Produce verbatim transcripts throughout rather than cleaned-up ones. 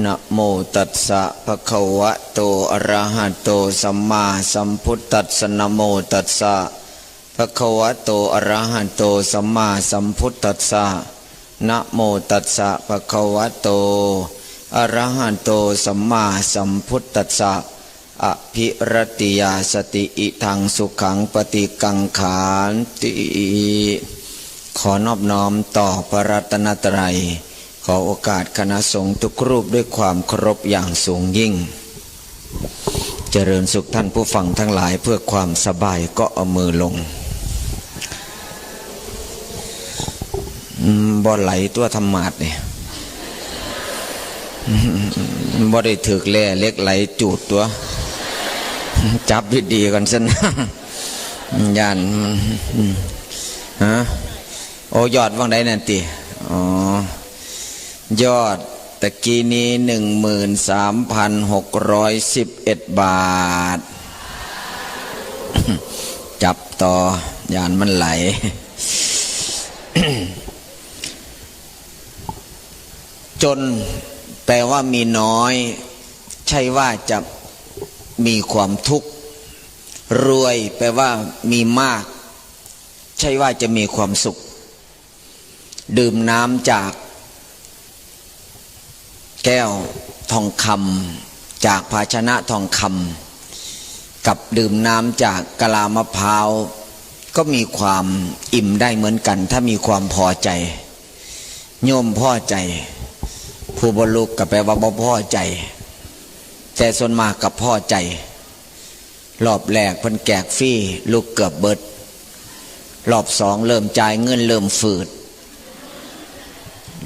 นะโมตัสสะภะคะวะโตอะระหะโตสัมมาสัมพุทธัสสะ นะโมตัสสะภะคะวะโตอะระหะโตสัมมาสัมพุทธัสสะ นะโมตัสสะภะคะวะโตอะระหะโตสัมมาสัมพุทธัสสะ อะภิรัตติยาสติ อิทังสุขังปฏิกังขันติ ขอนอบน้อมต่อพระรัตนตรัย ขอโอกาสคณะสงฆ์ทุกรูปด้วยความเคารพอย่างสูงยิ่ง เจริญสุขท่านผู้ฟังทั้งหลาย เพื่อความสบายก็เอามือลง อืม บ่ไหลตัวธรรมาสน์นี่ บ่ได้ถืกแร่เหล็กไหลจูดตัว จับดีๆก่อนซั่น ย่าน อืม ฮะ โอ้ ยอดว่างใดนั่นติ อ๋อ ยอดตะกี้นี้ หนึ่งหมื่นสามพันหกร้อยสิบเอ็ดบาท จับต่อ ย่านมันไหล จนแปลว่ามีน้อย ใช่ว่าจะมีความทุกข์ รวยแปลว่ามีมาก ใช่ว่าจะมีความสุข ดื่มน้ำจากแก้วทองคำ จากภาชนะทองคำ กับดื่มน้ำจากกะลามะพร้าว ก็มีความอิ่มได้เหมือนกัน ถ้ามีความพอใจ โยมพอใจ ผู้บ่ลุกก็แปลว่าบ่พอใจ แต่ส่วนมากก็พอใจ รอบแรกเพิ่นแจกฟรี ลุกเกือบเบิด รอบสองเริ่มจ่ายเงิน เริ่มฝืด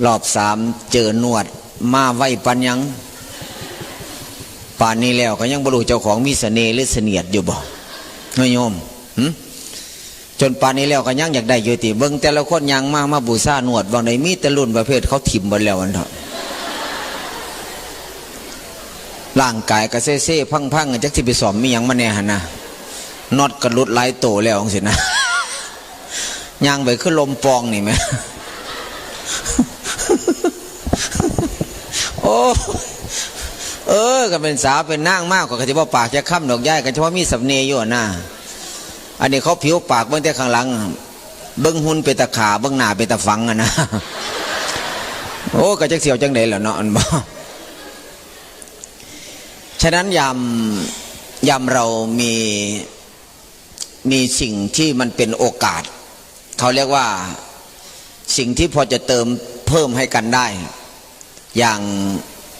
รอบสามเจอนวด มาไวปานหยัง ป่านนี้แล้วก็ยังบ่รู้เจ้าของมีเสน่ห์หรือเสนียดอยู่บ่ น้อยโยม หึ จนป่านนี้แล้วก็ยังอยากได้อยู่ติ เบิ่งแต่ละคนย่างมา มาบูชานวด ว่าได๋มีแต่รุ่นประเภทเขาถิ่มเบิดแล้วนั่นเถาะ ร่างกายก็เซ่ๆพังๆ จักสิไปซ่อมมีหยังมาแน่หั่นนะ น็อตก็หลุดหลายโตแล้วจั่งซี้นะ ย่างไปคือลมปองนี่แหม โอ้ เออ ก็เป็นสาวเป็นนางมาก ก็สิบ่ปากจักคำดอกยาย ก็เฉพาะมีเสน่ห์อยู่หั่นนะ อันนี้เขาผิวปากเบิ่งแต่ข้างหลัง เบิ่งหุ่นเป็นตาฆ่า เบิ่งหน้าเป็นตาฝังอะนะ โอ้ ก็จักสิเอาจั่งใด๋ล่ะเนาะ อันบ่ ฉะนั้นยาม ยามเรามี มีสิ่งที่มันเป็นโอกาส เขาเรียกว่าสิ่งที่พอจะเติมเพิ่มให้กันได้ อย่าง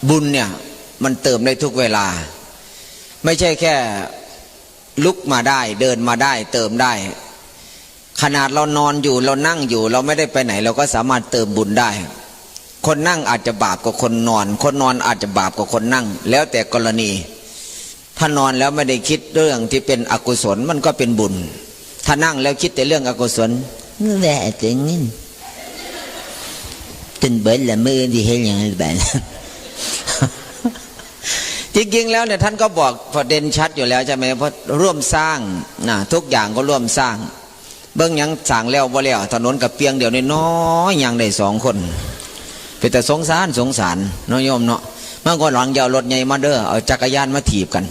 บุญเนี่ย มันเติมได้ทุกเวลา ไม่ใช่แค่ลุกมาได้ เดินมาได้ เติมได้ ขนาดเรานอนอยู่ เรานั่งอยู่ เราไม่ได้ไปไหน เราก็สามารถเติมบุญได้ คนนั่งอาจจะบาปกว่าคนนอน คนนอนอาจจะบาปกว่าคนนั่ง แล้วแต่กรณี ถ้านอนแล้วไม่ได้คิดเรื่องที่เป็นอกุศล มันก็เป็นบุญ ถ้านั่งแล้วคิดแต่เรื่องอกุศล แหละ เจ๋งงิน จนเบิดละ มื้ออื่นสิเฮ็ดหยังล่ะบาดนี้ จริงๆแล้วเนี่ย ท่านก็บอกประเด็นชัดอยู่แล้วใช่ไหม เพราะร่วมสร้างนะ ทุกอย่างก็ร่วมสร้าง เบิ่งหยังสร้างแล้วบ่แล้ว ถนนกะเปียงเดียวน้อยๆ ย่างได้สองคน เป็นตาสงสาร สงสารเนาะโยมเนาะ บางคนหลังอย่าเอารถใหญ่มาเด้อ เอาจักรยานมาถีบกัน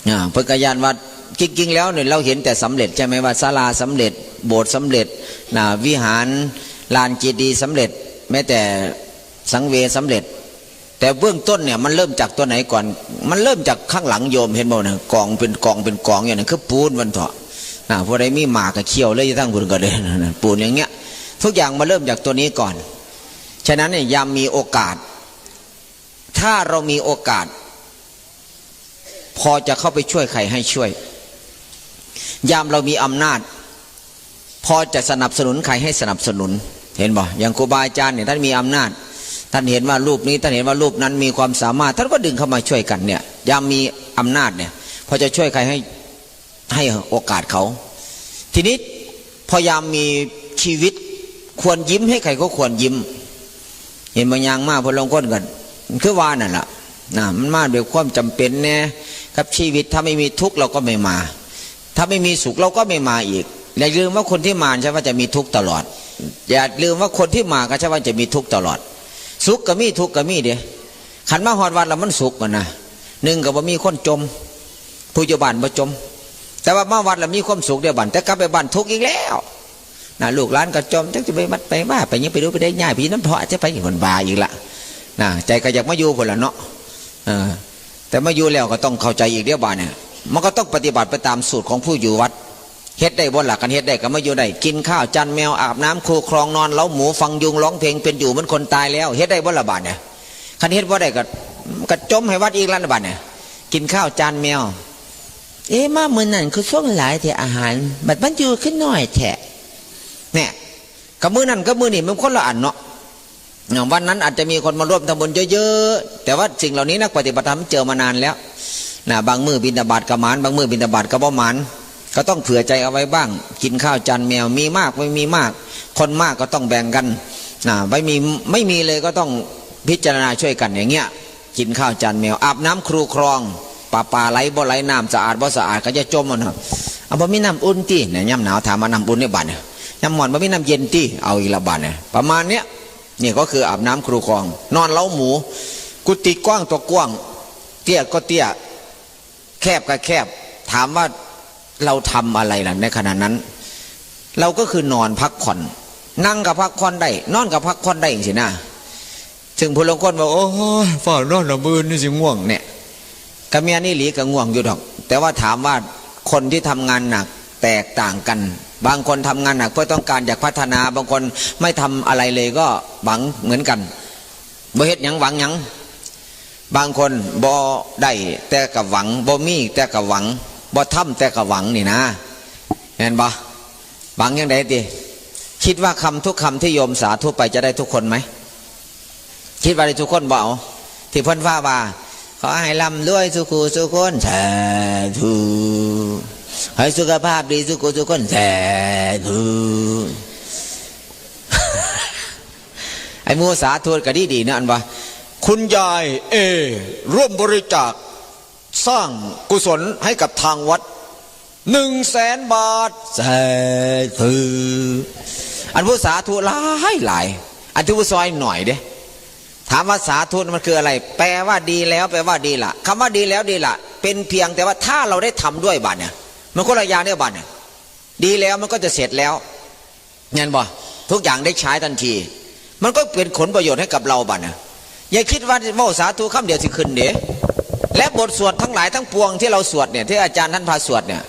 อ่า เพิ่นก็ย้านว่า จริงๆแล้วเนี่ย เราเห็นแต่สำเร็จใช่ไหม ว่าศาลาสำเร็จ โบสถ์สำเร็จ นะ วิหาร ลานเจดีย์สำเร็จ แม้แต่สังเวย์สำเร็จ แต่เบื้องต้นเนี่ย มันเริ่มจากตัวไหนก่อน มันเริ่มจากข้างหลังโยม เห็นบ่นะ กองเป็นกองเป็นกองอยู่นั่น คือปูนว่าซั่นเถาะ นะ ผู้ใดมีหมากก็เคี่ยวเลย ทั้งพุ้นก็ได้ ปูนอย่างเงี้ย ทุกอย่างมาเริ่มจากตัวนี้ก่อน ฉะนั้นเนี่ย ยามมีโอกาส ถ้าเรามีโอกาส พอจะเข้าไปช่วยใครให้ช่วย ยามเรามีอำนาจ พอจะสนับสนุนใครให้สนับสนุน เห็นบ่ อย่างครูบาอาจารย์เนี่ย ท่านมีอำนาจ ท่านเห็นว่ารูปนี้ ท่านเห็นว่ารูปนั้นมีความสามารถ ท่านก็ดึงเข้ามาช่วยกันเนี่ย ยามมีอำนาจเนี่ย พอจะช่วยใครให้ ให้โอกาสเขา ทีนี้พอยามมีชีวิต ควรยิ้มให้ใครก็ควรยิ้ม เห็นบ่ ย่างมา พอลางคนก็ คือว่านั่นล่ะ นะ มันมาด้วยความจำเป็นแน่ กับชีวิต ถ้าไม่มีทุกข์เราก็ไม่มา ถ้าไม่มีสุขเราก็ไม่มาอีก อย่าลืมว่าคนที่มาใช่ว่าจะมีทุกข์ตลอด อย่าลืมว่าคนที่มาก็ใช่ว่าจะมีทุกข์ตลอด สุขก็มีทุกข์ก็มีเด้ คันมาฮอดวัดแล้วมันสุขกันนะ หนึ่งก็บ่มีคนจม ผู้อยู่บ้านบ่จม แต่ว่ามาวัดแล้วมีความสุขเด้บัด แต่กลับไปบ้านทุกข์อีกแล้ว นะ ลูกหลานก็จม จักสิไปวัดไปว่าไปหยัง ไปดูไปได้ง่าย ไปน้ำเถาะ จะไป เพิ่นว่าอีกละ นะ ใจก็อยากมาอยู่พุ้นล่ะเนาะ เออ แต่มาอยู่แล้วก็ต้องเข้าใจอีกเด้บัดเนี่ย มันก็ต้องปฏิบัติไปตามสูตรของผู้อยู่วัด เฮ็ดได้บ่ล่ะ คันเฮ็ดได้ก็มาอยู่ได้ กินข้าวจานแมว อาบน้ำคูคลอง นอนเล้าหมู ฟังยุงร้องเพลง เป็นอยู่เหมือนคนตายแล้ว เฮ็ดได้บ่ล่ะบัดเนี่ย คันเฮ็ดบ่ได้ก็ ก็จมให้วัดอีกละบัดเนี่ย กินข้าวจานแมว เอ๊ะ มามื้อนั้นคือส่งหลายแท้อาหาร บัดมันอยู่คือน้อยแท้ เนี่ย กับมื้อนั้นกับมื้อนี้มันคนละอันเนาะ วันนั้นอาจจะมีคนมาร่วมทำบุญเยอะๆ แต่ว่าสิ่งเหล่านี้นักปฏิบัติธรรมเจอมานานแล้ว นะ บางมื้อบิณฑบาตก็หมาน บางมื้อบิณฑบาตก็บ่หมาน ก็ต้องเผื่อใจเอาไว้บ้าง กินข้าวจานแมว มีมากไม่มีมาก คนมากก็ต้องแบ่งกัน นะ ไม่มี ไม่มีเลยก็ต้องพิจารณาช่วยกันอย่างเงี้ย กินข้าวจานแมว อาบน้ำครูคลอง ประปาไหลบ่ไหล น้ำสะอาดบ่สะอาด ก็จะจมเอานะ เอา บ่มีน้ำอุ่นติ เนี่ย ยามหนาวถามว่าน้ำอุ่นในบ้านเนี่ย ยามร้อน บ่มีน้ำเย็นติ เอาอีกละบัดเนี่ย ประมาณเนี้ย นี่ก็คืออาบน้ำครูคลอง นอนเล้าหมู กุฏิกว้างตัวกว้าง เตี้ยก็เตี้ย แคบก็แคบ ถามว่าเราทำอะไรล่ะในขณะนั้น เราก็คือนอนพักผ่อน นั่งก็พักผ่อนได้ นอนก็พักผ่อนได้จังซี้นะ ซึ่งผู้ลางคนว่า โอ้ย ฟ้าวนอนละมื้อนี่สิง่วงเนี่ย ก็แม่นอีหลีก็ง่วงอยู่ดอก แต่ว่าถามว่าคนที่ทำงานหนักแตกต่างกัน บางคนทำงานหนักเพื่อต้องการอยากพัฒนา บางคนไม่ทำอะไรเลยก็หวังเหมือนกัน บ่เฮ็ดหยังหวังหยัง บางคนบ่ได้แต่ก็หวัง บ่มีแต่ก็หวัง บ่ทำแต่ก็หวังนี่นะ แม่นบ่ หวังจั่งใดติ คิดว่าคำทุกคำที่โยมสาธุไปจะได้ทุกคนไหม คิดว่าได้ทุกคนบ่ เอา ที่เพิ่นว่าว่า ขอให้ร่ำรวยสู่คู่สู่คน สาธุ ให้สุขภาพดีสู่คู่สู่คน สาธุ ไอ้หมู่สาธุก็ดีๆ นะ อันว่า คุณยายเอ ร่วมบริจาคสร้างกุศลให้กับทางวัด หนึ่งแสนบาท สาธุ อันผู้สาธุหลายหลาย อันที่ผู้ซอยหน่อยเด้ ถามว่าสาธุมันคืออะไร แปลว่าดีแล้ว แปลว่าดีละ คำว่าดีแล้วดีละ เป็นเพียงแต่ว่าถ้าเราได้ทำด้วยบัดเนี่ย มันคนละอย่างเนี่ยบัดเนี่ย ดีแล้วมันก็จะเสร็จแล้ว แม่นบ่ ทุกอย่างได้ใช้ทันที มันก็เป็นผลประโยชน์ให้กับเราบัดเนี่ย อย่าคิดว่าเว้าสาธุคำเดียวสิขึ้นเด้ และบทสวดทั้งหลายทั้งปวงที่เราสวดเนี่ย ที่อาจารย์ท่านพาสวดเนี่ย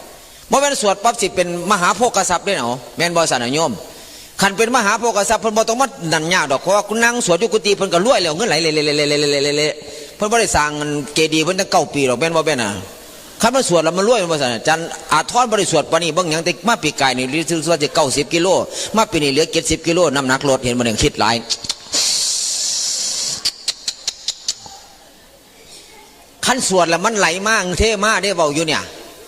บ่แม่นสวดปั๊บสิเป็นมหาโภคทรัพย์เด้เนาะ แม่นบ่ สานะโยม คันเป็นมหาโภคทรัพย์เพิ่นบ่ต้องมานั่นยากดอก เพราะว่าคุณนั่งสวดอยู่กุฏิเพิ่นก็รวยแล้ว เงินไหลเละๆๆๆๆๆ เพิ่นบ่ได้สร้างเจดีย์เพิ่นตั้งเก้าปีดอก แม่นบ่ แม่นน่ะ คันมันสวดแล้วมันรวย แม่นบ่ ซั่นน่ะ อาจารย์อาทรบ่ได้สวดปานนี้ เบิ่งหยังแต่มาปีกายนี่รู้สึกว่าสิเก้าสิบกิโล มาปีนี้เหลือเจ็ดสิบกิโล น้ำหนักลด เห็นบ่เนี่ย คิดหลาย คันสวดแล้วมันไหลมาเทมาเด้ เว้าอยู่เนี่ย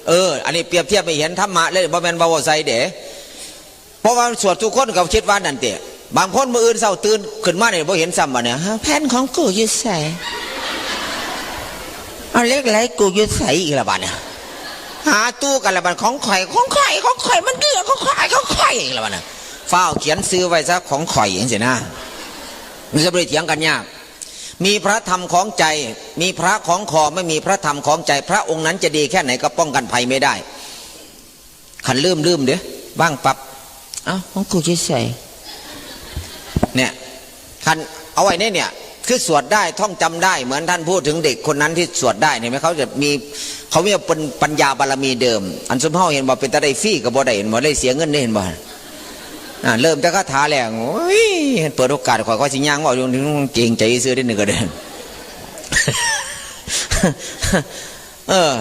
เออ อันนี้เปรียบเทียบให้เห็นธรรมะเลย บ่แม่นเว้าใส่เด้ เพราะว่าสวดทุกคนก็คิดว่านั่นติ บางคนมื้ออื่นเช้าตื่นขึ้นมาเนี่ยบ่เห็นซ้ำบัดเนี่ย แผ่นของกูอยู่ไส เอาเหล็กไหลกูอยู่ไสอีกละบัดเนี่ย หาตู้กันละบัด ของข่อย ของข่อย ของข่อย มันเดือด ของข่อย ของข่อย อีกละบัดเนี่ย ฟ้าวเขียนชื่อไว้ซะ ของข่อยจังซี้นะ มันจะบ่ได้เถียงกันยาก มีพระธรรมของใจ มีพระของคอ ไม่มีพระธรรมของใจ พระองค์นั้นจะดีแค่ไหนก็ป้องกันภัยไม่ได้ คันลืม ลืมเด้ ว่างปั๊บ เอ้า ของกูอยู่ไส เนี่ย คันเอาไว้เนี่ย เนี่ย คือสวดได้ ท่องจำได้ เหมือนท่านพูดถึงเด็กคนนั้นที่สวดได้ เห็นไหม เขาจะมี เขามีปัญ- ปัญญาบารมีเดิม อันซุมเฮาเห็นบ่ เป็นตาได้ฟรีก็บ่ได้ เห็นบ่ ได้เสียเงินเด้ เห็นบ่ อ่า เริ่มแต่คาถาแรก โอ้ย เปิดโอกาส ข้อย ข้อยสิย่างเว้าอยู่ เกรงใจซื่อเด้ นี่ก็เด้ เออ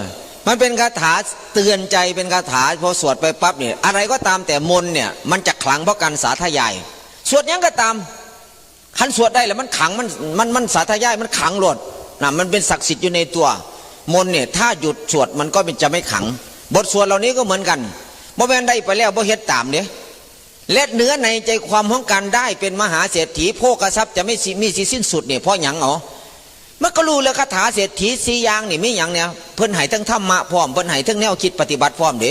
มันเป็นคาถาเตือนใจ เป็นคาถา พอสวดไปปั๊บเนี่ย อะไรก็ตามแต่มนต์เนี่ย มันจะขลังเพราะการสาธยาย สวดหยังก็ตาม คันสวดได้แล้วมันขลัง มัน มัน มันสาธยาย มันขลังโลดนะ มันเป็นศักดิ์สิทธิ์อยู่ในตัว มนต์เนี่ย ถ้าหยุดสวดมันก็จะไม่ขลัง บทสวดเหล่านี้ก็เหมือนกัน บ่แม่นได้ไปแล้วบ่เฮ็ดตามเด้ และเนื้อในใจความของการได้เป็นมหาเศรษฐี โภคทรัพย์จะไม่สิ- มีสิสิ้นสุดเนี่ย เพราะหยัง เอา มันก็รู้แล้ว คาถาเศรษฐีสี่อย่างนี่มีหยังเนี่ย เพิ่นให้ทั้งธรรมะพร้อม เพิ่นให้ทั้งแนวคิดปฏิบัติพร้อมเด้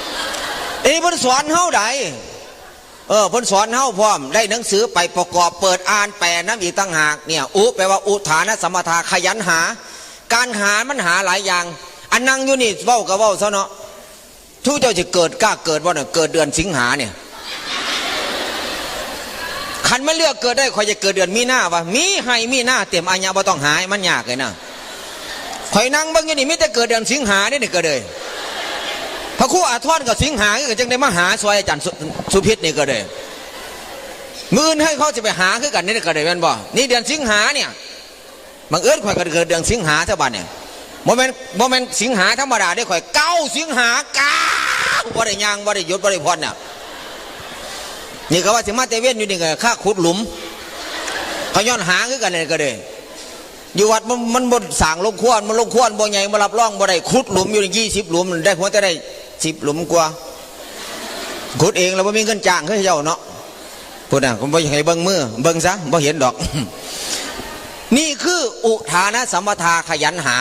เอ้ยเพิ่นสอนเฮาได้ เออ เพิ่นสอนเฮาพร้อม ได้หนังสือไปประกอบ เปิดอ่านแปลนำอีกต่างหาก เนี่ย อุ แปลว่าอุทานสัมปทา ขยันหา การหามันหาหลายอย่าง อันนั่งอยู่นี่เว้าก็เว้าซะเนาะ ทุกเจ้าสิเกิดกล้าเกิดบ่เนี่ย เกิดเดือนสิงหาเนี่ย คันมันเลือกเกิดได้ ข้อยจะเกิดเดือนมีนา วะ มีไฮ่มีนาเต็มอาญะ บ่ต้องหา มันยากเลยนะ ข้อยนั่งเบิ่งอยู่นี่ มีแต่เกิดเดือนสิงหาเนี่ย นี่ก็เลย พระครูอาทรก็สิงหา คือกัน จังได้มาหาซอยอาจารย์สุ สุพิษนี่ก็เลย มื้ออื่นให้เขาสิไปหาคือกันนี่ก็เลย แม่นบ่ นี่เดือนสิงหาเนี่ย บังเอิญข้อยก็เกิดเดือนสิงหาซะบัดเนี่ย บ่แม่น บ่แม่นสิงหาธรรมดาเด้ ข้อยเก้าสิงหากลาง บ่ได้ย่าง บ่ได้หยุด บ่ได้ผ่อนน่ะ นี่ก็ว่าสิมาแต่เวียนอยู่นี่ก็ค่าขุดหลุม เขาย้อนหาคือกันเลยก็เลย อยู่วัดมัน มันบ่สร้างโรงครัว มันโรงครัวบ่ใหญ่ บ่รับรอง บ่ได้ ขุดหลุมอยู่นี่ ยี่สิบหลุม ได้หัวแต่ได้สิบหลุมกว่า ขุดเองแล้วบ่มีเงินจ้างคือเจ้าเนาะ พุ้นน่ะ ผมบ่อยากให้เบิ่งมือ เบิ่งซะ บ่เห็นดอก นี่คืออุทานสัมปทา ขยันหา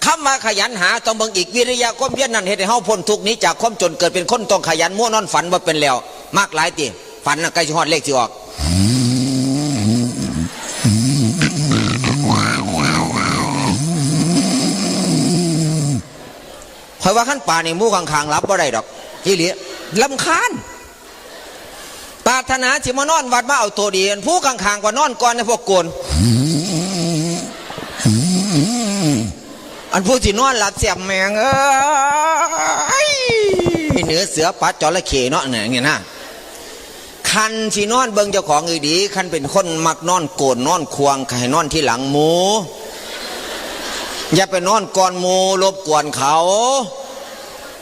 คำว่าขยันหา ต้องเบิ่งอีก วิริยะความเพียรนั้นเฮ็ดให้เฮาพ้นทุกข์หนีจากความจน เกิดเป็นคนต้องขยัน มัวนอนฝันบ่เป็นแล้ว มักหลายติ ฝันน่ะใกล้สิฮอดเลขสิออก ข้อยว่าคันป่านนี่หมู่ข้างๆหลับบ่ได้ดอก อีหลี รำคาญ ปรารถนาสิมานอนวัดมาเอาตัวดี อันผู้ข้างๆกว่านอนก่อนนะพวกโกน อันผู้สินอนหลับแซ่บแม่งเอ้ย เหนือเสือปัดจระเข้เนาะเนี่ย อย่างเงี้ยนะ คันสินอนเบิ่งเจ้าของดีๆ คันเป็นคนมักนอนโกนนอนควง ก็ให้นอนทีหลังหมู่ อย่าไปนอนก่อนหมู่ รบกวนเขา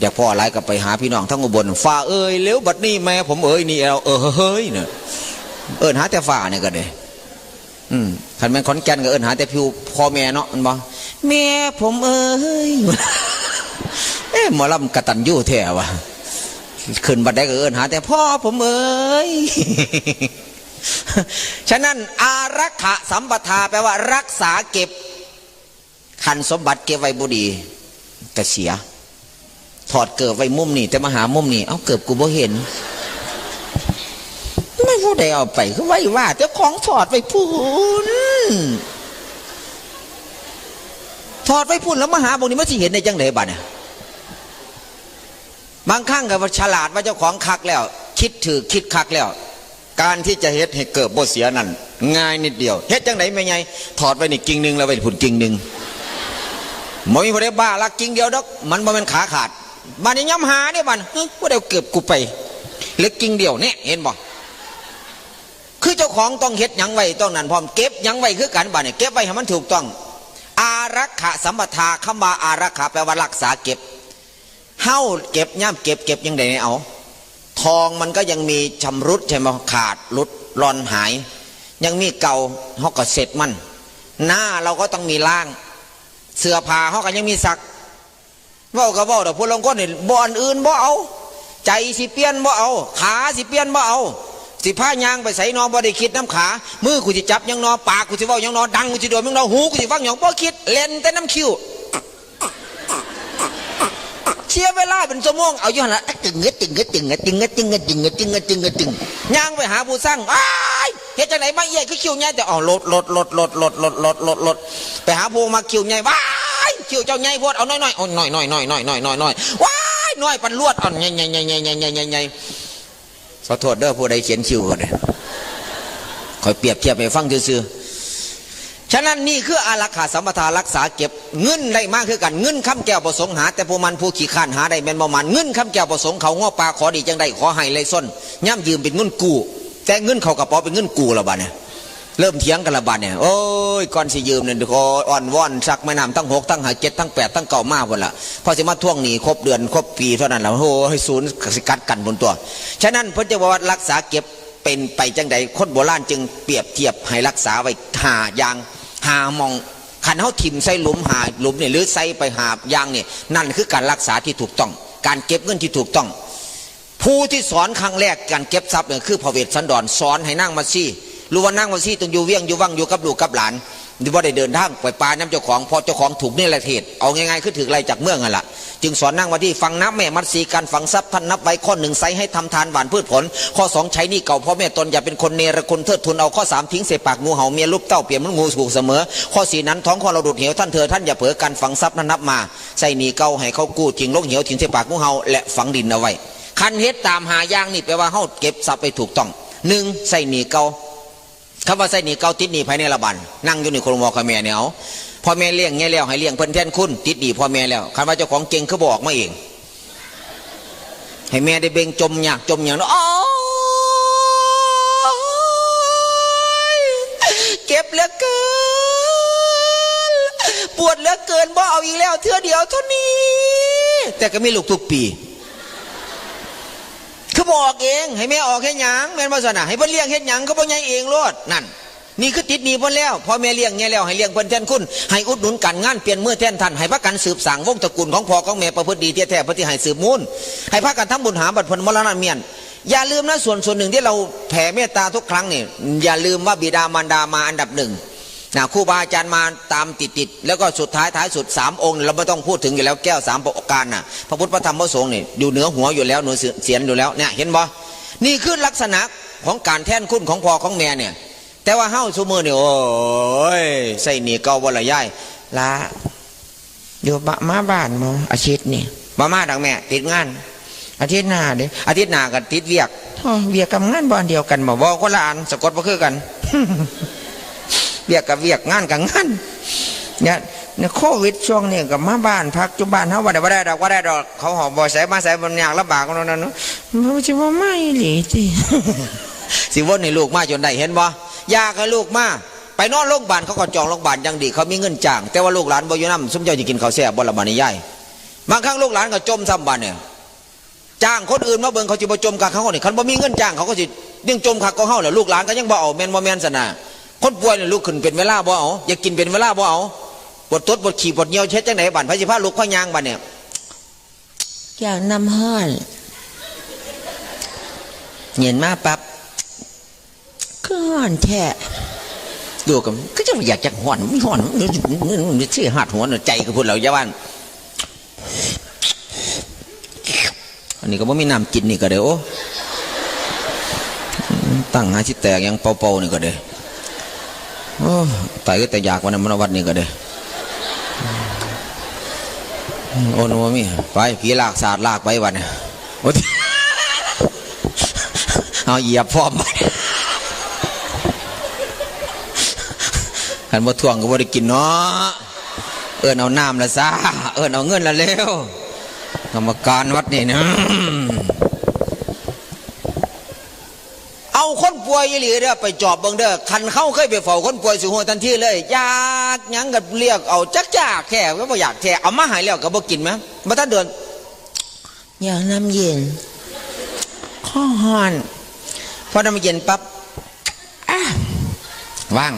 อยากพ้อหลายก็ไปหาพี่น้องทั้งอุบล ฟ้าเอ้ย เร็วบัดนี้แม่ผมเอ้ย นี่แอว เออ เฮ้ย เนี่ย เอิ้นหาแต่ฟ้าเนี่ยก็ได้ อืม คันแม่นขอนแก่นก็เอิ้นหาแต่พี่พ่อแม่เนาะ มันบ่ แม่ผมเอ้ย เอ๊ะ หมอลำกตัญญูแท้วะ ขึ้นบัดใดก็เอิ้นหาแต่พ่อผมเอ้ย ฉะนั้น อารักขาสัมปทา แปลว่ารักษาเก็บ คันสมบัติเก็บไว้บ่ดี ก็เสีย ถอดเกิบไว้มุมนี่ แต่มาหามุมนี่ เอ้า เกิบกูบ่เห็น ไม่ผู้ใดเอาไป คือไว้ว่า เจ้าของถอดไว้พุ้น ถอดไว้พุ้นแล้วมาหาบ่งนี่ มันสิเห็นได้จังได๋บัดเนี่ย บางครั้งก็ว่าฉลาดว่าเจ้าของคักแล้ว คิดถืกคิดคักแล้ว การที่จะเฮ็ดให้เกิบบ่เสียนั่น ง่ายนิดเดียว เฮ็ดจังได๋แม่ใหญ่ ถอดไว้นี่กิ่งหนึ่ง แล้วไว้พุ้นกิ่งหนึ่ง บ่มีผู้ใดบ้าลักกิ่งเดียวดอก มันบ่แม่นขาขาด บัดนี้ยามหาเด้บัด เฮ้ย ผู้ใดเอาเกิบกูไป เหลือกิ่งเดียวเนี่ย เห็นบ่ คือเจ้าของต้องเฮ็ดหยังไว้ต้องนั่นพร้อม เก็บหยังไว้คือกันบัดนี้ เก็บไว้ให้มันถูกต้อง อารักขาสัมปทา คำว่าอารักขาแปลว่ารักษาเก็บ เฮาเก็บ ยามเก็บ เก็บจั่งใด๋เอา ทองมันก็ยังมีชำรุดใช่ไหม ขาด หลุด ร่อน หาย ยังมีเก่า เฮาก็เช็ดมัน หน้าเราก็ต้องมีล้าง เสื้อผ้าเฮาก็ยังมีซัก เว้าก็เว้าดอก ผู้ลางคนนี่ บ่อนอื่นบ่เอา ใจสิเปลี่ยนบ่เอา ขาสิเปลี่ยนบ่เอา สิพาย่างไปไสนอ บ่ได้คิดนำขา มือกูสิจับหยังนอ ปากกูสิเว้าหยังนอ ดังกูสิโดมหยังนอ หูกูสิฟังหยัง บ่คิด เล่นแต่นำคิ้ว เสียเวลาเป็นชั่วโมง เอาอยู่หั่นล่ะ ตึงเงึด ตึงเงึด ตึงเงึด ตึงเงึด ตึงเงึด ตึงเงึด ตึงเงึด ตึง ย่างไปหาผู้สั่ง อ้าย เฮ็ดจั่งใด๋มาเอี้ย คือคิ้วใหญ่แท้ อ้าว ลด ลด ลด ไปหาผู้มักคิ้วใหญ่ ว้าย คิ้วเจ้าใหญ่โพด เอาน้อยๆ โอ้ย น้อยๆ น้อยๆ น้อยๆ น้อยๆ น้อยๆ ว้าย น้อยปานลวด อ่อน ใหญ่ๆๆๆๆๆๆ ขอโทษเด้อ ผู้ใดเขียนคิ้วก็ได้ ข้อยเปรียบเทียบให้ฟังซื่อๆ ฉะนั้นนี่คืออารักขาสัมปทา รักษาเก็บ เงินได้มาคือกัน เงินคำแก้วบ่สงหา แต่ผู้หมั่นผู้ขี้คร้านหาได้แม่นบ่หมั่น เงินคำแก้วบ่สงเขา งัวป่าขอดีจั่งใด๋ ขอไฮ่ไฮ่ส้น ยามยืมเป็นเงินกู้ แต่เงินเข้ากระเป๋าเป็นเงินกู้แล้วบัดนี้ เริ่มเถียงกันละบัดเนี่ย โอ้ย ก่อนสิยืมเนี่ย ขออ้อนวอนซักแม่น้ำทั้งหก ทั้งห้า เจ็ด ทั้งแปด ทั้งเก้ามาพุ้นล่ะ พอสิมาทวงหนี้ครบเดือนครบปีเท่านั้นล่ะ โอ้ย ศูนย์สิกัดกันพุ้นตั๊ว ฉะนั้นเพิ่นจึงบอกว่ารักษาเก็บเป็นไปจั่งใด๋ คนโบราณจึงเปรียบเทียบให้รักษาไว้ห้าอย่าง ห้าหม่อง คันเฮาถิ่มใส่หลุมห้าหลุมนี่ หรือใส่ไปห้าอย่างนี่ นั่นคือการรักษาที่ถูกต้อง การเก็บเงินที่ถูกต้อง ผู้ที่สอนครั้งแรกการเก็บทรัพย์เนี่ยคือพระเวสสันดร สอนให้นางมัตสี รู้ว่านางมัตสีต้องอยู่เวียงอยู่วังอยู่กับลูกกับหลาน บ่ได้เดินทางไปป่านำเจ้าของ เพราะเจ้าของถูกเนรเทศ เอาง่ายๆ คือถูกไล่จากเมืองนั่นล่ะ จึงสอนนางมัตสี ฟังนะแม่มัตสี การฝังทรัพย์ท่านนับไว้ ข้อหนึ่ง ใช้ให้ทำทานหว่านพืชผล ข้อสอง ใช้หนี้เก่าพ่อแม่ตน อย่าเป็นคนเนรคุณเทิดทูนเอา ข้อสาม ทิ้งใส่ปากงูเห่า เมียลูกเต้าเปรียบเหมือนงูถูกเสมอ ข้อสี่ หนันท้องคลอดลูกเหว ท่านเถอะท่านอย่าเผลอ การฝังทรัพย์นั้นนับมา ใช้หนี้เก่าให้เขากู้ ทิ้งลงเหว ทิ้งใส่ปากงูเห่า และฝังดินเอาไว้ คันเฮ็ดตามห้าอย่างนี่แปลว่าเฮาเก็บทรัพย์ไว้ถูกต้อง หนึ่ง ใช้หนี้เก่า คำว่าใช้หนี้เก่า ติดหนี้ไผแน่ละบัด นั่งอยู่นี่ คนหมอกับแม่เนี่ย เอา พ่อแม่เลี้ยงใหญ่แล้ว ให้เลี้ยงเพิ่นแทนคุณ ติดหนี้พ่อแม่แล้ว คันว่าเจ้าของเก่งคือบ่ออกมาเอง ให้แม่ได้เบ่ง จมยากจมหยังเนาะ โอ๊ย เก็บเหลือเกิน ปวดเหลือเกิน บ่เอาอีกแล้ว เทื่อเดียวเท่านี้ แต่ก็มีลูกทุกปี คือบ่ออกเอง ให้แม่ออกเฮ็ดหยัง แม่นบ่ซั่นน่ะ ให้เพิ่นเลี้ยงเฮ็ดหยัง คือบ่ใหญ่เองโลด นั่น นี่คือติดหนี้เพิ่นแล้ว พ่อแม่เลี้ยงใหญ่แล้ว ให้เลี้ยงเพิ่นแทนคุณ ให้อุดหนุนการงาน เปลี่ยนมือแทนท่าน ให้พากันสืบสร้างวงตระกูลของพ่อของแม่ประพฤติดีแท้ๆ เพิ่นสิให้สืบมูล ให้พากันทำบุญหาบัดเพิ่นมรณะเมียน อย่าลืมนะ ส่วน ส่วนหนึ่งที่เราแผ่เมตตาทุกครั้งนี่ อย่าลืมว่าบิดามารดามาอันดับหนึ่ง นะ ครูบาอาจารย์มาตามติดๆ แล้วก็สุดท้าย ท้ายสุด สามองค์ เราไม่ต้องพูดถึงอยู่แล้ว แก้วสามประการน่ะ พระพุทธ พระธรรม พระสงฆ์นี่ อยู่เหนือหัวอยู่แล้ว เหนือเสียนอยู่แล้ว เนี่ย เห็นบ่ นี่คือลักษณะของการแทนคุณของพ่อของแม่เนี่ย แต่ว่าเฮาซุมื้อนี่ โอ้ย ใช้หนี้เก่าบ่ละยาย ละ อยู่บะ มาบ้านบ่อาทิตย์นี่ บ่มาดอกแม่ ติดงาน อาทิตย์หน้าเด้ อาทิตย์หน้าก็ติดเวียก โอ้ เวียกกับงานบ่อันเดียวกันบ่ บ่ คนละอัน สะกดบ่คือกัน เวียกกับเวียก งานกับงาน เนี่ย เนี่ย โควิดช่วงนี้ก็มาบ้านพักอยู่บ้านเฮา บ่ได้ บ่ได้ดอก บ่ได้ดอก เขาหอบบ่ใส่มาใส่ มันยากลำบาก นั่น นั่น มันสิบ่มาอีหลีติ สิวนให้ลูกมาจนได้ เห็นบ่ อยากให้ลูกมา ไปนอนโรงพยาบาล เขาก็จองโรงพยาบาลอย่างดี เขามีเงินจ้าง แต่ว่าลูกหลานบ่อยู่นำ ซุมเจ้าสิกินข้าวแซ่บบ่ล่ะบัดนี้ยาย บางครั้งลูกหลานก็จ่มซ้ำบัดเนี่ย จ้างคนอื่นมาเบิ่ง เขาสิบ่จ่มคักเฮานี่ คันบ่มีเงินจ้าง เขาก็สิยังจ่มคักกว่าเฮาแหละ ลูกหลานก็ยังบ่เอา แม่นบ่แม่นซั่นน่ะ คนป่วยนี่ลุกขึ้นเป็นเวลาบ่เอา อยากกินเป็นเวลาบ่เอา ปวดตดปวดขี้ปวดเยี่ยวเฮ็ดจั่งใดบัด ไผสิพาลุกพาย่างบัดเนี่ย อยากน้ำร้อน เย็นมาปั๊บ คือฮ้อนแท้ ดูกก็ ก็จะอยากจะฮ้อน มันฮ้อน มัน มัน มัน มันสิฮอดหัวใจคือพูดแล้วอย่าว่า อันนี้ก็บ่มีน้ำกินนี่ก็ได้ โอ้ ตั้งหาสิแตกยังเป่าๆนี่ก็ได้ โอ้ ตายก็แต่อยากวันนั้นมันวัดนี่ก็ได้ โอ้ โนมี ไป ผีลากสาดลากไปวันนี้ โอ้ย เอาเหยียบพร้อม คันบ่ท่วงก็บ่ได้กินเนาะ เอิ้นเอาน้ำละซะ เอิ้นเอาเงินละเร็ว กรรมการวัดนี่นะ เอาคนป่วยอีหลีเด้อ ไปจอบเบิ่งเด้อ คันเฮาเคยไปเฝ้าคนป่วยสิฮู้ทันทีเลย อยากหยังก็เรียกเอา จักอยากแท้ บ่อยากแท้ เอามาให้แล้วก็บ่กินแหม บ่ทันโดน อยากน้ำเย็น คอฮ้อน พอน้ำเย็นปั๊บ อ่ะ ว่าง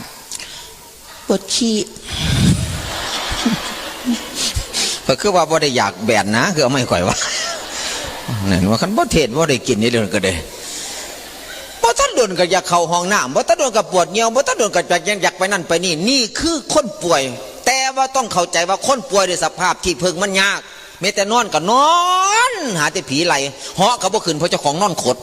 ปวดขี้ ก็คือว่าบ่ได้อยากแบนนะ คือเอาไม่ข่อยว่า นั่นว่าคันบ่เทศบ่ได้กินนี่เดี๋ยวก็ได้ บ่ทันโดนก็อยากเข้าห้องน้ำ บ่ทันโดนก็ปวดเยี่ยว บ่ทันโดนก็อยาก อยากไปนั่นไปนี่ นี่คือคนป่วย แต่ว่าต้องเข้าใจว่าคนป่วยด้วยสภาพที่เพิ่งมันยาก แม้แต่นอนก็นอน หาแต่ผีไล่ เหาะก็บ่ขึ้นเพราะเจ้าของนอนขด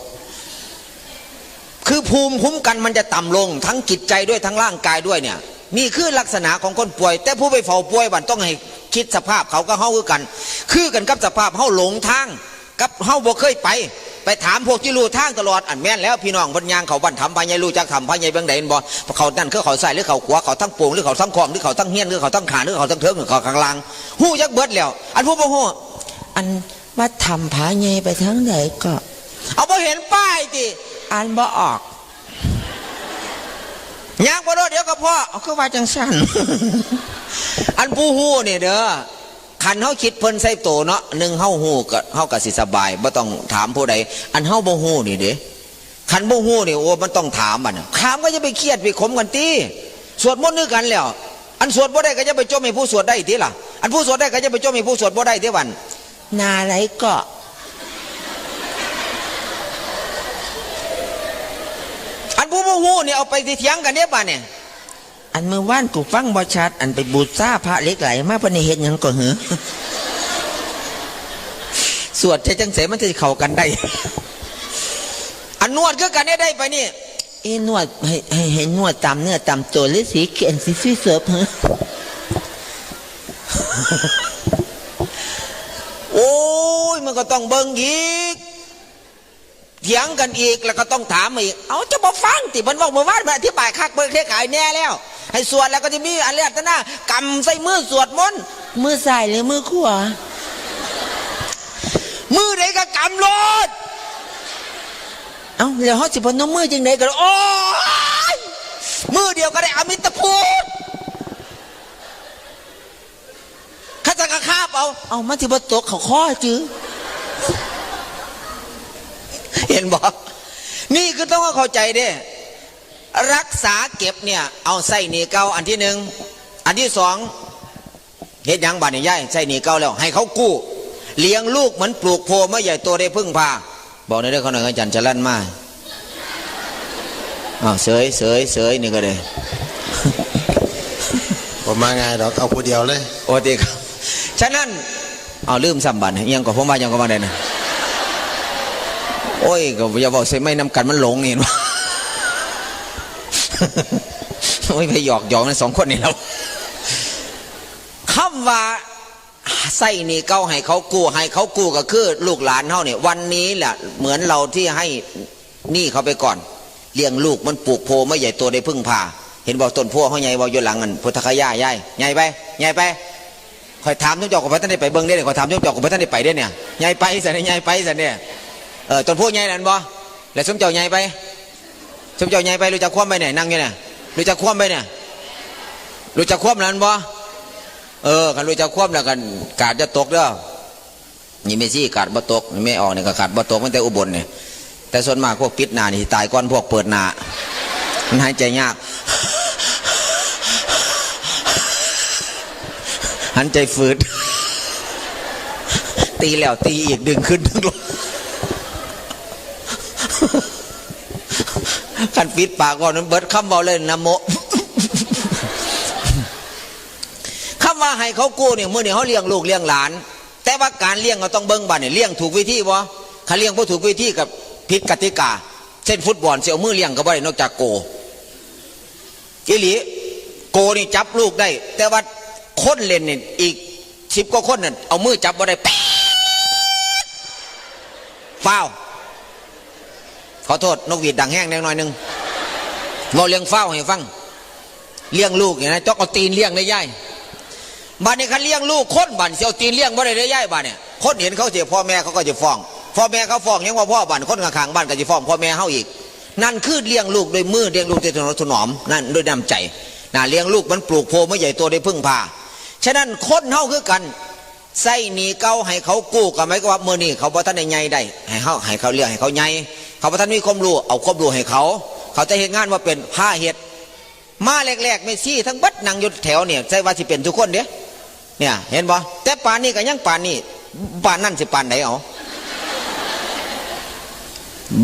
คือภูมิคุ้มกันมันจะต่ำลงทั้งจิตใจด้วยทั้งร่างกายด้วยเนี่ย นี่คือลักษณะของคนป่วย แต่ผู้ไปเฝ้าป่วยบัดต้องให้คิดสภาพเขากับเฮาคือกัน คือกันกับสภาพเฮาหลงทาง กับเฮาบ่เคยไป ไปถามพวกที่รู้ทางตลอด อันแม่นแล้วพี่น้องเพิ่นย่างเข้าบ้านถ้ำพระใหญ่ รู้จักถ้ำพระใหญ่เบิ่งใด๋แม่นบ่ เขานั่นคือเขาซ้ายหรือเขาขวา เขาทั้งโป่งหรือเขาทั้งคอง หรือเขาทั้งเฮียน หรือเขาทั้งข้าง หรือเขาทั้งเทิง หรือเขาข้างล่าง ฮู้จักเบิดแล้ว อันผู้บ่ฮู้ อันว่าถ้ำพระใหญ่ไปทางใด๋ก็ เอาบ่เห็นป้ายติ อ่านบ่ออก ย่างบ่โดดเดี๋ยวก็พอ เอาคือว่าจังซั่น อันผู้ฮู้นี่เด้อ คันเฮาคิดเพิ่นใส่โตเนาะ หนึ่งเฮาฮู้ก็ เฮาก็สิสบาย บ่ต้องถามผู้ใด อันเฮาบ่ฮู้นี่เด้ คันบ่ฮู้นี่ โอ้ มันต้องถามบัดน่ะ ถามก็อย่าไปเครียดไปขมกันติ สวดมนต์คือกันแล้ว อันสวดบ่ได้ก็อย่าไปจ่มให้ผู้สวดได้ติล่ะ อันผู้สวดได้ก็อย่าไปจ่มให้ผู้สวดบ่ได้ติบัด หน้าใด๋ก็ อันผู้บ่ฮู้นี่เอาไปสิเถียงกันเด้บัดนี่ อันมื้อวานกูฟังบ่ชัด อันไปบูชาพระเหล็กไหลมา เพิ่นให้เฮ็ดหยังก็หือ สวดใส่จั่งใสมันสิเข้ากันได้ อันนวดคือกันเนี่ยได้ไปนี่ เอ้ นวดให้ ให้ ให้นวดตามเนื้อตามตัวหรือสิเขียนสิ สิเสิร์ฟหือ โอ้ย มันก็ต้องเบิ่งอีก เถียงกันอีก แล้วก็ต้องถามอีก เอ้า เจ้าบ่ฟังติ เพิ่นเว้ามื้อวาน เพิ่นอธิบายคัก เพิ่นเทศน์ให้แน่แล้ว ให้สวดแล้วก็สิมีอาราธนากำใส่มือสวดมนต์ มือซ้ายหรือมือขวา มือใด๋ก็กำโลด เอ้า แล้วเฮาสิพนมมือจั่งใด๋ก็ได้ โอ๊ย มือเดียวก็ได้ อมิตพูด คันซั่นก็คาบเอา เอ้า มันสิบ่ตกเข้าคอจื้อ เห็นบ่ นี่คือต้องเข้าใจเด้ รักษาเก็บเนี่ย เอาใช้หนี้เก่าอันที่หนึ่ง อันที่สอง เฮ็ดหยังบัดนี้ยาย ใช้หนี้เก่าแล้ว ให้เขากู้ เลี้ยงลูกเหมือนปลูกโพเมื่อใหญ่โตได้พึ่งพา บอกในเรื่องเขาหน่อย อาจารย์จรัญมา อ้าว เสย เสย เสย นี่ก็ได้ บ่มาง่ายดอก เอาผู้เดียวเลย โอ้ ติครับ ฉะนั้น เอา ลืมซ้ำบัด อิหยังก็ ผมว่าหยังก็ว่าได้นะ โอ้ย ก็อย่าเว้าใส่ไมค์นำกัน มันหลงนี่ เห็นบ่ โอ้ย ไปหยอกหยอกนะ สองคนนี่แล้ว คำว่า ใช้หนี้เก่าให้เขากู้ ให้เขากู้ก็คือลูกหลานเฮาเนี่ย วันนี้แหละเหมือนเราที่ให้หนี้เขาไปก่อน เลี้ยงลูกมันปลูกโพมาใหญ่โตได้พึ่งพา เห็นบ่ ต้นโพเฮาใหญ่บ่ อยู่หลังอันพุทธคยายาย ใหญ่ไป ใหญ่ไป ข้อยถามซุมเจ้าก็บ่ทันได้ไปเบิ่งเด้ ข้อยถามซุมเจ้าก็บ่ทันได้ไปเด้เนี่ย ใหญ่ไปซั่นเนี่ย ใหญ่ไปซั่นเนี่ย เออ ต้นโพใหญ่นั่นบ่ แล้วซุมเจ้าใหญ่ไป ซุมเจ้าใหญ่ไป รู้จักความไปเนี่ย นั่งอยู่เนี่ย รู้จักความไปเนี่ย รู้จักความนั่นบ่ เออ คันรู้จักความแล้วกัน กาดจะตกเด้อ นี่เมสซี่ขาดบ่ตก นี่แม่ออกนี่ก็ขาดบ่ตก มันแต่อุบลเนี่ย แต่ส่วนมากพวกปิดหน้านี่สิตายก่อนพวกเปิดหน้า มันหายใจยาก หันใจฝืด ตีแล้วตีอีก ดึงขึ้นดึงลง คันปิดปากก่อนมันเบิดคำเว้าเลย นะโม คำว่าให้เขากู้นี่ มื้อนี้เขาเลี้ยงลูกเลี้ยงหลาน แต่ว่าการเลี้ยงก็ต้องเบิ่งบัดนี่ เลี้ยงถูกวิธีบ่ คันเลี้ยงบ่ถูกวิธีก็ผิดกติกา เช่นฟุตบอลสิเอามือเลี้ยงก็บ่ได้นอกจากโก อีหลี โกนี่จับลูกได้ แต่ว่าคนเล่นนี่อีกสิบกว่าคนนั่นเอามือจับบ่ได้ แป๊ด ฟาวล์ ขอโทษ นกหวีดดังแฮงแน่น้อยหนึ่ง เว้าเรื่องฟาวล์ให้ฟัง เลี้ยงลูกนี่นะ ต้องเอาตีนเลี้ยงได้ยาย บัดนี้คันเลี้ยงลูกคนบัดสิเอาตีนเลี้ยงบ่ได้เด้อยาย บัดเนี่ย คนเห็นเขาสิ พ่อแม่เขาก็จะฟ้อง พ่อแม่เขาฟ้องยังบ่พอ บัดคนข้างๆบ้านก็จะฟ้องพ่อแม่เฮาอีก นั่นคือเลี้ยงลูกด้วยมือ เลี้ยงลูกด้วยทนุถนอม นั่นด้วยน้ำใจ นะ เลี้ยงลูกมันปลูกโพมาใหญ่โตได้พึ่งพา ฉะนั้นคนเฮาคือกัน ใช้หนี้เก่าให้เขากู้ ก็หมายความว่ามื้อนี้เขาบ่ทันได้ใหญ่ได้ ให้เฮา ให้เขาเลี้ยงให้เขาใหญ่ เขาบ่ทันมีความรู้ เอาความรู้ให้เขา เขาจะเฮ็ดงานบ่เป็น พาเฮ็ด มาแรกๆ เมสซี่ทั้งเบิดนั่งอยู่แถวเนี่ย ใช่ว่าสิเป็นทุกคนเด้ เนี่ย เห็นบ่ แต่ปานนี้ก็ยังปานนี้ ปานนั่นสิปานใดเอา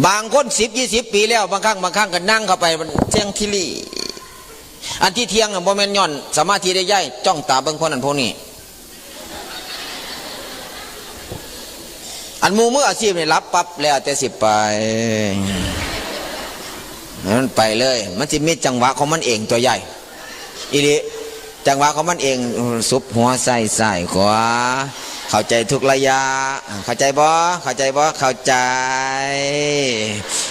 บางคนสิบยี่สิบปีแล้ว บางครั้ง บางครั้งก็นั่งเข้าไป มันเที่ยงขี้หลี้ อันที่เที่ยงน่ะบ่แม่นย้อนสมาธิได้ยาย จ้องตาเบิ่งคนนั้นพวกนี้ อันหมู่มืออาชีพนี่หลับปั๊บ แล้วแต่สิไป มันไปเลย มันสิมีจังหวะของมันเองตัวยาย อีหลี จังหวะของมันเอง สุบหัวซ้ายซ้ายขวา เข้าใจทุกระยะ เข้าใจบ่ เข้าใจบ่ เข้าใจ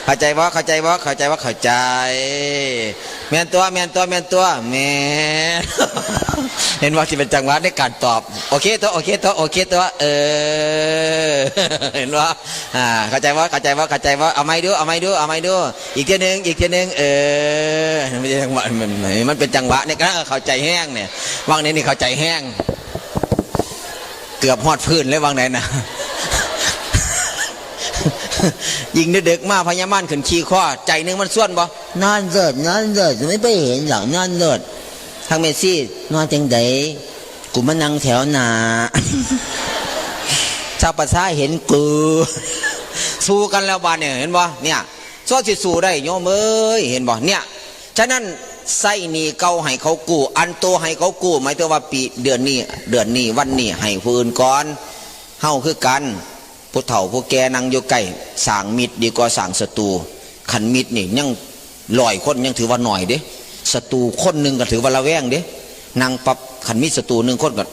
เข้าใจบ่ เข้าใจบ่ เข้าใจบ่ เข้าใจ แม่นตัว แม่นตัว แม่นตัว แม่น เห็นว่าสิเป็นจังหวะในการตอบ โอเคตัว โอเคตัว โอเคตัว เออ เห็นว่า อ่า เข้าใจว่า เข้าใจว่า เข้าใจว่า เอาไม้ดู เอาไม้ดู เอาไม้ดู อีกเทียหนึ่ง อีกเทียหนึ่ง เออ มันเป็นจังหวะ มัน มันเป็นจังหวะเนี่ย ก็เข้าใจแฮงเนี่ย วังนี้นี่เข้าใจแฮง เกือบฮอดพื้นเลยวังไหนนะ ยิงเด็กๆมา พญามารขึ้นขี่คอ ใจหนึ่งมันส่วนบ่ นอนเลิศ นอนเลิศ ไม่ไปเห็นหรอก นอนเลิศ ทางเมสซี่ นอนจังใด กูมานั่งแถวหน้า ชาวประชาเห็นกู สู้กันแล้วบาดเนี่ย เห็นบ่ เนี่ย ซ้อสิสู้ได้ โยมเอ้ย เห็นบ่ เนี่ย ฉะนั้น ใช้หนี้เก่าให้เขากู้ อันโตให้เขากู้ หมายถึงว่าปี เดือนนี้ เดือนนี้ วันนี้ ให้ผู้อื่นก่อน เฮาคือกัน ผู้เฒ่าผู้แก่นั่งอยู่ใกล้ สร้างมิตรดีกว่าสร้างศัตรู คันมิตรนี่ยังร้อยคนยังถือว่าน้อยเด้ ศัตรูคนหนึ่งก็ถือว่าระแวงเด้ นั่งปั๊บ คันมีศัตรูหนึ่งคนก็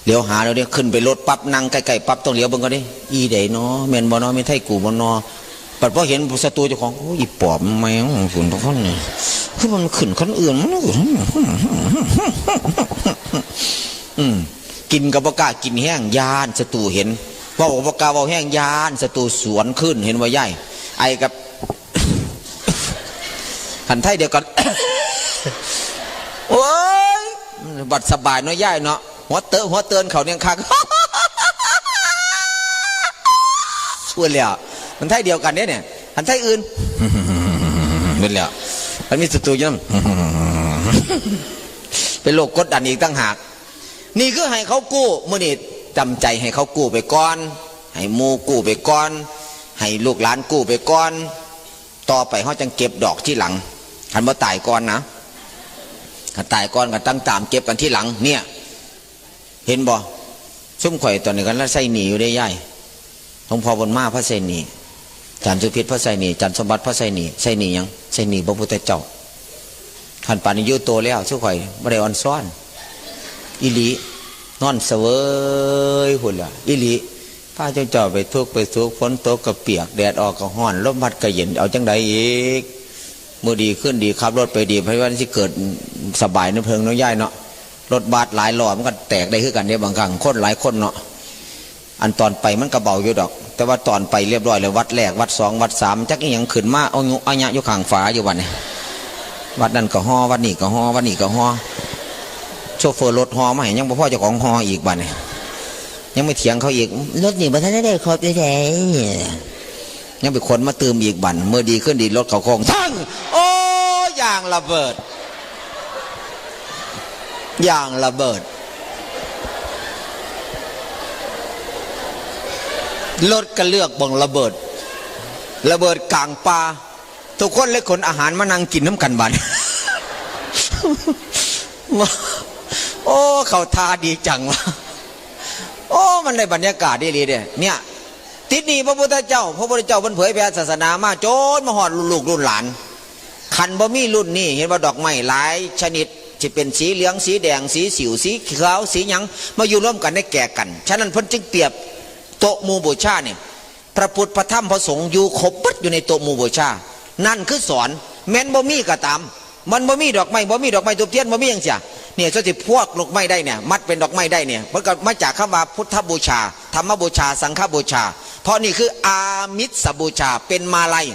เหลียวหาแล้วเนี่ย ขึ้นไปรถปั๊บ นั่งใกล้ๆปั๊บ ต้องเหลียวเบิ่งก่อนเด้ อีใดน้อ แม่นบ่น้อ แม่นไทกูบ่น้อ บัดพอเห็นศัตรูเจ้าของ โอ้ย อีปอบแม่ง ฝุ่นทุกคนนี่ คือมันขึ้นคนอื่น มัน อืม กินก็บ่กล้ากินแฮง ย้านศัตรูเห็น เว้าก็บ่กล้าเว้าแฮง ย้านศัตรูสวนคืน เห็นบ่ยาย ไอกับ คันไทเดียวกัน โอ้ย บัดสบายเนาะยายเนาะ หัวเตอะหัวเตินเขาเนี่ยคัก พูดแล้ว มันไทเดียวกันเด้เนี่ย คันไทอื่น เป็นแล้ว มันมีศัตรูอยู่นำ เป็นโรคกดดันอีกต่างหาก นี่คือให้เขากู้ มื้อนี้จำใจให้เขากู้ไปก่อน ให้หมู่กู้ไปก่อน ให้ลูกหลานกู้ไปก่อน ต่อไปเขาจั่งเก็บดอกทีหลัง คันบ่ตายก่อนนะ คันตายก่อนก็ตั้งตามเก็บกันทีหลัง เนี่ย เห็นบ่ ซุมข่อยตอนนี้ก็ใช้หนี้อยู่เด้ยาย หลวงพ่อบุญมาพาใช้หนี้ อาจารย์สุพิษพาใช้หนี้ อาจารย์สมบัติพาใช้หนี้ ใช้หนี้หยัง ใช้หนี้พระพุทธเจ้า คันปานนี้อยู่โตแล้ว ซุมข่อยบ่ได้อ่อนซ้อน อีหลี นอนเสวยพุ้นล่ะ อีหลี พาเจ้าเจ้าไปทุกข์ไปสุข ฝนตกก็เปียก แดดออกก็ร้อน ลมพัดก็เย็น เอาจั่งใดอีก มื้อดีคืนดี ขับรถไปดี ไผว่าสิเกิดสบายนำเพิ่นเนาะยายเนาะ รถบัสหลายล้อมันก็แตกได้คือกันเด้ บางครั้งคนหลายคนเนาะ อันตอนไปมันก็เบาอยู่ดอก แต่ว่าตอนไปเรียบร้อยแล้ว วัดแรก วัดสอง วัดสาม จักอีหยังขึ้นมา เอายุเอายะอยู่ข้างฝาอยู่บัดนี้ วัดนั่นก็ฮอ วัดนี้ก็ฮอ วัดนี้ก็ฮอ โชเฟอร์รถฮอมาให้ ยังบ่พอเจ้าของฮออีกบัดนี้ ยังไปเถียงเขาอีก รถนี่บ่ทันได้ครบอยู่ไส ยังไปขนมาตื่มอีกบัด มื้อดีคืนดีรถเข้าโค้ง ทัง โอ้ ยางระเบิด ยางระเบิด รถก็เลือกบ่องระเบิด ระเบิดกลางป่า ทุกคนเลยขนอาหารมานั่งกินนำกันบัด โอ้ เข้าท่าดีจังวะ โอ้ มันได้บรรยากาศดีๆเด้ เนี่ย ติดหนี้พระพุทธเจ้า พระพุทธเจ้าเพิ่นเผยแผ่ศาสนามาจนมาฮอดลูกรุ่นหลาน คันบ่มีรุ่นนี้ เห็นว่าดอกไม้หลายชนิด สิเป็นสีเหลือง สีแดง สีสิว สีขาว สีหยัง มาอยู่ร่วมกันได้แก่กัน ฉะนั้นเพิ่นจึงเปรียบโต๊ะหมู่บูชาเนี่ย พระพุทธ พระธรรม พระสงฆ์ อยู่ครบเบิดอยู่ในโต๊ะหมู่บูชา นั่นคือสอน แม้นบ่มีก็ตาม มันบ่มีดอกไม้ บ่มีดอกไม้ธูปเทียน บ่มีหยังเสีย เนี่ยส่วนสิพวกดอกไม้ได้เนี่ย มัดเป็นดอกไม้ได้เนี่ย มันก็มาจากคำว่าพุทธบูชา ธรรมบูชา สังฆบูชา เพราะนี่คืออามิสบูชา เป็นมาลัย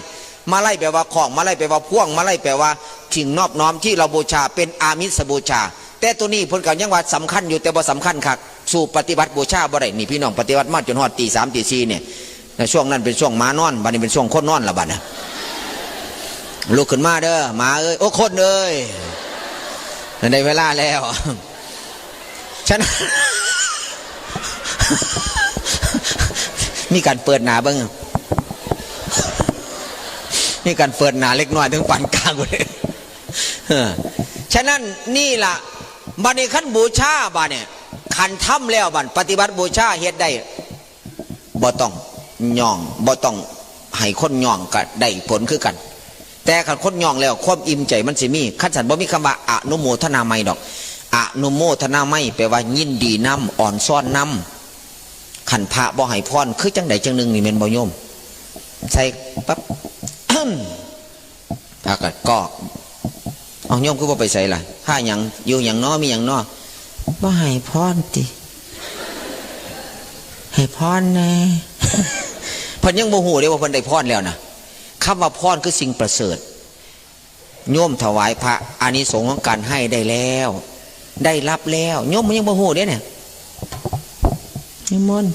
มาลัยแปลว่าของ มาลัยแปลว่าพ่วง มาลัยแปลว่าสิ่งนอบน้อมที่เราบูชา เป็นอามิสบูชา แต่ตัวนี้เพิ่นก็ยังว่าสำคัญอยู่ แต่บ่สำคัญคัก สู้ปฏิบัติบูชาบ่ได้ นี่พี่น้องปฏิบัติมาจนฮอดตีสามตีสี่เนี่ย ในช่วงนั้นเป็นช่วงหมานอน บัดนี้เป็นช่วงคนนอนละบัดนะ ลุกขึ้นมาเด้อ หมาเอ้ย โอ้ คนเอ้ย ได้เวลาแล้ว ฉะนั้น มีการเปิดหน้าเบิ่ง มีการเปิดหน้าเล็กน้อยถึงปานกลางเลย เออ ฉะนั้นนี่ล่ะ บัดนี้คันบูชาบัดเนี่ย คันทำแล้วบัดปฏิบัติบูชาเฮ็ดได้ บ่ต้องย่อง บ่ต้องให้คนย่องก็ได้ผลคือกัน แต่คันคนย่องแล้วความอิ่มใจมันสิมี คันซั่นบ่มีคำว่าอนุโมทนาใหม่ดอก อนุโมทนาใหม่แปลว่ายินดีนำ อ่อนซ้อนนำ คันพระบ่ให้พร คือจังใดจังหนึ่งนี่แม่นบ่โยม ใส่ปั๊บ พระก็กอก เอาโยมคือบ่ไปไสล่ะ พระหยัง อยู่หยังน้อ มีหยังน้อ บ่ให้พรติ ให้พรแหน่ เพิ่นยังบ่ฮู้เด้ว่าเพิ่นได้พรแล้วนะ คำว่าพรคือสิ่งประเสริฐ โยมถวายพระ อานิสงส์ของการให้ได้แล้ว ได้รับแล้ว โยมมันยังบ่ฮู้เด้เนี่ย นิมนต์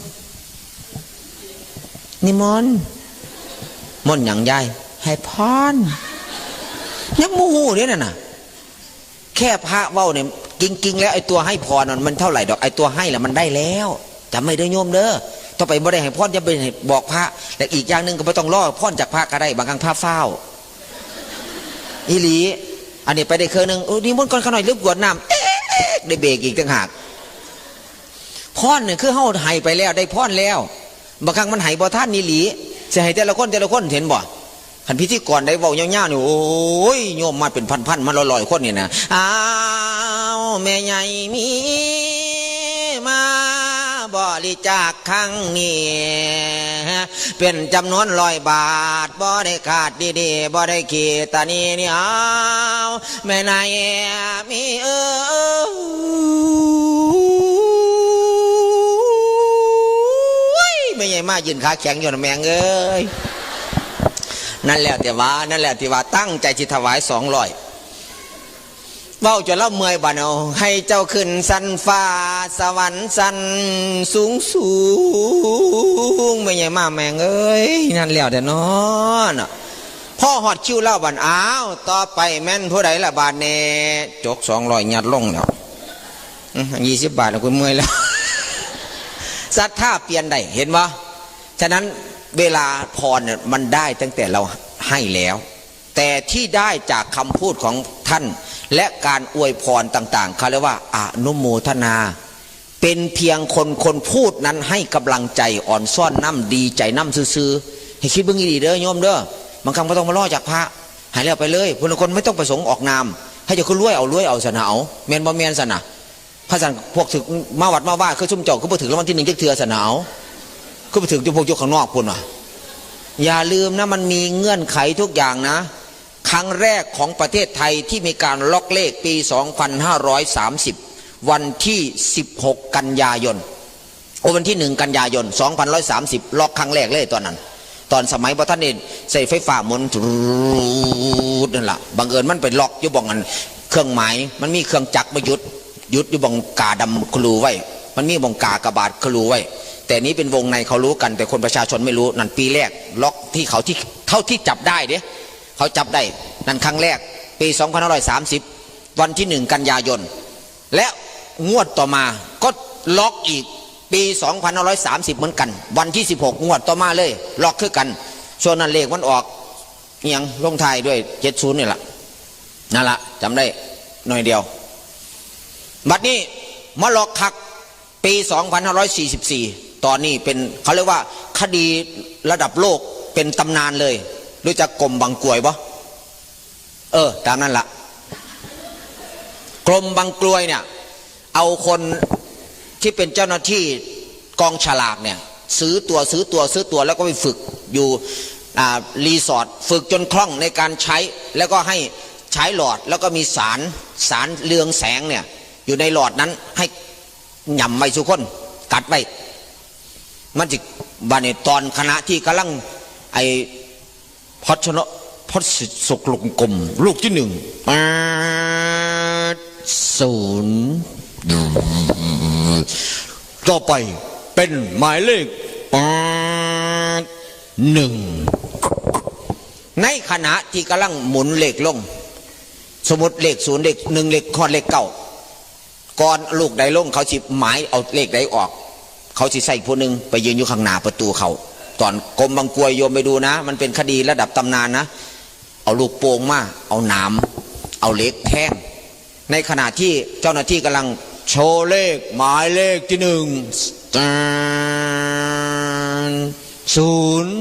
นิมนต์ มนต์หยังยาย ให้พร ยังบ่ฮู้เด้นั่นน่ะ แค่พระเว้าเนี่ย จริงๆแล้วไอ้ตัวให้พรน่ะมันเท่าไหร่ดอก ไอ้ตัวให้ละมันได้แล้ว จำไว้เด้อโยมเด้อ ต่อไปบ่ได้ให้พร อย่าไปบอกพระ และอีกอย่างหนึ่งก็บ่ต้องรอพรจากพระก็ได้ บางครั้งพระฟ้าว อีหลี อันนี้ไปได้เครื่องหนึ่ง โอ้ นิมนต์ก่อนข้าน้อย ลืมกรวดน้ำ เอ๊ะ ได้เบรกอีกต่างหาก พรเนี่ยคือเฮาให้ไปแล้ว ได้พรแล้ว บางครั้งมันให้บ่ทันอีหลี สิให้แต่ละคนแต่ละคน เห็นบ่ คันพิธีกรได้เว้ายาวๆนี่ โอ้ย โยมมาเป็นพันๆ มาร้อยๆ คนนี่นะ อ้าว แม่ใหญ่มีมาบริจาคครั้งนี้ เป็นจำนวนร้อยบาท บ่ได้ขาดดีๆ บ่ได้ขี้ตานีนี่ อ้าว แม่นายมีเอ้ย แม่ใหญ่มายืนขาแข็งอยู่นะแม่งเอ้ย นั่นแหละที่ว่า นั่นแหละที่ว่าตั้งใจสิถวายสองร้อย เว้าจนเราเมื่อยบัดเอา ให้เจ้าขึ้นชั้นฟ้าสวรรค์ชั้นสูงสูง แม่ใหญ่มาแม่งเอ้ย นั่นแล้วแต่นอน พอฮอดคิวเราบัด อ้าว ต่อไปแม่นผู้ใดล่ะบาดนี้ จกสองร้อยยัดลงแล้ว อืม ยี่สิบบาทแล้ว กูเมื่อยแล้ว ศรัทธาเปลี่ยนได้ เห็นบ่ ฉะนั้นเวลาพรเนี่ยมันได้ตั้งแต่เราให้แล้ว แต่ที่ได้จากคำพูดของท่าน และการอวยพรต่างๆ เขาเรียกว่าอนุโมทนา เป็นเพียงคนคนพูดนั้นให้กำลังใจ อ่อนซ้อนนำ ดีใจนำซื่อๆ ให้คิดเบิ่งดีๆเด้อโยมเด้อ บางครั้งบ่ต้องมารอจากพระ ให้แล้วไปเลย ผู้ลางคนไม่ต้องประสงค์ออกนาม ให้เจ้าคือรวยเอา รวยเอาซะนะ เอา แม่นบ่แม่นซะนะ พระสันพวกถืกมาวัดมาว่า คือซุมเจ้าคือบ่ถืกรางวัลที่หนึ่งจักเทื่อซะนะ เอา คือบ่ถืกอยู่พวกอยู่ข้างนอกพุ้นว่ะ อย่าลืมนะ มันมีเงื่อนไขทุกอย่างนะ ครั้งแรกของประเทศไทยที่มีการล็อกเลขปี สองพันห้าร้อยสามสิบ วันที่ สิบหก กันยายน โอ้ วันที่ หนึ่ง กันยายน สองพันร้อยสามสิบ ล็อกครั้งแรกเลยตอนนั้น ตอนสมัยบ่ทันได้ใช้ไฟฟ้าหมุน ตรูดนั่นล่ะ บังเอิญมันไปล็อกอยู่บ่องอันเครื่องหมาย มันมีเครื่องจักรมาหยุด หยุดอยู่บ่องกาดำครูไว้ มันมีบ่องกากบาทครูไว้ แต่นี้เป็นวงในเขารู้กัน แต่คนประชาชนไม่รู้ นั่นปีแรก ล็อกที่เขาที่เขาที่จับได้เด้ เขาจับได้ นั่นครั้งแรก ปี สองพันห้าร้อยสามสิบ วันที่ หนึ่ง กันยายน และงวดต่อมาก็ล็อกอีก ปี สองพันห้าร้อยสามสิบ เหมือนกัน วันที่ สิบหก งวดต่อมาเลย ล็อกคือกัน ช่วงนั้นเลขมันออก อิหยังลงท้ายด้วย เจ็ดศูนย์ นี่แหละ นั่นละจำได้หน่อยเดียว บัดนี้มาล็อกคัก ปี สองพันห้าร้อยสี่สิบสี่ ตอนนี้เป็นเขาเรียกว่าคดีระดับโลก เป็นตำนานเลย รู้จักกรมบางกรวยบ่ เออ ตามนั้นละ กรมบางกรวยเนี่ย เอาคนที่เป็นเจ้าหน้าที่กองฉลากเนี่ย ซื้อตั๋ว ซื้อตั๋ว ซื้อตั๋ว แล้วก็ไปฝึกอยู่ อ่า รีสอร์ท ฝึกจนคล่องในการใช้ แล้วก็ให้ใช้หลอด แล้วก็มีสาร สารเรืองแสงเนี่ย อยู่ในหลอดนั้น ให้หย่ำไว้สู่คน กัดไว้ มันสิ บาดนี้ตอนขณะที่กำลัง ไอ้ พัชนะ พัสสุกลงกลม ลูกที่ หนึ่ง แปด ศูนย์ ต่อไปเป็นหมายเลข แปด หนึ่ง ในขณะที่กำลังหมุนเลขลง สมมติเลข ศูนย์ เลข หนึ่ง เลข ฮอดเลข เก้า ก่อนลูกใดลง เขาสิหมายเอาเลขใดออก เขาสิใส่ผู้หนึ่งไปยืนอยู่ข้างหน้าประตูเขา ตอนกรมบางกรวย โยมไปดูนะ มันเป็นคดีระดับตำนานนะ เอาลูกโป่งมา เอาหนาม เอาเหล็กแทง ในขณะที่เจ้าหน้าที่กำลังโชว์เลข หมายเลขที่ หนึ่ง ศูนย์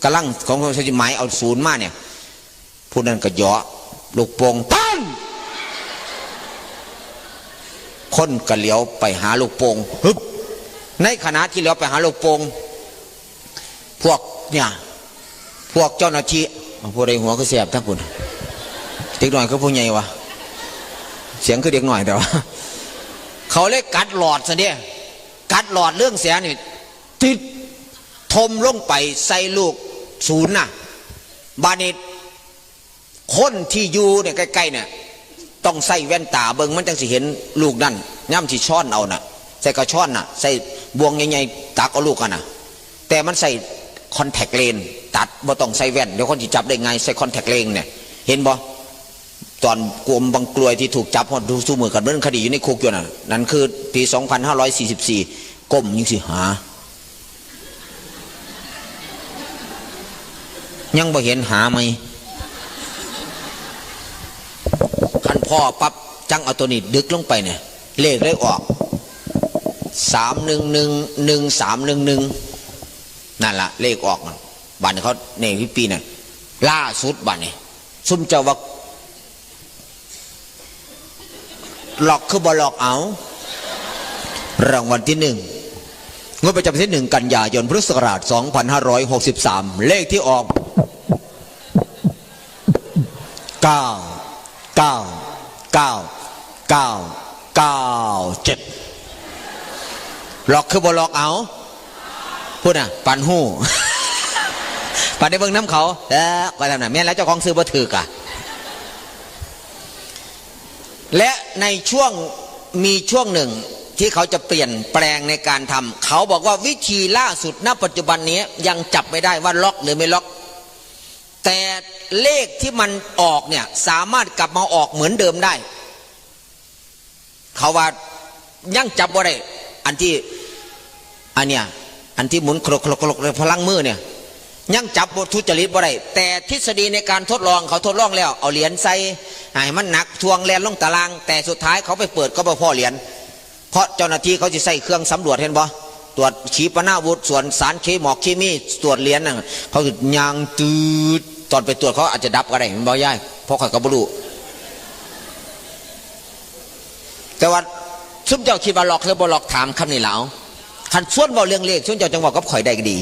กำลังของเขาสิหมายเอา ศูนย์ มาเนี่ย ผู้นั้นก็เหยาะลูกโป่ง ปัง คนก็เหลียวไปหาลูกโป่ง ฮึบ ในขณะที่เหลียวไปหาลูกโป่ง พวกเนี่ย พวกเจ้าหน้าที่ เอา ผู้ใดหัวคือแสบทั้งคุณ เด็กน้อยคือผู้ใหญ่วะ เสียงคือเด็กน้อยแต่ว่า เขาเลยกัดหลอดซะเด้ กัดหลอดเรื่องเสียนี่ ติด ทมลงไปใส่ลูก ศูนย์ น่ะ บาดนี้ คนที่อยู่เนี่ยใกล้ๆเนี่ย ต้องใส่แว่นตาเบิ่ง มันจังสิเห็นลูกนั่น ย่ำสิช้อนเอาน่ะ ใส่กระช้อนน่ะ ใส่บ่วงใหญ่ๆ ตักเอาลูกกันน่ะ แต่มันใส่คอนแทคเลนส์ ตัด บ่ต้องใส่แว่น เดี๋ยวคนสิจับได้ง่าย ใส่คอนแทคเลนส์เนี่ย เห็นบ่ ตอนกรมบางกรวยที่ถูกจับ ฮอดทุกมื้อกันเบิ่งคดีอยู่ในคุกอยู่น่ะ นั่นคือปี สองพันห้าร้อยสี่สิบสี่ ก้มยังสิหา ยังบ่เห็น หาใหม่ คันพ้อปั๊บ จั่งเอาตัวนี้ดึกลงไปเนี่ย เลขเลยออก สามหนึ่งหนึ่ง หนึ่งสามหนึ่งหนึ่ง นั่นละเลขออกนั่น บาดนี้เขา นี่พี่ปีน่ะ ล่าสุดบาดนี้ ซุมเจ้าว่า ล็อกคือบ่ล็อกเอา รางวัลที่ หนึ่ง งวดประจำวันที่ หนึ่ง กันยายน พุทธศักราช สองพันห้าร้อยหกสิบสาม เลขที่ออก เก้า เก้า เก้า เก้า เก้า เจ็ด ล็อกคือบ่ล็อกเอา พูดน่ะ ปันฮู้ ปันได้เบิ่งนำเขา เออ ว่าซั่นน่ะ แม่นแล้วเจ้าของซื้อบ่ถืกอะ และในช่วง มีช่วงหนึ่งที่เขาจะเปลี่ยนแปลงในการทำ เขาบอกว่าวิธีล่าสุด ณ ปัจจุบันนี้ยังจับไม่ได้ว่าล็อกหรือไม่ล็อก แต่เลขที่มันออกเนี่ย สามารถกลับมาออกเหมือนเดิมได้ เขาว่ายังจับบ่ได้ อันที่ อันเนี้ย อันที่หมุนโครกๆๆๆ พลังมือเนี่ย ยังจับบ่ ทุจริตบ่ได้ แต่ทฤษฎีในการทดลอง เขาทดลองแล้ว เอาเหรียญใส่ ให้มันหนัก ถ่วงแล่นลงตาราง แต่สุดท้ายเขาไปเปิดก็บ่พ้อเหรียญ เพราะเจ้าหน้าที่เขาสิใส่เครื่องสำรวจ เห็นบ่ ตรวจขีปนาวุธ ส่วนสารเคหมอกเคมี ตรวจเหรียญน่ะ เขาสิย่างตืด ตอนไปตรวจเขาอาจจะดับก็ได้ แม่นบ่ยาย เพราะข้อยก็บ่รู้ แต่ว่าซุมเจ้าคิดว่าล็อกหรือบ่ล็อก ถามคำนี้ล่ะ เอา คันชวนเว้าเรื่องเลข ซุมเจ้าจั่งเว้ากับข้อยได้ก็ดี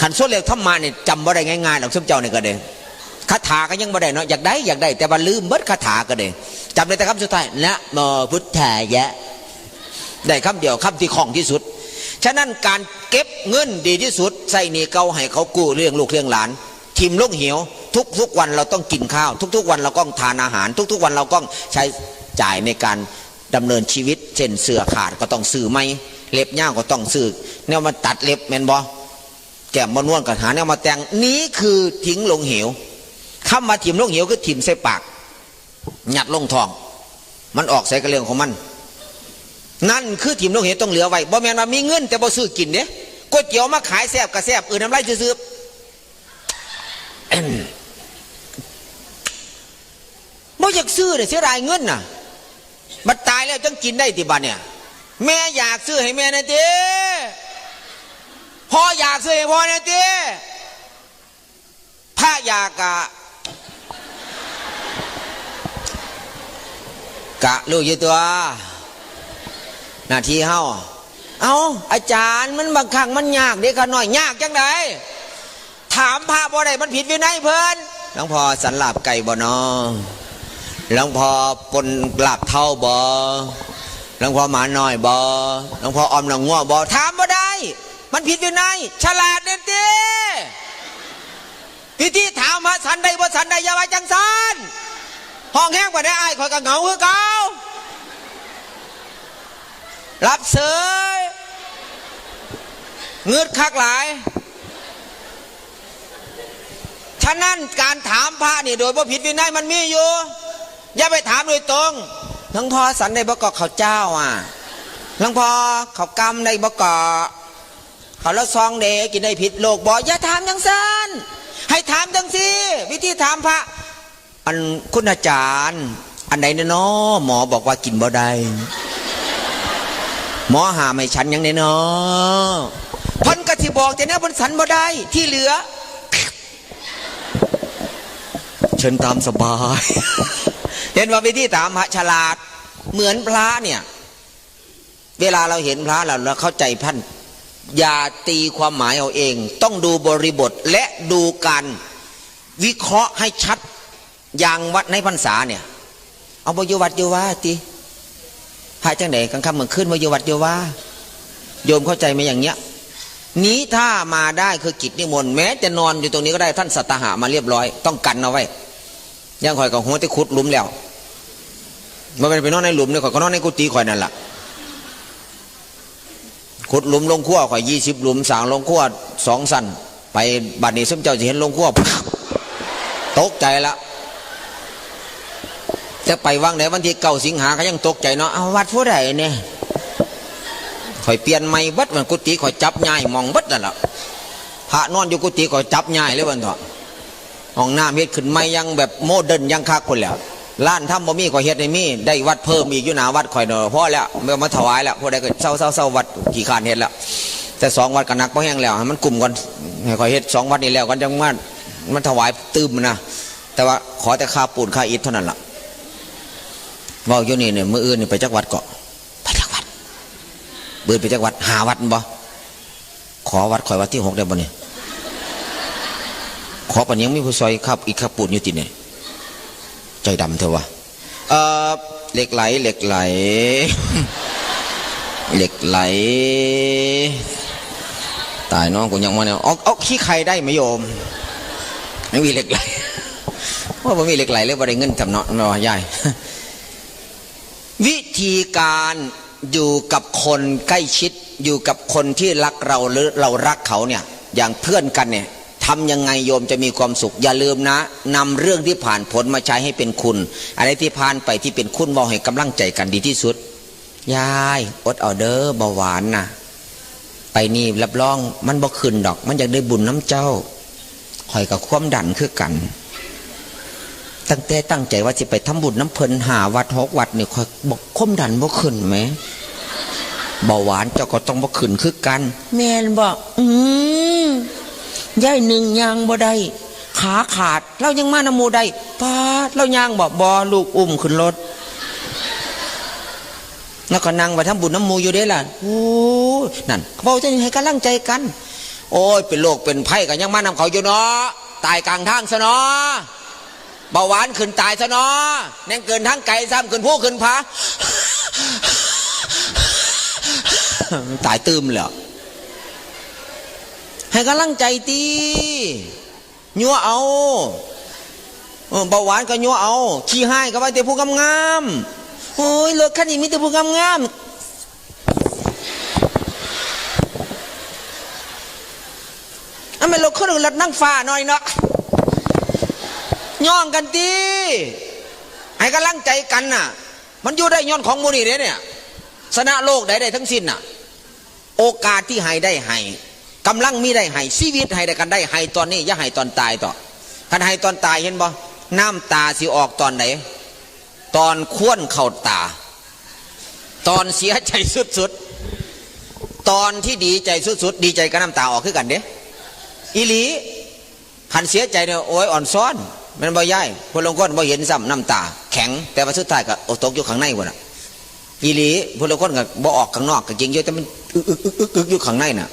คันชวนเรื่องธรรมะนี่จำบ่ได้ง่ายๆดอก ซุมเจ้านี่ก็เด้ คาถาก็ยังบ่ได้เนาะ อยากได้ อยากได้ แต่ว่าลืมเบิดคาถาก็เด้ จำได้แต่คำสุดท้าย นะโมพุทธายะ ได้คำเดียว คำที่คล่องที่สุด ฉะนั้นการเก็บเงินดีที่สุด ใช้หนี้เก่าให้เขากู้ เลี้ยงลูกเลี้ยงหลาน ถิ่มลงเหว ทุกๆวันเราต้องกินข้าว ทุกๆวันเราต้องทานอาหาร ทุกๆวันเราต้องใช้ จ่ายในการดำเนินชีวิต เช่นเสื้อขาดก็ต้องซื้อใหม่ เล็บยาวก็ต้องซื้อแนวมาตัดเล็บ แม่นบ่ แก้มบ่นวลก็หาแนวมาแต่ง นี่คือถิ่มลงเหว คำว่าถิ่มลงเหวคือถิ่มใส่ปาก ยัดลงท้อง มันออกไสก็เรื่องของมัน นั่นคือถิ่มลงเหว ต้องเหลือไว้ บ่แม่นว่ามีเงินแต่บ่ซื้อกินเด้ ก๋วยเตี๋ยวมาขายแซ่บก็แซ่บ อืดน้ำลายซื่อๆ บ่อยากซื้อเด้ เสียดายเงินน่ะ บัดตายแล้วจั่งกินได้ติบัดเนี่ย แม่อยากซื้อให้แม่แหน่ติ พ่ออยากซื้อให้พ่อแหน่ติ พระอยากกะ กะรู้อยู่ตั๊ว หน้าที่เฮา เอ้า อาจารย์ มันบางครั้งมันยากเด้ ข้าน้อย ยากจั่งใด ถามพระบ่ได้ มันผิดวินัยเพิ่น หลวงพ่อสันลาบไก่บ่น้อ หลวงพ่อปนลาบเทาบ่ หลวงพ่อหมาน้อยบ่ หลวงพ่อออมหนองงัวบ่ ถามบ่ได้ มันผิดวินัย ฉลาดแหน่ติ วิธีถามพระ สันได้บ่สันได้ อย่าว่าจั่งซั้น ฮ้องแฮงปานใดอ้ายข้อยก็เหงาคือเก่า หลับเสย งึดคักหลาย ฉะนั้นการถามพระนี่โดยบ่ผิดวินัยมันมีอยู่ อย่าไปถามโดยตรง หลวงพ่อสันได้บ่เกาะข้าวเจ้าอ่ะ หลวงพ่อข้าวกล้ำได้บ่เกาะ ข้าวละซองเด้ กินได้ผิดโลกบ่ อย่าถามจั่งซั้น ให้ถามจั่งซี้ วิธีถามพระ อัน คุณอาจารย์ อันใดแหน่น้อ หมอบอกว่ากินบ่ได้ หมอห้ามให้ฉันหยังแหน่น้อ เพิ่นก็สิบอกแต่แนวเพิ่นสันบ่ได้ ที่เหลือ เชิญตามสบาย เห็นว่าวิธีถามพระฉลาด เหมือนพระเนี่ย เวลาเราเห็นพระแล้วเราเข้าใจท่าน อย่าตีความหมายเอาเอง ต้องดูบริบทและดูการวิเคราะห์ให้ชัด อย่างวัดในพรรษาเนี่ย เอาบ่อยู่วัดอยู่วาติ พระจั่งใดกลางค่ำกลางคืนบ่อยู่วัดอยู่วา โยมเข้าใจไหมอย่างเงี้ย นี้ถ้ามาได้คือกิจนิมนต์ แม้จะนอนอยู่ตรงนี้ก็ได้ ท่านสัตตาหะมาเรียบร้อย ต้องกันเอาไว้ อย่างข้อยก็หัวแต่ขุดหลุมแล้ว บ่แม่นไปนอนในหลุมเด้ ข้อยก็นอนในกุฏิข้อยนั่นล่ะ ขุดหลุมโรงครัวข้อยยี่สิบหลุม สร้างโรงครัวสองชั้น ไปบัดนี้ซุมเจ้าสิเห็นโรงครัว ตกใจละ แต่ไปวังไหนวันที่เก้าสิงหาก็ยังตกใจเนาะ เอาวัดผู้ใดเนี่ย ข้อยเปลี่ยนใหม่เบิด วันกุฏิข้อยจับย้ายหม่องเบิดนั่นล่ะ พระนอนอยู่กุฏิข้อยจับย้ายเลยวันเถาะ ห้องน้ำเฮ็ดขึ้นใหม่อย่างแบบโมเดิร์นอย่างคักพุ้นแหล้ว ร้านทำบ่มีข้อยเฮ็ดให้มี ได้วัดเพิ่มอีกอยู่หน้าวัดข้อยเนาะ พอแล้ว บ่มาถวายแล้ว ผู้ใดก็เซาๆๆ วัดขี้คร้านเฮ็ดแล้ว แต่สองวัดก็หนักพอแฮงแล้ว ให้มันกุ้มก่อน ให้ข้อยเฮ็ดสองวัดนี้แล้วก่อนจั่งมา มาถวายตื่มนะ แต่ว่าขอแต่ค่าปูนค่าอิฐเท่านั้นล่ะ เว้าอยู่นี่เนี่ย มื้ออื่นนี่ไปจักวัดเกาะ ไปจักวัด มื้ออื่นไปจักวัด ห้าวัดแม่นบ่ ขอวัดข้อยวัดที่หกได้บ่เนี่ย ขอปานนี้ยังมีผู้ซอยครับ อีกครับปูนอยู่ติเนี่ย ใจดำแท้วะ เอ่อ เหล็กไหล เหล็กไหล เหล็กไหล ตายน้องกูยังว่าเนี่ย เอา เอาขี้ใครได้ไหมโยม ไม่มีเหล็กไหล ว่าบ่มีเหล็กไหลเลยบ่ได้เงินจำเนาะเนาะยาย วิธีการอยู่กับคนใกล้ชิด อยู่กับคนที่รักเราหรือเรารักเขาเนี่ย อย่างเพื่อนกันเนี่ย ทำยังไงโยมจะมีความสุข อย่าลืมนะ นำเรื่องที่ผ่านผลมาใช้ให้เป็นคุณ อะไรที่ผ่านไปที่เป็นคุณเว้าให้กำลังใจกันดีที่สุด ยาย อดเอาเด้อ เบาหวานน่ะ ไปนี่รับรองมันบ่ขึ้นดอก มันอยากได้บุญนำเจ้า ข้อยก็ความดันคือกัน ตั้งแต่ตั้งใจว่าสิไปทำบุญนำเพิ่นห้าวัดหกวัดนี่ ข้อยบอกความดันบ่ขึ้นแหม เบาหวานเจ้าก็ต้องบ่ขึ้นคือกัน แม่นบ่ อืม ยายนึ่งย่างบ่ได้ ขาขาด ลาวยังมานำหมู่ได้ ป๊าด ลาวย่างบ่ บ่ ลูกอุ้มขึ้นรถ แล้วก็นั่งไปทำบุญนำหมู่อยู่เด้ล่ะ โอ้ นั่น เว้าจั่งให้กำลังใจกัน โอ้ย เป็นโรคเป็นภัยก็ยังมานำเขาอยู่เนาะ ตายกลางทางซะเนาะ เบาหวานขึ้นตายซะเนาะ แน่งเกินทางไกลซ้ำ ขึ้นภูขึ้นผา ตายตื่มแล้ว ให้กำลังใจติ ยั่วเอา เออ เบาหวานก็ยั่วเอา ขี้ฮ้ายก็ว่าแต่ผู้งาม โอ้ย รถคันนี้มีแต่ผู้งามๆ อันแม่นรถคนรถนางฟ้าหน่อยเนาะ ย่องกันติ ให้กำลังใจกันน่ะ มันอยู่ได้ย้อนของหมู่นี้เด้เนี่ย ชนะโลกใดได้ทั้งสิ้นน่ะ โอกาสที่ให้ได้ให้ กำลังมีได้ให้ ชีวิตให้ได้กันได้ ให้ตอนนี้ อย่าให้ตอนตายต่อ คันให้ตอนตายเห็นบ่ น้ำตาสิออกตอนใด ตอนควนเข้าตา ตอนเสียใจสุดๆ ตอนที่ดีใจสุดๆ ดีใจกับน้ำตาออกคือกันเด้ อีหลี คันเสียใจเนี่ย โอ้ย อ่อนซ้อน แม่นบ่ยาย ผู้ลางคนบ่เห็นซ้ำ น้ำตาแข็ง แต่ว่าสุดท้ายก็ โอ้ ตกอยู่ข้างในพุ้นน่ะ อีหลี ผู้ลางคนก็บ่ออกข้างนอก กางเกงอยู่ แต่มันอึกอึกอึกอึกอึกอยู่ข้างในน่ะ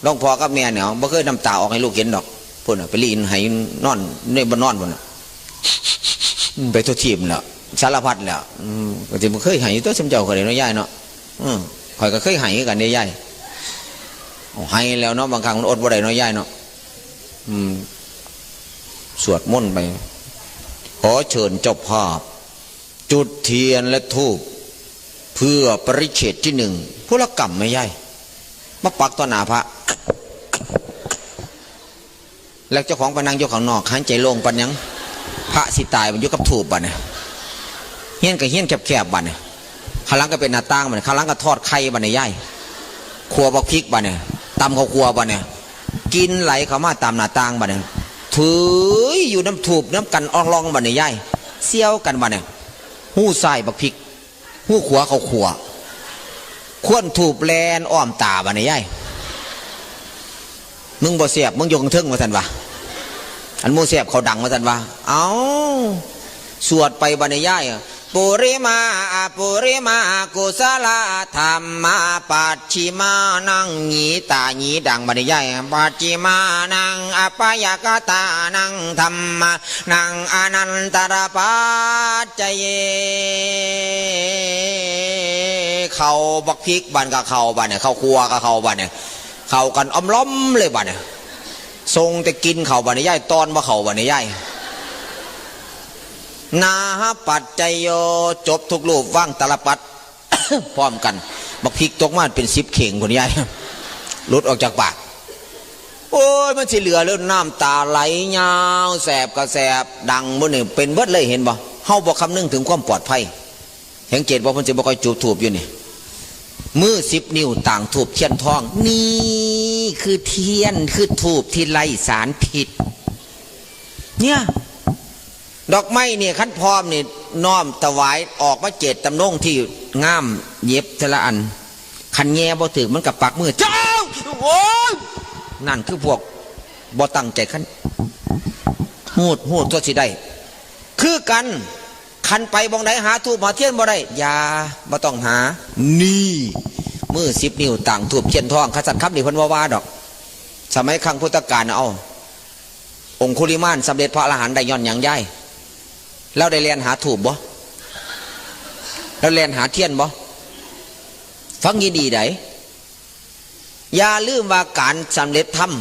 หลวงพ่อกับแม่เนี่ย บ่เคยน้ำตาออกให้ลูกเห็นดอก พุ้นน่ะ ไปลีนไห้นอนในบ่อนนอนพุ้นน่ะ ไปทั่วทีมแหละ สารพัดแหละ อืม ก็สิบ่เคยไห้อยู่ตัวซุมเจ้าก็ได้เนาะยายเนาะ อืม ข้อยก็เคยไห้คือกันเด้ยาย เอาไห้แล้วเนาะ บางครั้งมันอดบ่ได้เนาะยายเนาะ อืม สวดมนต์ไป ขอเชิญเจ้าภาพ จุดเทียนและธูป เพื่อปริเฉดที่หนึ่ง ผู้ละกำแม่ยาย มาปักต่อหน้าพระ แล้วเจ้าของไปนั่งอยู่ข้างนอก หายใจโล่งปานหยัง พระสิตายมันอยู่กับธูปบัดนี้ เฮียนก็เฮียนแคบๆ บัดนี้ ข้างหลังก็เป็นหน้าต่างบัดนี้ ข้างหลังก็ทอดไข่บัดนี้ยาย คั่วบักพริกบัดนี้ ตำข้าวคั่วบัดนี้ กลิ่นไหลเข้ามาตามหน้าต่างบัดนี้ เถือยอยู่นำธูปนำกันอ่องล่องบัดนี้ยาย เสี่ยวกันบัดนี้ ฮู้ซ้ายบักพริก ฮู้ขวาข้าวคั่ว ควันธูปแล่นอ้อมตาบัดนี้ยาย มึงบ่แซ่บ มึงอยู่ข้างเทิงว่าซั่นวะ อันหมู่แซ่บเขาดังว่าซั่นวะ เอ้า สวดไปบัดนี้ยาย ปุริมาอปุริมากุศลธรรมาปัจฉิมานัง หยีตาหยีดังบัดนี้ยาย ปัจฉิมานังอปยคตานังธรรมา นังอนันตรปัจจเย เข้าบักพริกบัดนี้ก็เข้าบัดนี้ เข้าครัวก็เข้าบัดนี้ เข้ากันอ้อมล้อมเลยบัดนี้ ส่งแต่กลิ่นเข้าบัดนี้ยาย ตอนบ่เข้าบัดนี้ยาย นาหปัจจโย จบทุกรูป วางตาลปัตร พร้อมกัน บักพริกตกมาเป็นสิบเข่งพุ้นยาย หลุดออกจากปาก โอ้ย มันสิเหลือแล้ว น้ำตาไหลยาว แสบก็แสบ ดังหมดนี่ เป็นเบิดเลย เห็นบ่ เฮาบ่คำนึงถึงความปลอดภัย สังเกตบ่ เพิ่นสิบ่ค่อยจุดธูปอยู่นี่ มือสิบนิ้วต่างธูปเทียนทอง นี่คือเทียน คือธูปที่ไร้สารพิษ เนี่ย ดอกไม้นี่ คันพร้อมนี่ น้อมถวายออกมาเจตจำนงที่งาม เย็บทีละอัน คันแย่บ่ถืก มันก็ปักมือ เจ้า โอ้ย นั่นคือพวกบ่ตั้งใจ คันฮูด ฮูดตัวสิได้ คือกัน คันไปบ่งใดหาธูปหาเทียนบ่ได้ อย่า บ่ต้องหา นี่ มือสิบนิ้วต่างธูปเทียนทอง คันซั่นคำนี้เพิ่นบ่ว่าดอก สมัยครั้งพุทธกาลน่ะ เอ้า องคุลิมานสำเร็จพระอรหันต์ได้ย้อนหยังยาย ลาวได้แล่นหาธูปบ่ ลาวแล่นหาเทียนบ่ ฟังดีๆ ได๋ อย่าลืมว่าการสำเร็จธรรม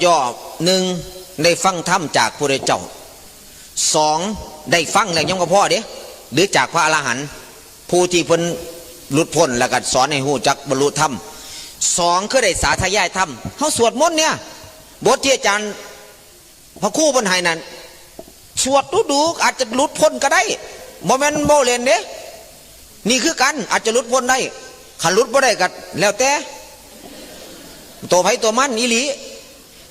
ย่อๆ หนึ่ง ได้ฟังธรรมจากพระพุทธเจ้า สอง ได้ฟังแล้วยังบ่พอเด้ หรือจากพระอรหันต์ ผู้ที่เพิ่นหลุดพ้นแล้วก็สอนให้ฮู้จักบรรลุธรรม สอง คือได้สาธยายธรรม เฮาสวดมนต์เนี่ย บทที่อาจารย์ พระครูเพิ่นให้นั่น สวดดูๆ อาจจะหลุดพ้นก็ได้ บ่แม่นเว้าเล่นเด้ นี่คือกัน อาจจะหลุดพ้นได้ คันหลุดบ่ได้ก็แล้วแต่ ตัวไผตัวมันอีหลี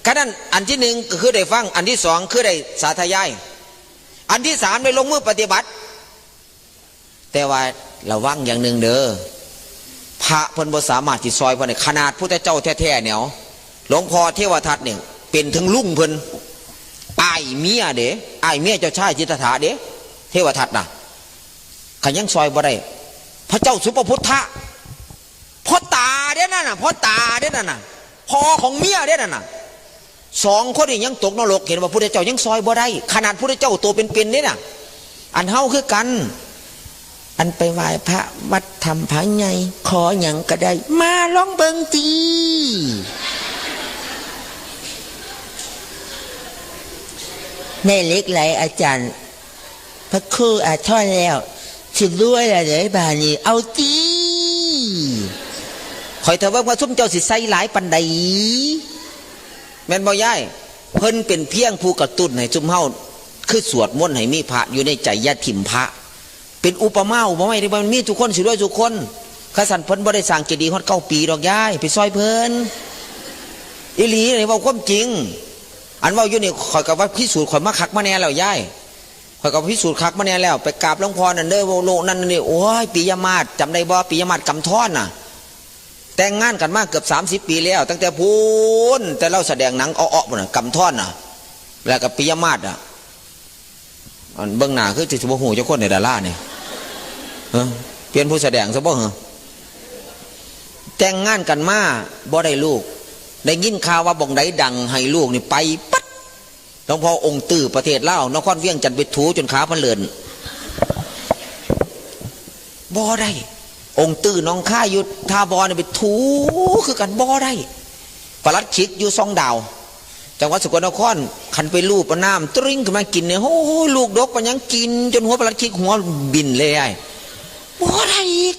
คันนั้นอันที่หนึ่งก็คือได้ฟัง อันที่สองคือได้สาธยาย อันที่สามได้ลงมือปฏิบัติ แต่ว่าระวังอย่างหนึ่งเด้อ พระเพิ่นบ่สามารถสิซ่อยเพิ่นได้ ขนาดพุทธเจ้าแท้ๆ เนี่ย หลวงพ่อเทวทัตเนี่ย เป็นถึงลุงเพิ่น อ้ายเมียเด้ อ้ายเมียเจ้าชายสิทธัตถะเด้ เทวทัตน่ะ คันยังซ่อยบ่ได้ พระเจ้าสุปพุทธะ พ่อตาเด้นั่นน่ะ พ่อตาเด้นั่นน่ะ พ่อของเมียเด้นั่นน่ะ สองคนนี่ยังตกนรก เห็นว่าพุทธเจ้ายังซ่อยบ่ได้ ขนาดพุทธเจ้าตัวเป็นๆ เด้น่ะ อันเฮาคือกัน อันไปไหว้พระวัดถ้ำผาใหญ่ ขอหยังก็ได้ มาลองเบิ่งติ แม่เหล็กไหลอาจารย์ พระครูอาทรแล้ว สิรวยอะไรบาดนี้ เอาติ ข่อยถามว่าซุมเจ้าสิใส่หลายปานใด แม่นบ่ยาย เพิ่นเป็นเพียงผู้กระตุ้นให้ซุมเฮา คือสวดมนต์ให้มีพระอยู่ในใจ อย่าถิ่มพระ เป็นอุปมาอุปไมยที่มันมีทุกคนสิรวยทุกคน คันซั่นเพิ่นบ่ได้สร้างเจดีย์ฮอดเก้าปีดอกยาย ไปซอยเพิ่น อีหลีนี่เว้าความจริง อันเว้าอยู่นี่ข่อยก็ว่าพิสูจน์ข่อยมาคักมาแน่แล้วยาย ข่อยก็พิสูจน์คักมาแน่แล้ว ไปกราบหลวงพ่อนั่นเด้อ โลกนั่นนี่ โอ้ย ปิยมาศ จำได้บ่ ปิยมาศ กำธรน่ะ แต่งงานกันมาเกือบสามสิบปีแล้ว ตั้งแต่พู้น แต่เล่าแสดงหนังอ้อๆ พู้นน่ะ กำธรน่ะ แล้วก็ปิยมาศอ่ะ อันเบิ่งหน้าคือสิบ่ฮู้จักคนในดารานี่ เออ เปลี่ยนผู้แสดงซะบ่เหรอ แต่งงานกันมาบ่ได้ลูก ได้ยินข่าวว่าบ่องใดดังให้ลูกนี่ไปปั๊ด หลวงพ่อองค์ตื้อประเทศลาว นครเวียงจันทน์ไปถูจนขาพันเลิน บ่ได้ องค์ตื้อหนองคายอยู่ท่าบ่อนี่ไปถูคือกันบ่ได้ ปลัดขิกอยู่ซองดาว จังหวัดสกลนคร คันไปลูบเอาน้ำตริ้งขึ้นมากินเนี่ย โอ้ย ลูกดกปานหยังกิน จนหัวปลัดขิกหัวบินเลยไอ้ บ่ได้อีก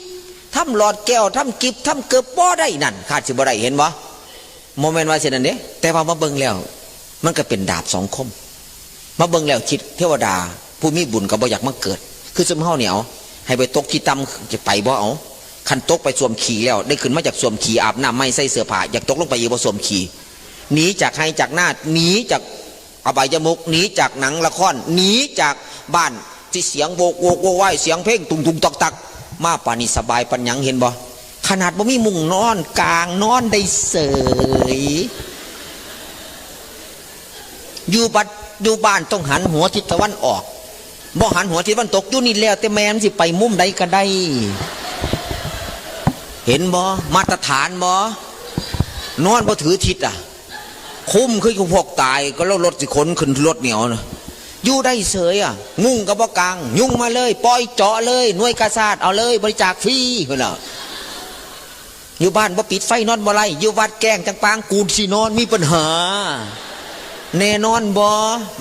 ทำหลอดแก้ว ทำกิบ ทำเกิบ บ่ได้นั่น ขาดสิบ่ได้ เห็นบ่ บ่แม่นว่าเช่นนั้นเด้ แต่ว่ามาเบิ่งแล้ว มันก็เป็นดาบสองคม มาเบิ่งแล้วคิด เทวดาผู้มีบุญก็บ่อยากมาเกิด คือซุมเฮาเนี่ย เอา ให้ไปตกที่ต่ำ จะไปบ่ เอา คันตกไปส้วมขี้แล้ว ได้ขึ้นมาจากส้วมขี้ อาบน้ำใหม่ ใส่เสื้อผ้า อยากตกลงไปอีกบ่ ส้วมขี้ หนีจากไฮ่จากนา หนีจากอบายมุข หนีจากหนังละคร หนีจากบ้านที่เสียงโวกโวกโวกวาย เสียงเพลงตุงตุงตักตัก มาป่านนี้สบายปานหยัง เห็นบ่ ขนาดบ่มีมุ้งนอนกาง นอนได้เสย อยู่บัด อยู่บ้านต้องหันหัวทิศตะวันออก บ่หันหัวทิศตะวันตก อยู่นี่แล้วแต่แม่มันสิไปมุมใดก็ได้ เห็นบ่ มาตรฐานบ่ นอนบ่ถือทิศอ่ะ คุ้มคือพวกตายก็แล้วรถสิขนขึ้นรถเหนียวนะ อยู่ได้เสยอ่ะ มุ้งก็บ่กาง ยุงมาเลย ปล่อยเจาะเลย หน่วยกาชาดเอาเลย บริจาคฟรี เพิ่นน่ะ อยู่บ้านบ่ปิดไฟนอนบ่ได้ อยู่วัดแกล้งจังปางกูสินอน มีปัญหา แน่นอนบ่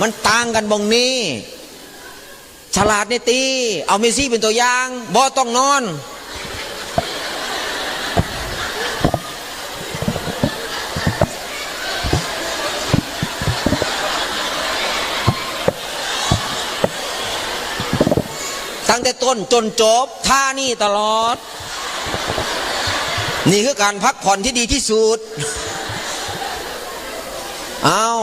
มันต่างกันบ่องนี้ ฉลาดนี่ติ เอาเมสซี่เป็นตัวอย่าง บ่ต้องนอน ตั้งแต่ต้นจนจบ ท่านี่ตลอด นี่คือการพักผ่อนที่ดีที่สุด อ้าว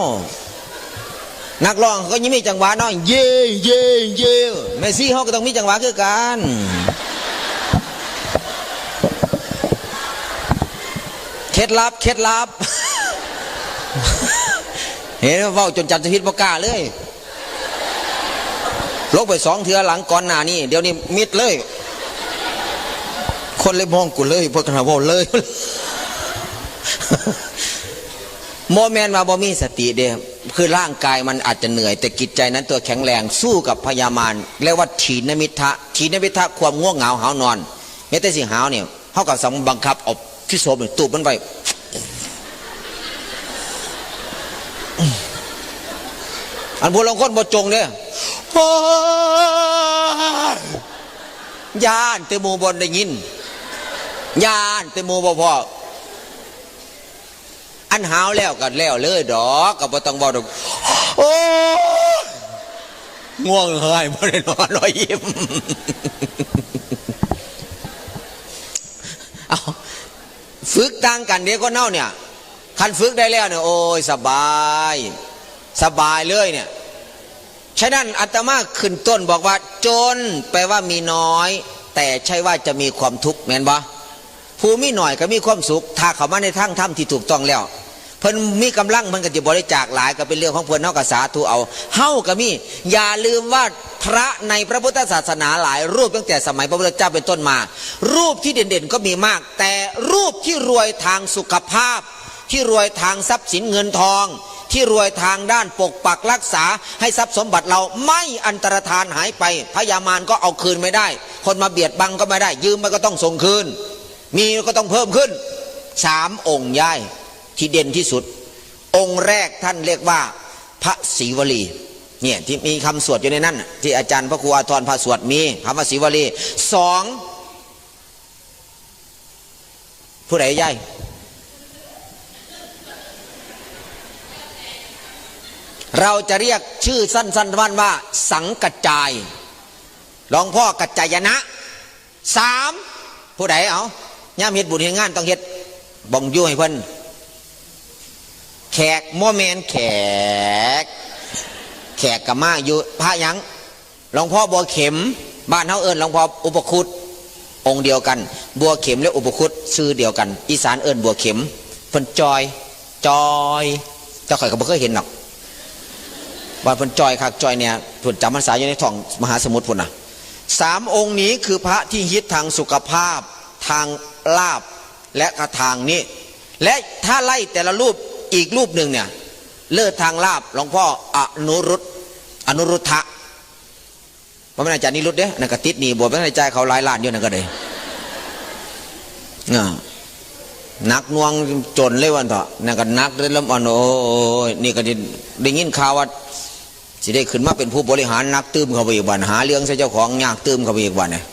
นักร้องเขาก็ยังมีจังหวะเนาะ เย่ เย่ เย่ เมสซี่เขาก็ต้องมีจังหวะคือกัน เคล็ดลับ เคล็ดลับ เห็นเว้าจนจำสิผิดบ่กล้าเลย ลงไปสองเทื่อหลังก่อนหน้านี้ เดี๋ยวนี้มิดเลย คนเลยมองกูเลย พวกขนาดเว้าเลย บ่แม่นว่าบ่มีสติเด้ คือร่างกายมันอาจจะเหนื่อย แต่จิตใจนั้นตัวแข็งแรง สู้กับพยามาร เรียกว่าถีนมิทะ ถีนมิทะ ความง่วงเหงาหาวนอน แม้แต่สิหาวเนี่ย เฮาก็ต้องบังคับเอาที่โสมนี่ตูบมันไว้ อันผู้ลางคนบ่จงเด้ โอ้ย ย้านแต่หมู่บ่ได้ยิน ย้านแต่หมู่บ่พ้อ อันหาวแล้วก็แล้วเลยดอก ก็บ่ต้องเว้าดอก โอ้ย ง่วงหายบ่ได้นอน รอยยิ้ม เอา ฝึกต่างกันเด้คนเฮาเนี่ย คันฝึกได้แล้วเนี่ย โอ้ย สบาย สบายเลยเนี่ย ฉะนั้นอาตมาขึ้นต้นบอกว่า จนแปลว่ามีน้อย แต่ใช่ว่าจะมีความทุกข์ แม่นบ่ ผู้มีน้อยก็มีความสุข ถ้าเข้ามาในทางธรรมที่ถูกต้องแล้ว เพิ่นมีกำลัง เพิ่นก็สิบริจาคหลาย ก็เป็นเรื่องของเพิ่น เฮาก็สาธุเอา เฮาก็มี อย่าลืมว่าพระในพระพุทธศาสนาหลายรูปตั้งแต่สมัยพระพุทธเจ้าเป็นต้นมา รูปที่เด่นๆก็มีมาก แต่รูปที่รวยทางสุขภาพ ที่รวยทางทรัพย์สินเงินทอง ที่รวยทางด้านปกปักรักษา ให้ทรัพย์สมบัติเราไม่อันตรธานหายไป พยามารก็เอาคืนไม่ได้ คนมาเบียดบังก็ไม่ได้ ยืมไปก็ต้องส่งคืน มีก็ต้องเพิ่มขึ้น สามองค์ยาย ที่เด่นที่สุด องค์แรกท่านเรียกว่าพระศรีวลี เนี่ยที่มีคำสวดอยู่ในนั้นน่ะที่อาจารย์พระครูอาทรพาสวดมีคำว่าสีวลีสองผู้ใดยายเราจะเรียกชื่อสั้นๆท่านว่าสังกจายหลวงพ่อกัจจายนะสามผู้ใดเอาย่ามเฮ็ดบุญเฮ็ดงานต้องเฮ็ดบ่องอยู่ให้เพิ่น แขกบ่แม่นแขก แขกก็มาอยู่พระหยังหลวงพ่อบัวเข็ม บ้านเฮาเอิ้นหลวงพ่ออุปคุตองค์เดียวกันบัวเข็มและอุปคุตชื่อเดียวกันอีสานเอิ้นบัวเข็มเพิ่นจ่อยจ่อยแต่ข้อยก็บ่เคยเห็นดอกว่าเพิ่นจ่อยคักจ่อยเนี่ยเพิ่นจำพรรษาอยู่ในท้องมหาสมุทรพุ้นน่ะสามองค์นี้คือพระที่ฮิตทางสุขภาพทางลาภ และกระถางนี้ และถ้าไล่แต่ละรูปอีกรูปหนึ่งเนี่ยเลิศทางลาภหลวงพ่ออนุรุตอนุรุทธะบ่แม่นอาจารย์นิรุตเด้นั่นก็ติดหนี้บวชบ่ทันได้จ่ายเขาหลายล้านอยู่นั่นก็ได้อ่าหนักหน่วงจนเลยวันเถาะนั่นก็หนักเลยลำอันโอ้ยนี่ก็ได้ได้ยินข่าวว่า สิได้ขึ้นมาเป็นผู้บริหารหนักตื่มเข้าไปอีกบัดหาเรื่องใส่เจ้าของยากตื่มเข้าไปอีกบัดเนี่ย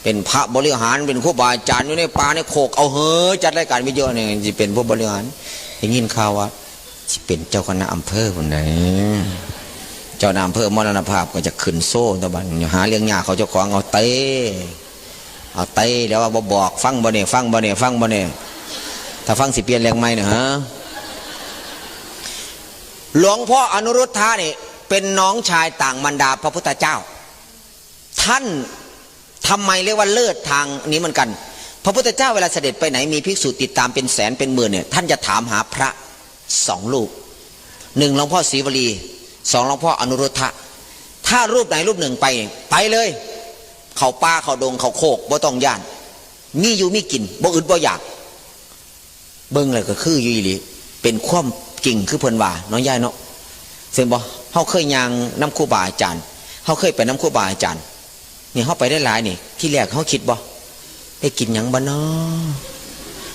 เป็นพระบริหารเป็นครูบาอาจารย์อยู่ในป่าในโคกเอาเหอะจัดรายการวิทยุเนี่ยสิเป็นผู้บริหารได้ยินข่าวว่าสิเป็นเจ้าคณะอำเภอพุ้นใดเจ้าคณะอำเภอมรณภาพก็จะขึ้นโซ่ตะบัดหาเรื่องยากเขาเจ้าของเอาเตะเอาเตะแล้วว่าบ่บอกฟังบ่เนี่ยฟังบ่เนี่ยฟังบ่เนี่ยถ้าฟังสิเปลี่ยนแรงใหม่เนี่ยฮะ หลวงพ่ออนุรุทธะนี่เป็นน้องชายต่างมารดาพระพุทธเจ้า ท่านทำไมเรียกว่าเลิศทางนี้เหมือนกัน พระพุทธเจ้าเวลาเสด็จไปไหนมีภิกษุติดตามเป็นแสนเป็นหมื่นเนี่ยท่านจะถามหาพระสองรูปหนึ่งหลวงพ่อศรีวลีสองหลวงพ่ออนุรุทธะถ้ารูปไหนรูปหนึ่งไปไปเลย เข้าป่าเข้าดงเข้าโคกบ่ต้องย่านมีอยู่มีกินบ่อึดบ่อยาก เบิ่งแล้วก็คืออยู่อีหลีเป็นความจริงคือเพิ่นว่าเนาะยายเนาะเห็นบ่เฮาเคยย่างนำครูบาอาจารย์เฮาเคยไปนำครูบาอาจารย์นี่เฮาไปได้หลายนี่ที่แรกเฮาคิดบ่ได้กินหยังบ่น้อ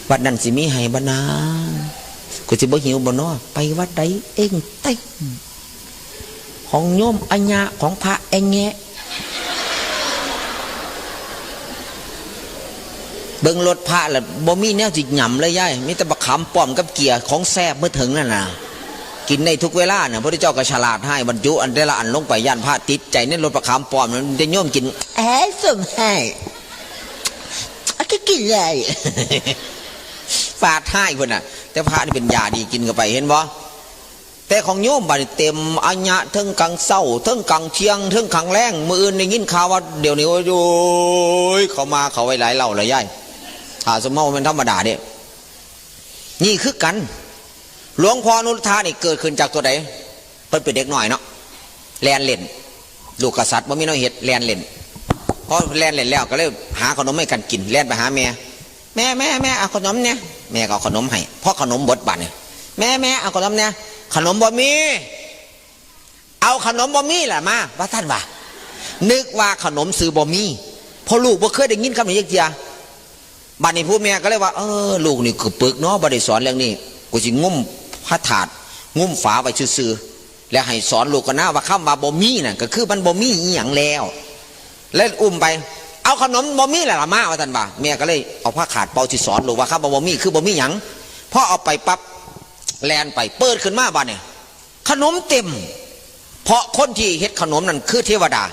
วัดนั้นสิมีให้บ่นากูสิบ่หิวบ่น้อไปวัดใดเอ็งเต็งของโยมอัญญาของพระแองแงะ เบิ่งรถพระละบ่มีแนวสิหยำเลยยายมีแต่บักขามป้อมกับเกียร์ของแซ่บเมื่อถึงนั่นน่ะกินได้ทุกเวลาน่ะพระพุทธเจ้าก็ฉลาดให้บรรจุอันแต่ละอันลงไปย่านพระติดใจในรถบักขามป้อมนั้นจะโยมกินแอ้สมให้อะก็กินเลยฟาดให้คนน่ะแต่พระนี่เป็นยาดีกินเข้าไปเห็นบ่ แต่ของโยมบัดนี้เต็มอัญญะเทิงกลางเช้าเทิงกลางเที่ยงเทิงกลางแลงมื้ออื่นได้ยินข่าวว่าเดี๋ยวนี้โอ้ยเขามาเขาไว้หลายเหล่าแล้วยายถ้าสมเฮาแม่นธรรมดาเด้นี่คือกันหลวงพ่ออนุรุทธานี่เกิดขึ้นจากตัวใดเพิ่นเป็นเด็กน้อยเนาะแล่นเล่นลูกกษัตริย์บ่มีแนวเฮ็ดแล่นเล่นพอแล่นเล่นแล้วก็เลยหาขนมให้กันกินแล่นไปหาแม่ แม่แม่แม่เอาขนมเนี่ยแม่ก็เอาขนมให้เพราะขนมเบิดบัดเนี่ยแม่แม่เอาขนมเนี่ยขนมบ่มีเอาขนมบ่มีล่ะมาว่าท่านว่านึกว่าขนมซื้อบ่มีเพราะลูกบ่เคยได้ยินคำนี้จักเทื่อบัดนี้ผู้แม่ก็เลยว่าเออลูกนี่คือปึกเนาะบ่ได้สอนเรื่องนี้กูสิงุ้มพระถาดงุ้มฝาไว้ซื่อๆแล้วให้สอนลูกกันนะว่าคำว่าบ่มีน่ะก็คือมันบ่มีอีหยังแล้ว แล้วอุ้มไป เอาขนมบ่มีล่ะล่ะมาว่าท่านว่าแม่ก็เลยเอาผ้าขาดเป่าที่สอนลูกว่าครับว่าบ่มีคือบ่มีหยังพอเอาไปปั๊บแลนไปเปิดขึ้นมาบ้านเนี่ยขนมเต็ม เพราะคนที่เฮ็ดขนมนั่นคือเทวดา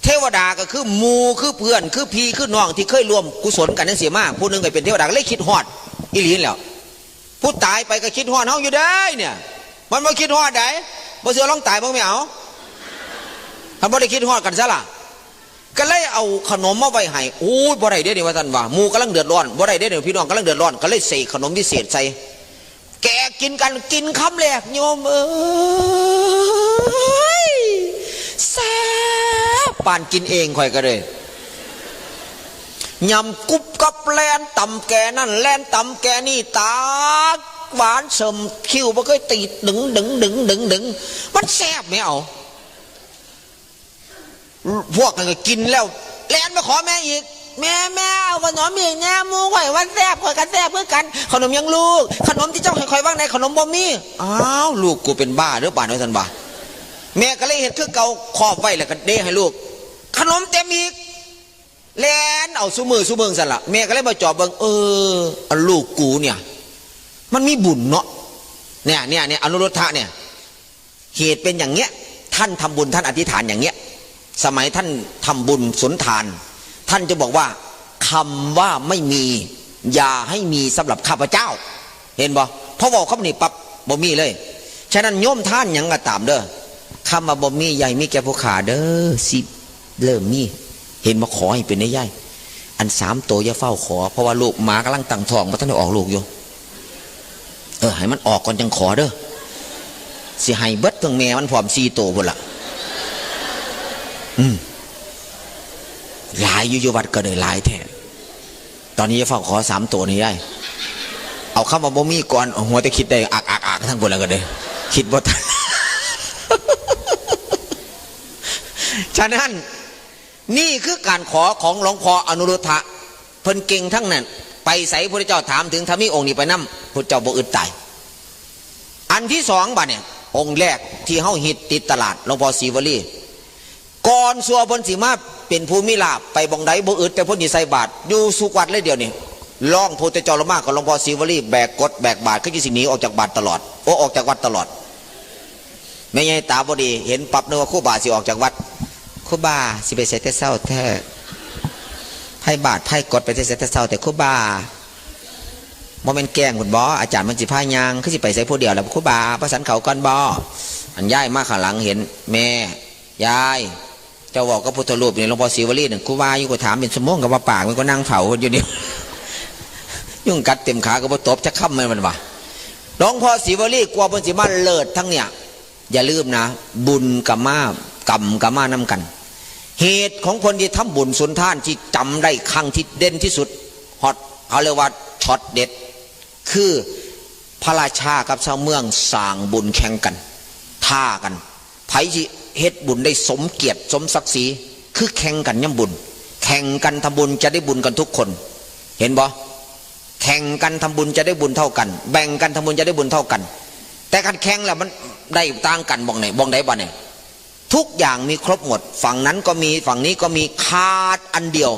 เทวดาก็คือหมู่คือเพื่อนคือพี่คือน้องที่เคยร่วมกุศลกันนั่นเสียมาผู้หนึ่งก็เป็นเทวดาก็เลยคิดฮอดอีหลีนแล้ว ผู้ตายไปก็คิดฮอดเฮาอยู่ได้เนี่ย มันบ่คิดฮอดไดบ่เชื่อลองตายเบิ่งแม่เอาคันบ่ได้คิดฮอดกันซะล่ะก็เลยเอาขนมมาไว้ให้โอ้ยบ่ได้เด้นี่ว่าซั่นว่าหมู่กำลังเดือดร้อนบ่ได้เด้นี่พี่น้องกำลังเดือดร้อนก็เลยเสกขนมวิเศษใส่แกะกินกันกินคำแรกโยมเอ้ยแซ่บปานกินเองข่อยก็เลย ยำกุบกับแลนตำแกนั่นแลนตำแกนี่ตากหวานเสริมคิ้วบ่เคยตีดดึงดึงดึงดึงดึงมันแซ่บไหมเอาพวกนั้นก็กินแล้วแลนมาขอแม่อีกแม่แม่เอาขนมอีกแน่หมู่ข่อยว่าแซ่บข่อยก็แซ่บคือกันขนมยังลูกขนมที่เจ้าให้ข่อยว่างในขนมบ่มีอ้าวลูกกูเป็นบ้าหรือเปล่าเนี่ยท่านว่า แม่ก็เลยเฮ็ดคือเก่า ครอบไว้แล้วก็เดให้ลูก ขนมเต็มอีก แล่นเอาซุมื้อซุมื้อซั่นล่ะ แม่ก็เลยมาจอบเบิ่ง เออ อันลูกกูเนี่ย มันมีบุญเนาะ เนี่ยเนี่ยเนี่ย อนุรุทธะเนี่ย เหตุเป็นอย่างเนี้ย ท่านทำบุญ ท่านอธิษฐานอย่างเนี้ย สมัยท่านทำบุญสุนทาน ท่านจะบอกว่า คำว่าไม่มี อย่าให้มีสำหรับข้าพเจ้า เห็นบ่ พอบอกคำนี้ปั๊บ บ่มีเลย ฉะนั้นโยมทานหยังก็ตามเด้อ คำว่าบ่มี อย่าให้มีแก่ผู้ข้าเด้อ สิเริ่มมี เห็นบ่ ขอให้เป็นได้ยาย อันสามตัวอย่าเฝ้าขอ เพราะว่าลูกหมากำลังตั้งท้อง บ่ทันได้ออกลูกอยู่ เออ ให้มันออกก่อนจังขอเด้อ สิให้เบิดทั้งแม่มันพร้อมสี่ตัวพุ้นล่ะ อืม หลายอยู่ อยู่วัดก็ได้หลายแท้ ตอนนี้อย่าเฝ้าขอสามตัวนี่ยาย เอาคำว่าบ่มีก่อน หัวแต่คิดได้ อักอักอักทั้งพุ้นแล้วก็ได้ คิดบ่ทัน ฉะนั้น นี่คือการขอของหลวงพ่ออนุรุทธะ เพิ่นเก่งทั้งนั้น ไปไสพุทธเจ้าถามถึง ถ้ามีองค์นี้ไปนำ พุทธเจ้าบ่อึดตาย อันที่สองบัดเนี่ย องค์แรกที่เฮาฮิตติดตลาด หลวงพ่อศรีวลี ก่อนซั่วเพิ่นสิมาเป็นผู้มีลาภ ไปบ่องใดบ่อึดแต่เพิ่นสิใส่บาตร อยู่สุกวัดเลยเดี๋ยวนี้ รองพุทธเจ้าลงมากับหลวงพ่อศรีวลี แบกกฐแบกบาตร คือสิหนีออกจากบาตรตลอด โอ้ ออกจากวัดตลอด แม่ใหญ่ตาบ่ดี เห็นปั๊บนึกว่าครูบาสิออกจากวัด ครูบาสิไปไสแต่เช้าแท้ ไพ่บาตรไพ่กฐไปแต่ไสแต่เช้าแท้ครูบา บ่แม่นแกล้งพุ้นบ่ อาจารย์มันสิพาย่าง คือสิไปไสผู้เดียวล่ะครูบา บ่ฉันข้าวก่อนบ่ อันยายมาข้างหลังเห็น แม่ ยาย เจ้าเว้ากับพุทธรูปนี่ หลวงพ่อศรีวลีนั่น ครูบาอยู่ ก็ถามเป็นชั่วโมงก็บ่ปาก มันก็นั่งเฝ้าอยู่นี่ ยุงกัดเต็มขาก็บ่ตบจักคำ มัน มันว่า หลวงพ่อศรีวลีกลัวเพิ่นสิมาเลิศทั้งเนี่ย อย่าลืมนะ บุญกับมากรรมกับมานำกัน เหตุของคนที่ทำบุญสุนทานที่จำได้ครั้งที่เด่นที่สุด ฮอต เขาเรียกว่าช็อตเด็ด คือพระราชากับชาวเมืองสร้างบุญแข่งกัน ท้ากัน ไผสิเฮ็ดบุญได้สมเกียรติสมศักดิ์ศรี คือแข่งกันยามบุญ แข่งกันทำบุญจะได้บุญกันทุกคน เห็นบ่ แข่งกันทำบุญจะได้บุญเท่ากัน แบ่งกันทำบุญจะได้บุญเท่ากัน แต่การแข่งแล้วมันได้ต่างกันบ่องไหน บ่องใดบ่เนี่ย ทุกอย่างมีครบหมด ฝั่งนั้นก็มี ฝั่งนี้ก็มี ขาดอันเดียว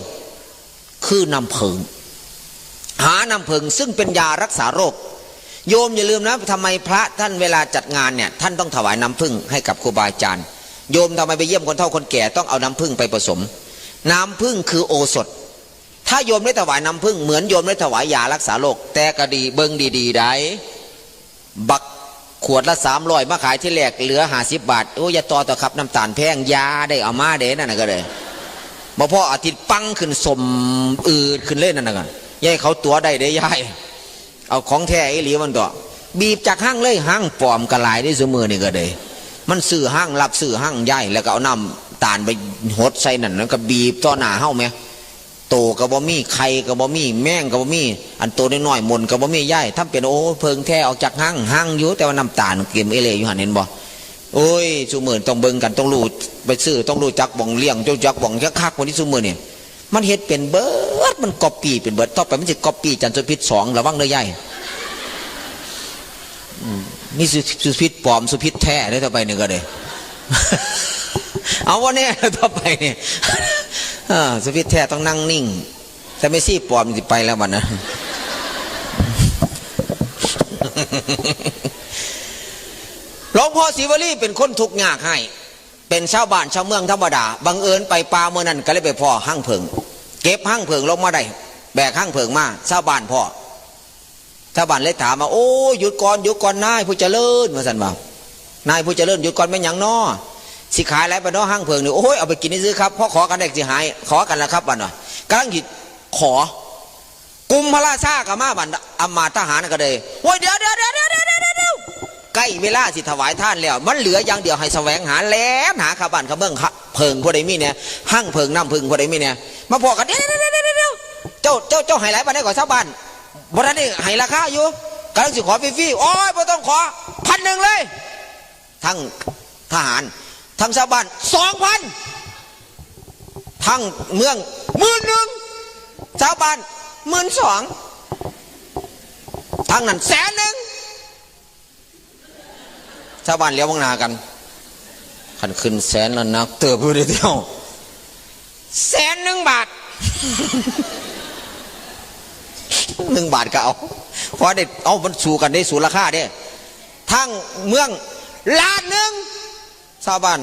คือน้ำผึ้ง หาน้ำผึ้งซึ่งเป็นยารักษาโรค โยมอย่าลืมนะ ทำไมพระท่านเวลาจัดงานเนี่ย ท่านต้องถวายน้ำผึ้งให้กับครูบาอาจารย์ โยมทำไมไปเยี่ยมคนเฒ่าคนแก่ต้องเอาน้ำผึ้งไปผสม น้ำผึ้งคือโอสถ ถ้าโยมได้ถวายน้ำผึ้งเหมือนโยมได้ถวายยารักษาโรค แต่ก็ดี เบิ่งดีๆ ได้ บักขวดละสามร้อยมาขายที่แรกเหลือห้าสิบบาท โอ้ย อย่าต่อเถอะครับ น้ำตาลแพง ยาได้เอามาเด้ นั่นน่ะก็เลย บ่พออาทิตย์ปังขึ้น ส้มอืดขึ้นเลยนั่นน่ะก็ ยายเขาตั๋วได้เด้ยาย เอาของแท้อีหลีมันตัว บีบจากหั่งเลย หั่งปลอมก็หลายเด้ซุมื้อนี่ก็เลย มันซื้อหั่ง รับซื้อหั่งยาย แล้วก็เอาน้ำตาลไปหดใส่นั่น แล้วก็บีบต่อหน้าเฮาแหม โตก็บ่มี ไข่ก็บ่มี แมงก็บ่มี อันโตน้อยๆ หม่นก็บ่มี ยายทำเป็น โอ้ เผิงแท้ออกจากหั่ง หั่งอยู่ แต่ว่าน้ำตาลเกมเอเลอยู่หั่น เห็นบ่ โอ้ย ซุมื้อต้องเบิ่งกัน ต้องรู้ ไปซื้อ ต้องรู้จักบ่องเลี้ยง รู้จักบ่องคักๆ วันนี้ซุมื้อนี่ มันเฮ็ดเป็นเบิด มันก๊อปปี้เป็นเบิด ต่อไปมันสิก๊อปปี้อาจารย์สุพิษสอง ระวังเด้อยาย อืม มีสุ สุพิษปลอม สุพิษแท้เด้อ ต่อไปนี่ก็เด้ เอาวะเนี่ย ต่อไปนี่ เออ สุพิษแท้ต้องนั่งนิ่ง แต่แม่ชีปลอมสิไปแล้วบัดนั้น หลวงพ่อศรีวลีเป็นคนทุกข์ยากไร้ เป็นชาวบ้านชาวเมืองธรรมดา บังเอิญไปป่าเมื่อนั้นก็เลยไปพ้อหั่งเผิง เก็บหั่งเผิงลงมาได้ แบกหั่งเผิงมา ชาวบ้านพ้อ ชาวบ้านเลยถามว่า โอ้ หยุดก่อน หยุดก่อน นายผู้เจริญ ว่าซั่นว่า นายผู้เจริญ หยุดก่อน แม่นหยังน้อ สิขายหลายปานน้อหั่งเผิงนี่ โอ้ย เอาไปกินซื่อๆ ครับ พอขอกันได้สิหาย ขอกันละครับ บัดว่า กำลังสิขอ กุมพระราชาก็มาบัด อำมาตย์ทหารก็เลย โอ้ย เดี๋ยว เดี๋ยว เดี๋ยว เดี๋ยว เดี๋ยว เดี๋ยว เดี๋ยว ใกล้เวลาสิถวายทานแล้ว มันเหลืออย่างเดียวให้แสวงหา แล่นหาเข้าบ้านเข้าเมือง เผิงผู้ใดมีแหน่ หั่งเผิงน้ำเผิงผู้ใดมีแหน่ มาพ้อกัน เดี๋ยว เดี๋ยว เดี๋ยว เดี๋ยว เดี๋ยว เจ้า เจ้า เจ้าให้หลายปานใดก่อนชาวบ้าน บ่ทันได้ให้ราคาอยู่ กำลังสิขอฟรีๆ โอ้ย บ่ต้องขอ พันหนึ่งเลย ทั้งทหาร ทั้งชาวบ้าน สองพัน ทั้งเมือง หมื่นหนึ่ง ชาวบ้าน หมื่นสอง ทั้งนั้น แสนหนึ่ง ชาวบ้านเหลียวมองหน้ากัน ขึ้นแสนแล้วหนักเติบอยู่เดียว แสนหนึ่งบาท หนึ่งบาทก็เอา เพราะได้เอามันสู้กันได้สู้ราคาเด้ ทั้งเมือง ล้านหนึ่ง ชาวบ้าน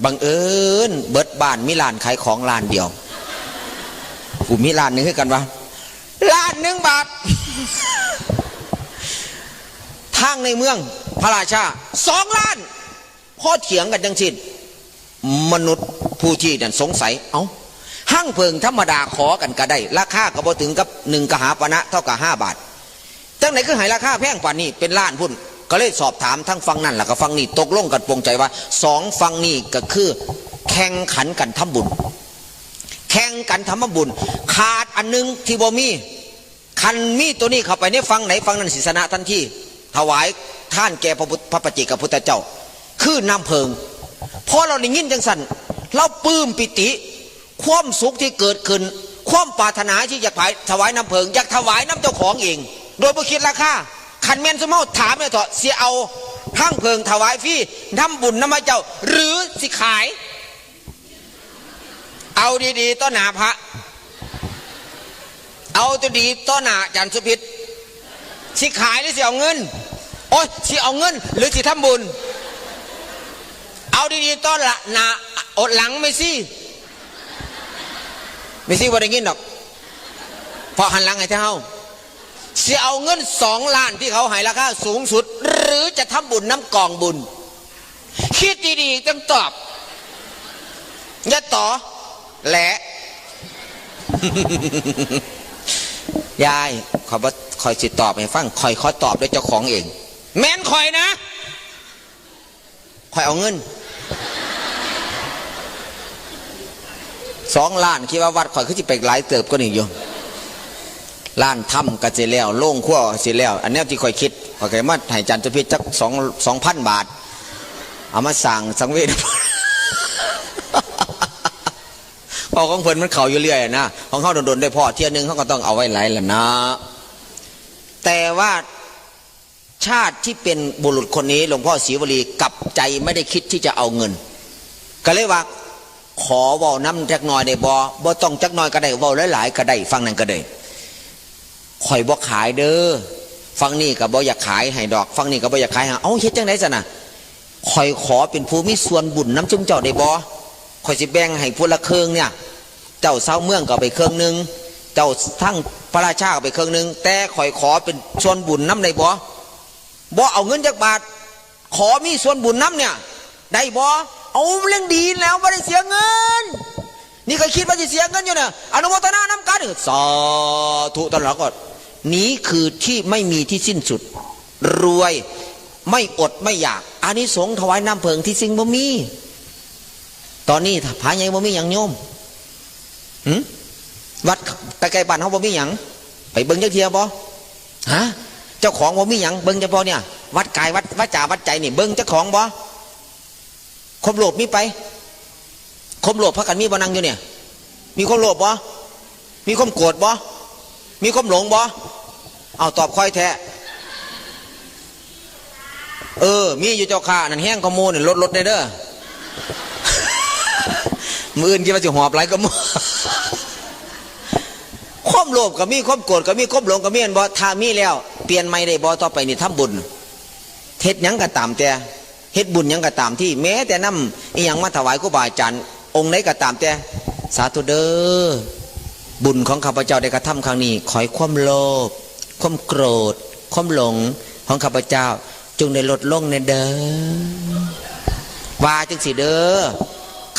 บังเอิญเบิดบ้านมีร้านขายของร้านเดียว กูมีร้านหนึ่งคือกันวะ ล้านหนึ่งบาท ทางในเมืองพระราชา สองล้าน พอเถียงกันจังสิ้น มนุษย์ผู้ที่นั่นสงสัย เอ้า หั่งเพิงธรรมดาขอกันก็ได้ ราคาก็บ่ถึงกับหนึ่งกหาปณะเท่ากับห้าบาท จังไหนคือให้ราคาแพงปานนี้ เป็นล้านพุ้น ก็เลยสอบถามทั้งฝั่งนั่นแล้วก็ฝั่งนี้ ตกลงกันปลงใจว่า สองฝั่งนี้ก็คือแข่งขันกันทำบุญ แข่งกันทำบุญ ขาดอันหนึ่งที่บ่มี คันมีตัวนี้เข้าไปในฝั่งไหน ฝั่งนั้นสิชนะทันที ถวายทานแก่พระพุทธ พระปัจเจกพุทธเจ้า คือน้ำเพิง พอเราได้ยินจังซั่น เราปลื้มปิติ ความสุขที่เกิดขึ้น ความปรารถนาที่อยากถวาย ถวายน้ำเพิง อยากถวายน้ำเจ้าของเอง โดยบ่คิดราคา คันแม่นซุมเฮาถามแม่นเถาะ สิเอาหั่งเพิงถวายฟรี ทำบุญนำพระเจ้า หรือสิขาย เอาดีๆ ต่อหน้าพระ เอาตัวดีต่อหน้าอาจารย์สุพิษ สิขายหรือสิเอาเงิน โอ้ย สิเอาเงิน หรือสิทำบุญ เอาดีๆ ต่อละหน้า อดหลังไม่ซี่ ไม่ซี่บ่ได้ยินดอก เพราะหันหลังให้เฮา สิเอาเงินสองล้านที่เขาให้ราคาสูงสุด หรือจะทำบุญน้ำกองบุญ คิดดีๆ จังตอบ อย่าต่อแหละ ยาย ขอยบ่ ขอยสิตอบให้ฟัง ขอยขอตอบด้วยเจ้าของเอง แม่นขอยนะ ขอยเอาเงิน สองล้าน คิดว่าวัดขอยคือสิไปหลายเติบกว่านี้อยู่ ล้านถ้ำก็สิแล้ว โรงครัวก็สิแล้ว อันแนวที่ขอยคิด ขอยก็มาให้อาจารย์สุพิษจักสอง สองพันบาท เอามาสร้างสังเวช เพราะของเพิ่นมันเข้าอยู่เรื่อยนะ ของเฮาโดนๆ ได้พ้อเทื่อนึง เฮาก็ต้องเอาไว้หลายล่ะนะ แต่ว่าชาติที่เป็นบุรุษคนนี้ หลวงพ่อศรีวลีกลับใจไม่ได้คิดที่จะเอาเงิน ก็เลยว่า ขอเว้านำจักหน่อยได้บ่ บ่ต้องจักหน่อยก็ได้ เว้าหลายๆ ก็ได้ ฟังนั่นก็ได้ ข่อยบ่ขายเด้อ ฟังนี่ก็บ่อยากขายให้ดอก ฟังนี่ก็บ่อยากขายให้ เอ้า เฮ็ดจังได๋ซั่นน่ะ ข่อยขอเป็นผู้มีส่วนบุญนำซุมเจ้าได้บ่ ข่อยสิแบ่งให้ผู้ละครึ่งเนี่ย เจ้าชาวเมืองก็เอาไปครึ่งหนึ่ง เจ้าทั้งพระราชาก็เอาไปครึ่งหนึ่ง แต่ข่อยขอเป็นส่วนบุญนำได้บ่ บ่เอาเงินจักบาท ขอมีส่วนบุญนำเนี่ย ได้บ่ เอาเรื่องดีแล้ว บ่ได้เสียเงิน นี่ก็คิดว่าสิเสียเงินอยู่เนี่ย อนุโมทนานำกัน สาธุ ตลอดก็ นี้คือที่ไม่มีที่สิ้นสุด รวย ไม่อดไม่อยาก อานิสงส์ถวายน้ำเพิงที่สิ่งบ่มี ตอนนี้ผาใหญ่บ่มีหยังโยม หึ วัดใกล้ๆบ้านเฮาบ่มีหยัง ไปเบิ่งจักเทื่อบ่ ฮะ เจ้าของบ่มีหยัง เบิ่งจักบ่เนี่ย วัดกาย วัดวาจา วัดใจนี่ เบิ่งเจ้าของบ่ ความโลภมีไป ความโลภพากันมีบ่ นั่งอยู่เนี่ย มีความโลภบ่ มีความโกรธบ่ มีความหลงบ่ เอาตอบค่อยแท้ เออ มีอยู่เจ้าค่ะ นั่นแฮงกว่าหมู่นี่ ลดๆ แด่เด้อ มื้ออื่นคิดว่าสิหอบหลายกว่าหมู่ ความโลภก็มี ความโกรธก็มี ความหลงก็มี แม่นบ่ ถ้ามีแล้ว เปลี่ยนใหม่ได้บ่ ต่อไปนี่ทำบุญ เฮ็ดหยังก็ตามแต่ เฮ็ดบุญหยังก็ตามที่ แม้แต่นำอิหยังมาถวายครูบาอาจารย์องค์ใดก็ตามแต่ สาธุเด้อ บุญของข้าพเจ้าได้กระทำครั้งนี้ ขอให้ความโลภ ความโกรธ ความหลงของข้าพเจ้า จงได้ลดลงแน่เด้อ ว่าจังซี้เด้อ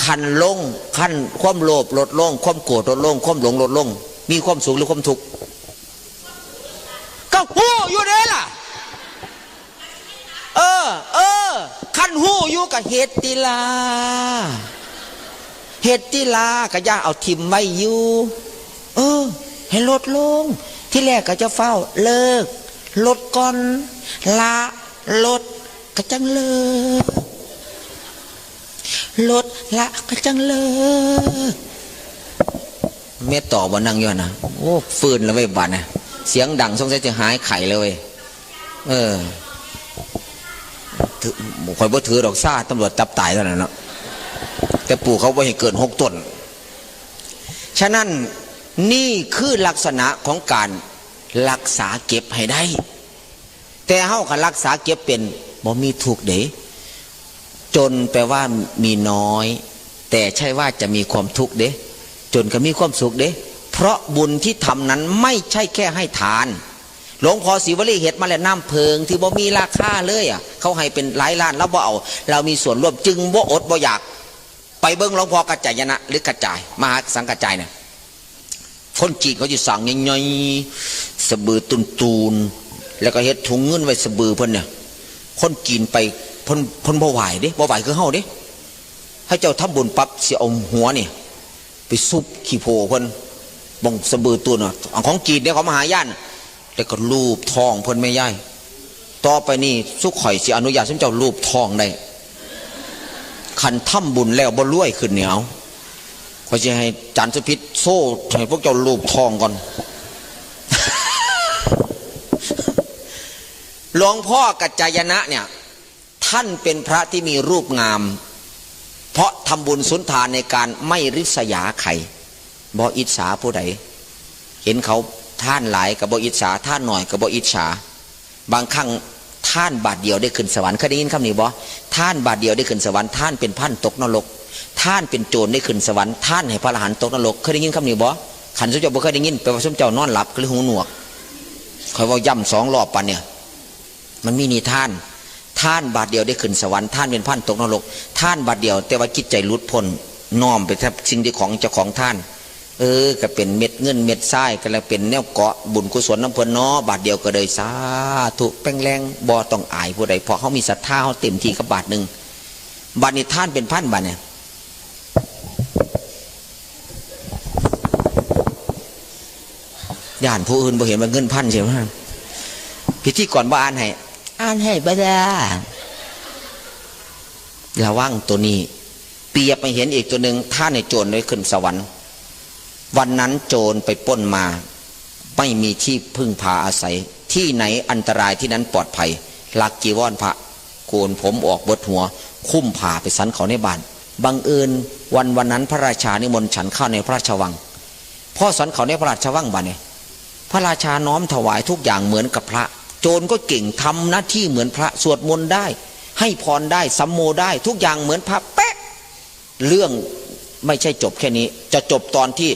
คันลง คันความโลภลดลง ความโกรธลดลง ความหลงลดลง มีความสุขหรือความทุกข์ ก็ฮู้อยู่เด้ล่ะ เออ เออ คันฮู้อยู่ก็เฮ็ดติล่ะ เฮ็ดติล่ะ ก็อย่าเอาถิ่มไว้อยู่ เออ ให้ลดลง ที่แรกก็จะฟ้าวเลิก ลดก่อน ละ ลด ก็จังเลิก ลด ละ ก็จังเลิก แม่ต่อบ่นั่งอยู่หั่นนะ โอ้ ฟื้นแล้วเว้ย บาดเนี่ย เสียงดัง สงสัยจะหายไข้แล้วเว้ย เออ ถือ ข่อยบ่ถือดอก ซ่าตำรวจจับตายเท่านั้นเนาะ แต่ปลูกเขาบ่ให้เกินหกต้น ฉะนั้นนี่คือลักษณะของการรักษาเก็บให้ได้ แต่เฮาคันรักษาเก็บเป็น บ่มีทุกข์เด้ จนแปลว่ามีน้อย แต่ใช่ว่าจะมีความทุกข์เด้ จนก็มีความสุขเด้ เพราะบุญที่ทำนั้นไม่ใช่แค่ให้ทาน หลวงพ่อศรีวลีเฮ็ดมาแล้ว น้ำเพิงที่บ่มีราคาเลยอ่ะ เขาให้เป็นหลายล้าน แล้วบ่เอา เรามีส่วนร่วมจึงบ่อดบ่อยาก ไปเบิ่งหลวงพ่อกาจายนะ หรือกาจาย มหาสังกาจายเนี่ย คนจีนเขาจะสั่งใหญ่ๆ สะบือตุนๆ แล้วก็เฮ็ดถุงเงินไว้สะบือเพิ่นเนี่ย คนจีนไป เพิ่น เพิ่นบ่ไหวเด้ บ่ไหวคือเฮาเด้ ให้เจ้าทำบุญปั๊บสิเอาหัวนี่ ไปซุบขี้โพเพิ่น บ่งสะบือตุนอ่ะ อันของจีนเนี่ย ของมหายาน แล้วก็ลูบท้องเพิ่นแม่ยาย ต่อไปนี่สุข่อยสิอนุญาตซุมเจ้าลูบท้องได้ คันทำบุญแล้วบ่รวยขึ้นเนี่ย เอา ข้อยสิให้จารย์สุพิษโซ่ให้พวกเจ้าลูบท้องก่อน หลวงพ่อกัจจายนะเนี่ย ท่านเป็นพระที่มีรูปงาม เพราะทำบุญสุนทานในการไม่ริษยาใคร บ่อิจฉาผู้ใด เห็นเขาทานหลายก็บ่อิจฉา ทานน้อยก็บ่อิจฉา บางครั้งทานบาทเดียวได้ขึ้นสวรรค์ เคยได้ยินคำนี้บ่ ทานบาทเดียวได้ขึ้นสวรรค์ ทานเป็นพันตกนรก ทานเป็นโจรได้ขึ้นสวรรค์ ทานให้พระอรหันต์ตกนรก เคยได้ยินคำนี้บ่ คันซุมเจ้าบ่เคยได้ยิน แปลว่าซุมเจ้านอนหลับก็เลยหูหนวก ข้อยเว้าย้ำสองรอบปานเนี่ย มันมีนิทาน ทานบาทเดียวได้ขึ้นสวรรค์ ทานเป็นพันตกนรก ทานบาทเดียวแต่ว่าจิตใจหลุดพ้น น้อมไปทับสิ่งที่ของเจ้าของทาน เออ ก็เป็นเม็ดเงินเม็ดทราย ก็แล้วเป็นแนวเกาะบุญกุศลนำเพิ่นเนาะ บาทเดียวก็เลยสาธุแป้งแรง บ่ต้องอายผู้ใด เพราะเฮามีศรัทธา เฮาเต็มที่กับบาทหนึ่ง บาทนี้ทานเป็นพันบาทเนี่ย ย่านผู้อื่นบ่เห็นว่าเงินพันใช่ไหม พิธีกรบ่อ่านให้ อ่านให้บ่ได้ ระวังตัวนี้ เปรียบให้เห็นอีกตัวหนึ่ง ทานให้โจรได้ขึ้นสวรรค์ วันนั้นโจรไปปล้นมา ไม่มีที่พึ่งพาอาศัย ที่ไหนอันตรายที่นั้นปลอดภัย ลักจีวรพระ โกนผมออกเบิดหัว คุ้มผ้าไปสันเขาในบ้าน บังเอิญวันวันนั้นพระราชานิมนต์ฉันข้าวในพระราชวัง พอสันเขาในพระราชวังบาดนี้ พระราชาน้อมถวายทุกอย่างเหมือนกับพระ โจรก็เก่ง ทำหน้าที่เหมือนพระ สวดมนต์ได้ ให้พรได้ สัมโมได้ ทุกอย่างเหมือนพระเป๊ะ เรื่องไม่ใช่จบแค่นี้ จะจบตอนที่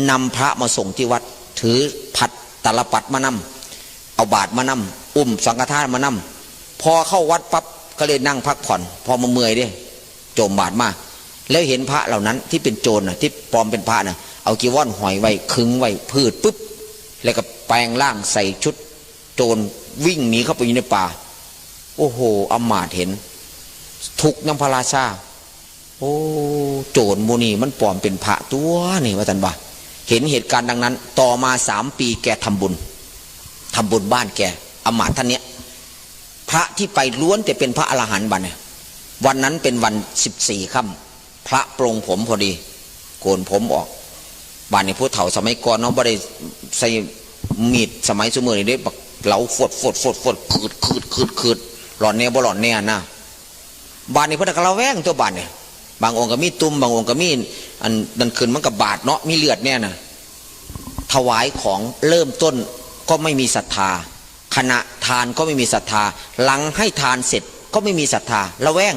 นำพระมาส่งที่วัด ถือผัดตาลปัตรมานำ เอาบาตรมานำ อุ้มสังฆทานมานำ พอเข้าวัดปั๊บก็เลยนั่งพักผ่อน พอมาเมื่อยเด้ โจมบาตรมา แล้วเห็นพระเหล่านั้นที่เป็นโจรน่ะ ที่ปลอมเป็นพระน่ะ เอาจีวรห้อยไว้ ขึงไว้ พืดปุ๊บ แล้วก็แปลงร่างใส่ชุดโจร วิ่งหนีเข้าไปอยู่ในป่า โอ้โห อำมาตย์เห็น ทุกข์นำพระราชา โอ้ โจรหมู่นี้มันปลอมเป็นพระตัวนี่ ว่าซั่นว่า เห็นเหตุการณ์ดังนั้น ต่อมาสามปีแกทำบุญ ทำบุญบ้านแก อำมาตย์ท่านเนี้ย พระที่ไปล้วนแต่เป็นพระอรหันต์บัดเนี่ย วันนั้นเป็นวันสิบสี่ค่ำ พระปลงผมพอดี โกนผมออก บัดนี้ผู้เฒ่าสมัยก่อนเนาะ บ่ได้ใส่มีดสมัยซุมื้อนี้เด้ บักเหลาฟดฟดฟดฟด คืดคืดคืดคืด หลอนแน่บ่หลอนแน่นะ บาดนี้เพิ่นก็ระแวงตัวบาดนี่ บางองค์ก็มีตุ่ม บางองค์ก็มีอันนั้นขึ้น มันก็บาดเนาะ มีเลือดแน่น่ะ ถวายของเริ่มต้นก็ไม่มีศรัทธา ขณะทานก็ไม่มีศรัทธา หลังให้ทานเสร็จก็ไม่มีศรัทธา ระแวง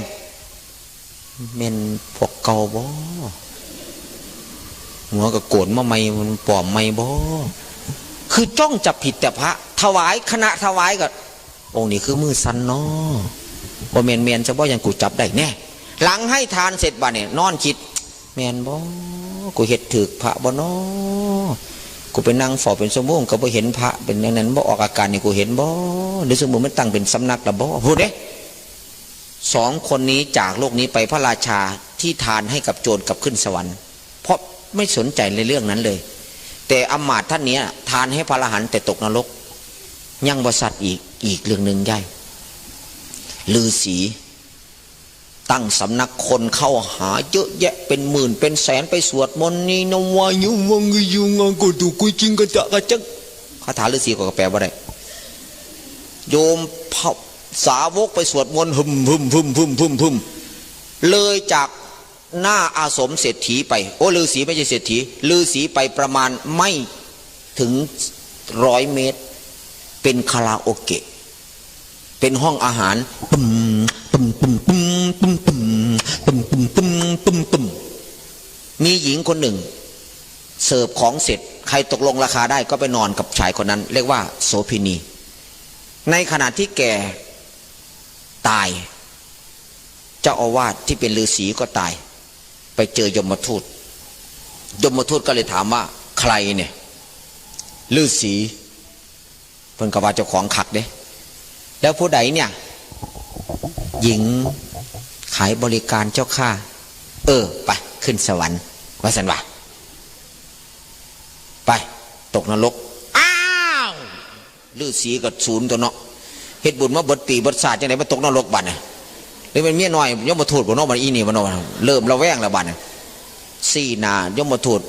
แม่นพวกเก่าบ่ หัวก็โกนมาใหม่ มันปลอมใหม่บ่ คือจ้องจับผิดแต่พระ ถวาย ขณะถวายก็ องค์นี้คือมือสั่นเนาะ บ่แม่นแม่นซะบ่ ยังกูจับได้แน่ หลังให้ทานเสร็จบาดนี่นอนคิด แม่นบ่ กูเฮ็ดถืกพระบ่น้อ กูไปนั่งเฝ้าเป็นชั่วโมงก็บ่เห็นพระเป็นอย่างนั้น บ่ออกอาการนี่กูเห็นบ่ หรือสมมุติมันตั้งเป็นสำนักละบ่ พูดเด้ สองคนนี้จากโลกนี้ไป พระราชาที่ทานให้กับโจรกลับขึ้นสวรรค์ เพราะไม่สนใจในเรื่องนั้นเลย แต่อำมาตย์ท่านเนี้ยทานให้พระอรหันต์แต่ตกนรก ยังบ่สัตว์อีก อีกเรื่องหนึ่งยาย ฤาษี ตั้งสำนัก คนเข้าหาเยอะแยะเป็นหมื่นเป็นแสน ไปสวดมนต์นี่นะวายุวังยุงะกุตุกุจิงกะจะกะจัก คาถาฤาษีก็แปลบ่ได้ โยมพระ สาวกไปสวดมนต์หึมหึมหึมหึมหึมหึมเลยจากหน้าอาสมเศรษฐีไป โอ้ฤาษีไม่ใช่เศรษฐีฤาษีไปประมาณไม่ถึงร้อยเมตร เป็นคาราโอเกะ เป็นห้องอาหารตึมตึมตึมตึมตึมตึมตึมตึมตึมตึมตึมมีหญิงคนหนึ่ง เสิร์ฟของเสร็จ ใครตกลงราคาได้ก็ไปนอนกับชายคนนั้น เรียกว่าโสเภณี ในขณะที่แกตาย เจ้าอาวาสที่เป็นฤาษีก็ตาย ไปเจอยมทูต ยมทูตก็เลยถามว่าใครเนี่ยฤาษี เพิ่นก็ว่าเจ้าของคักเด้ แล้วผู้ใดเนี่ย หญิงขายบริการเจ้าข้า เออ ไป ขึ้นสวรรค์ ว่าซั่นว่า ไป ตกนรก อ้าวฤาษีก็ศูนย์ตัวเนาะ เฮ็ดบุญมาเบิดปีเบิดชาติจังได๋มาตกนรกบัดนี้ หรือเป็นเมียน้อยยมทูตบ่เนาะบัดนี้ อีนี่บ่เนาะ เริ่มระแวงแล้วบัดนี้ ซี้หน้ายมทูต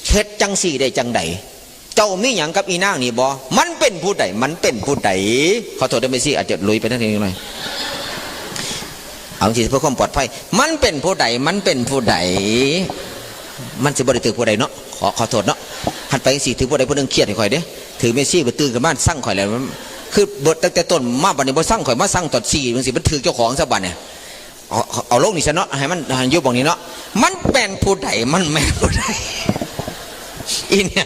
เฮ็ดจั่งซี้ได้จั่งใด เจ้ามีหยังกับอีนางนี่บ่ มันเป็นผู้ใด มันเป็นผู้ใด ขอโทษเด้อแม่ชี อาจจะลุยไปทางนี้หน่อย เอาสิเพื่อความปลอดภัย มันเป็นผู้ใด มันเป็นผู้ใด มันสิบ่ได้ถืกผู้ใดเนาะ ขอ ขอโทษเนาะ หันไปจั่งซี้ถืกผู้ใดผู้หนึ่งเครียดให้ข่อยเด้ ถืกแม่ชีไปตื่นขึ้นมาซังข่อยแล้ว คือเบิดตั้งแต่ต้นมาบัดนี้บ่ซังข่อย มาซังตอนซี้จั่งซี้ มันถืกเจ้าของซะบัดเนี่ย เอา เอา เอาลงนี่ซะเนาะ ให้มัน ให้อยู่บ่องนี้เนาะ มันแม่นผู้ใด มันแม่นผู้ใด อีเนี่ย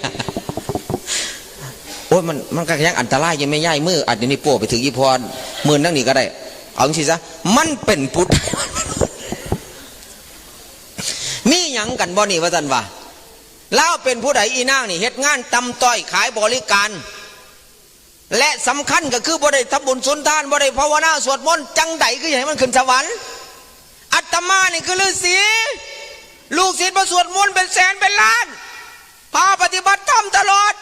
โอ้ย มัน มันก็ยังอันตรายอยู่แม่ยาย มืออาจจะนี่โป้ไปถึงอีพร มือนั่งนี่ก็ได้ เอาจั่งซี้ซะ มันเป็นผู้ใด มีหยังกันบ่นี่ ว่าซั่นว่า ลาวเป็นผู้ใด อีนางนี่ เฮ็ดงานต่ำต้อย ขายบริการ และสำคัญก็คือบ่ได้ทำบุญสุนทาน บ่ได้ภาวนาสวดมนต์ จั่งใดคือให้มันขึ้นสวรรค์ อาตมานี่คือฤาษี ลูกศิษย์มาสวดมนต์เป็นแสนเป็นล้าน พาปฏิบัติธรรมตลอด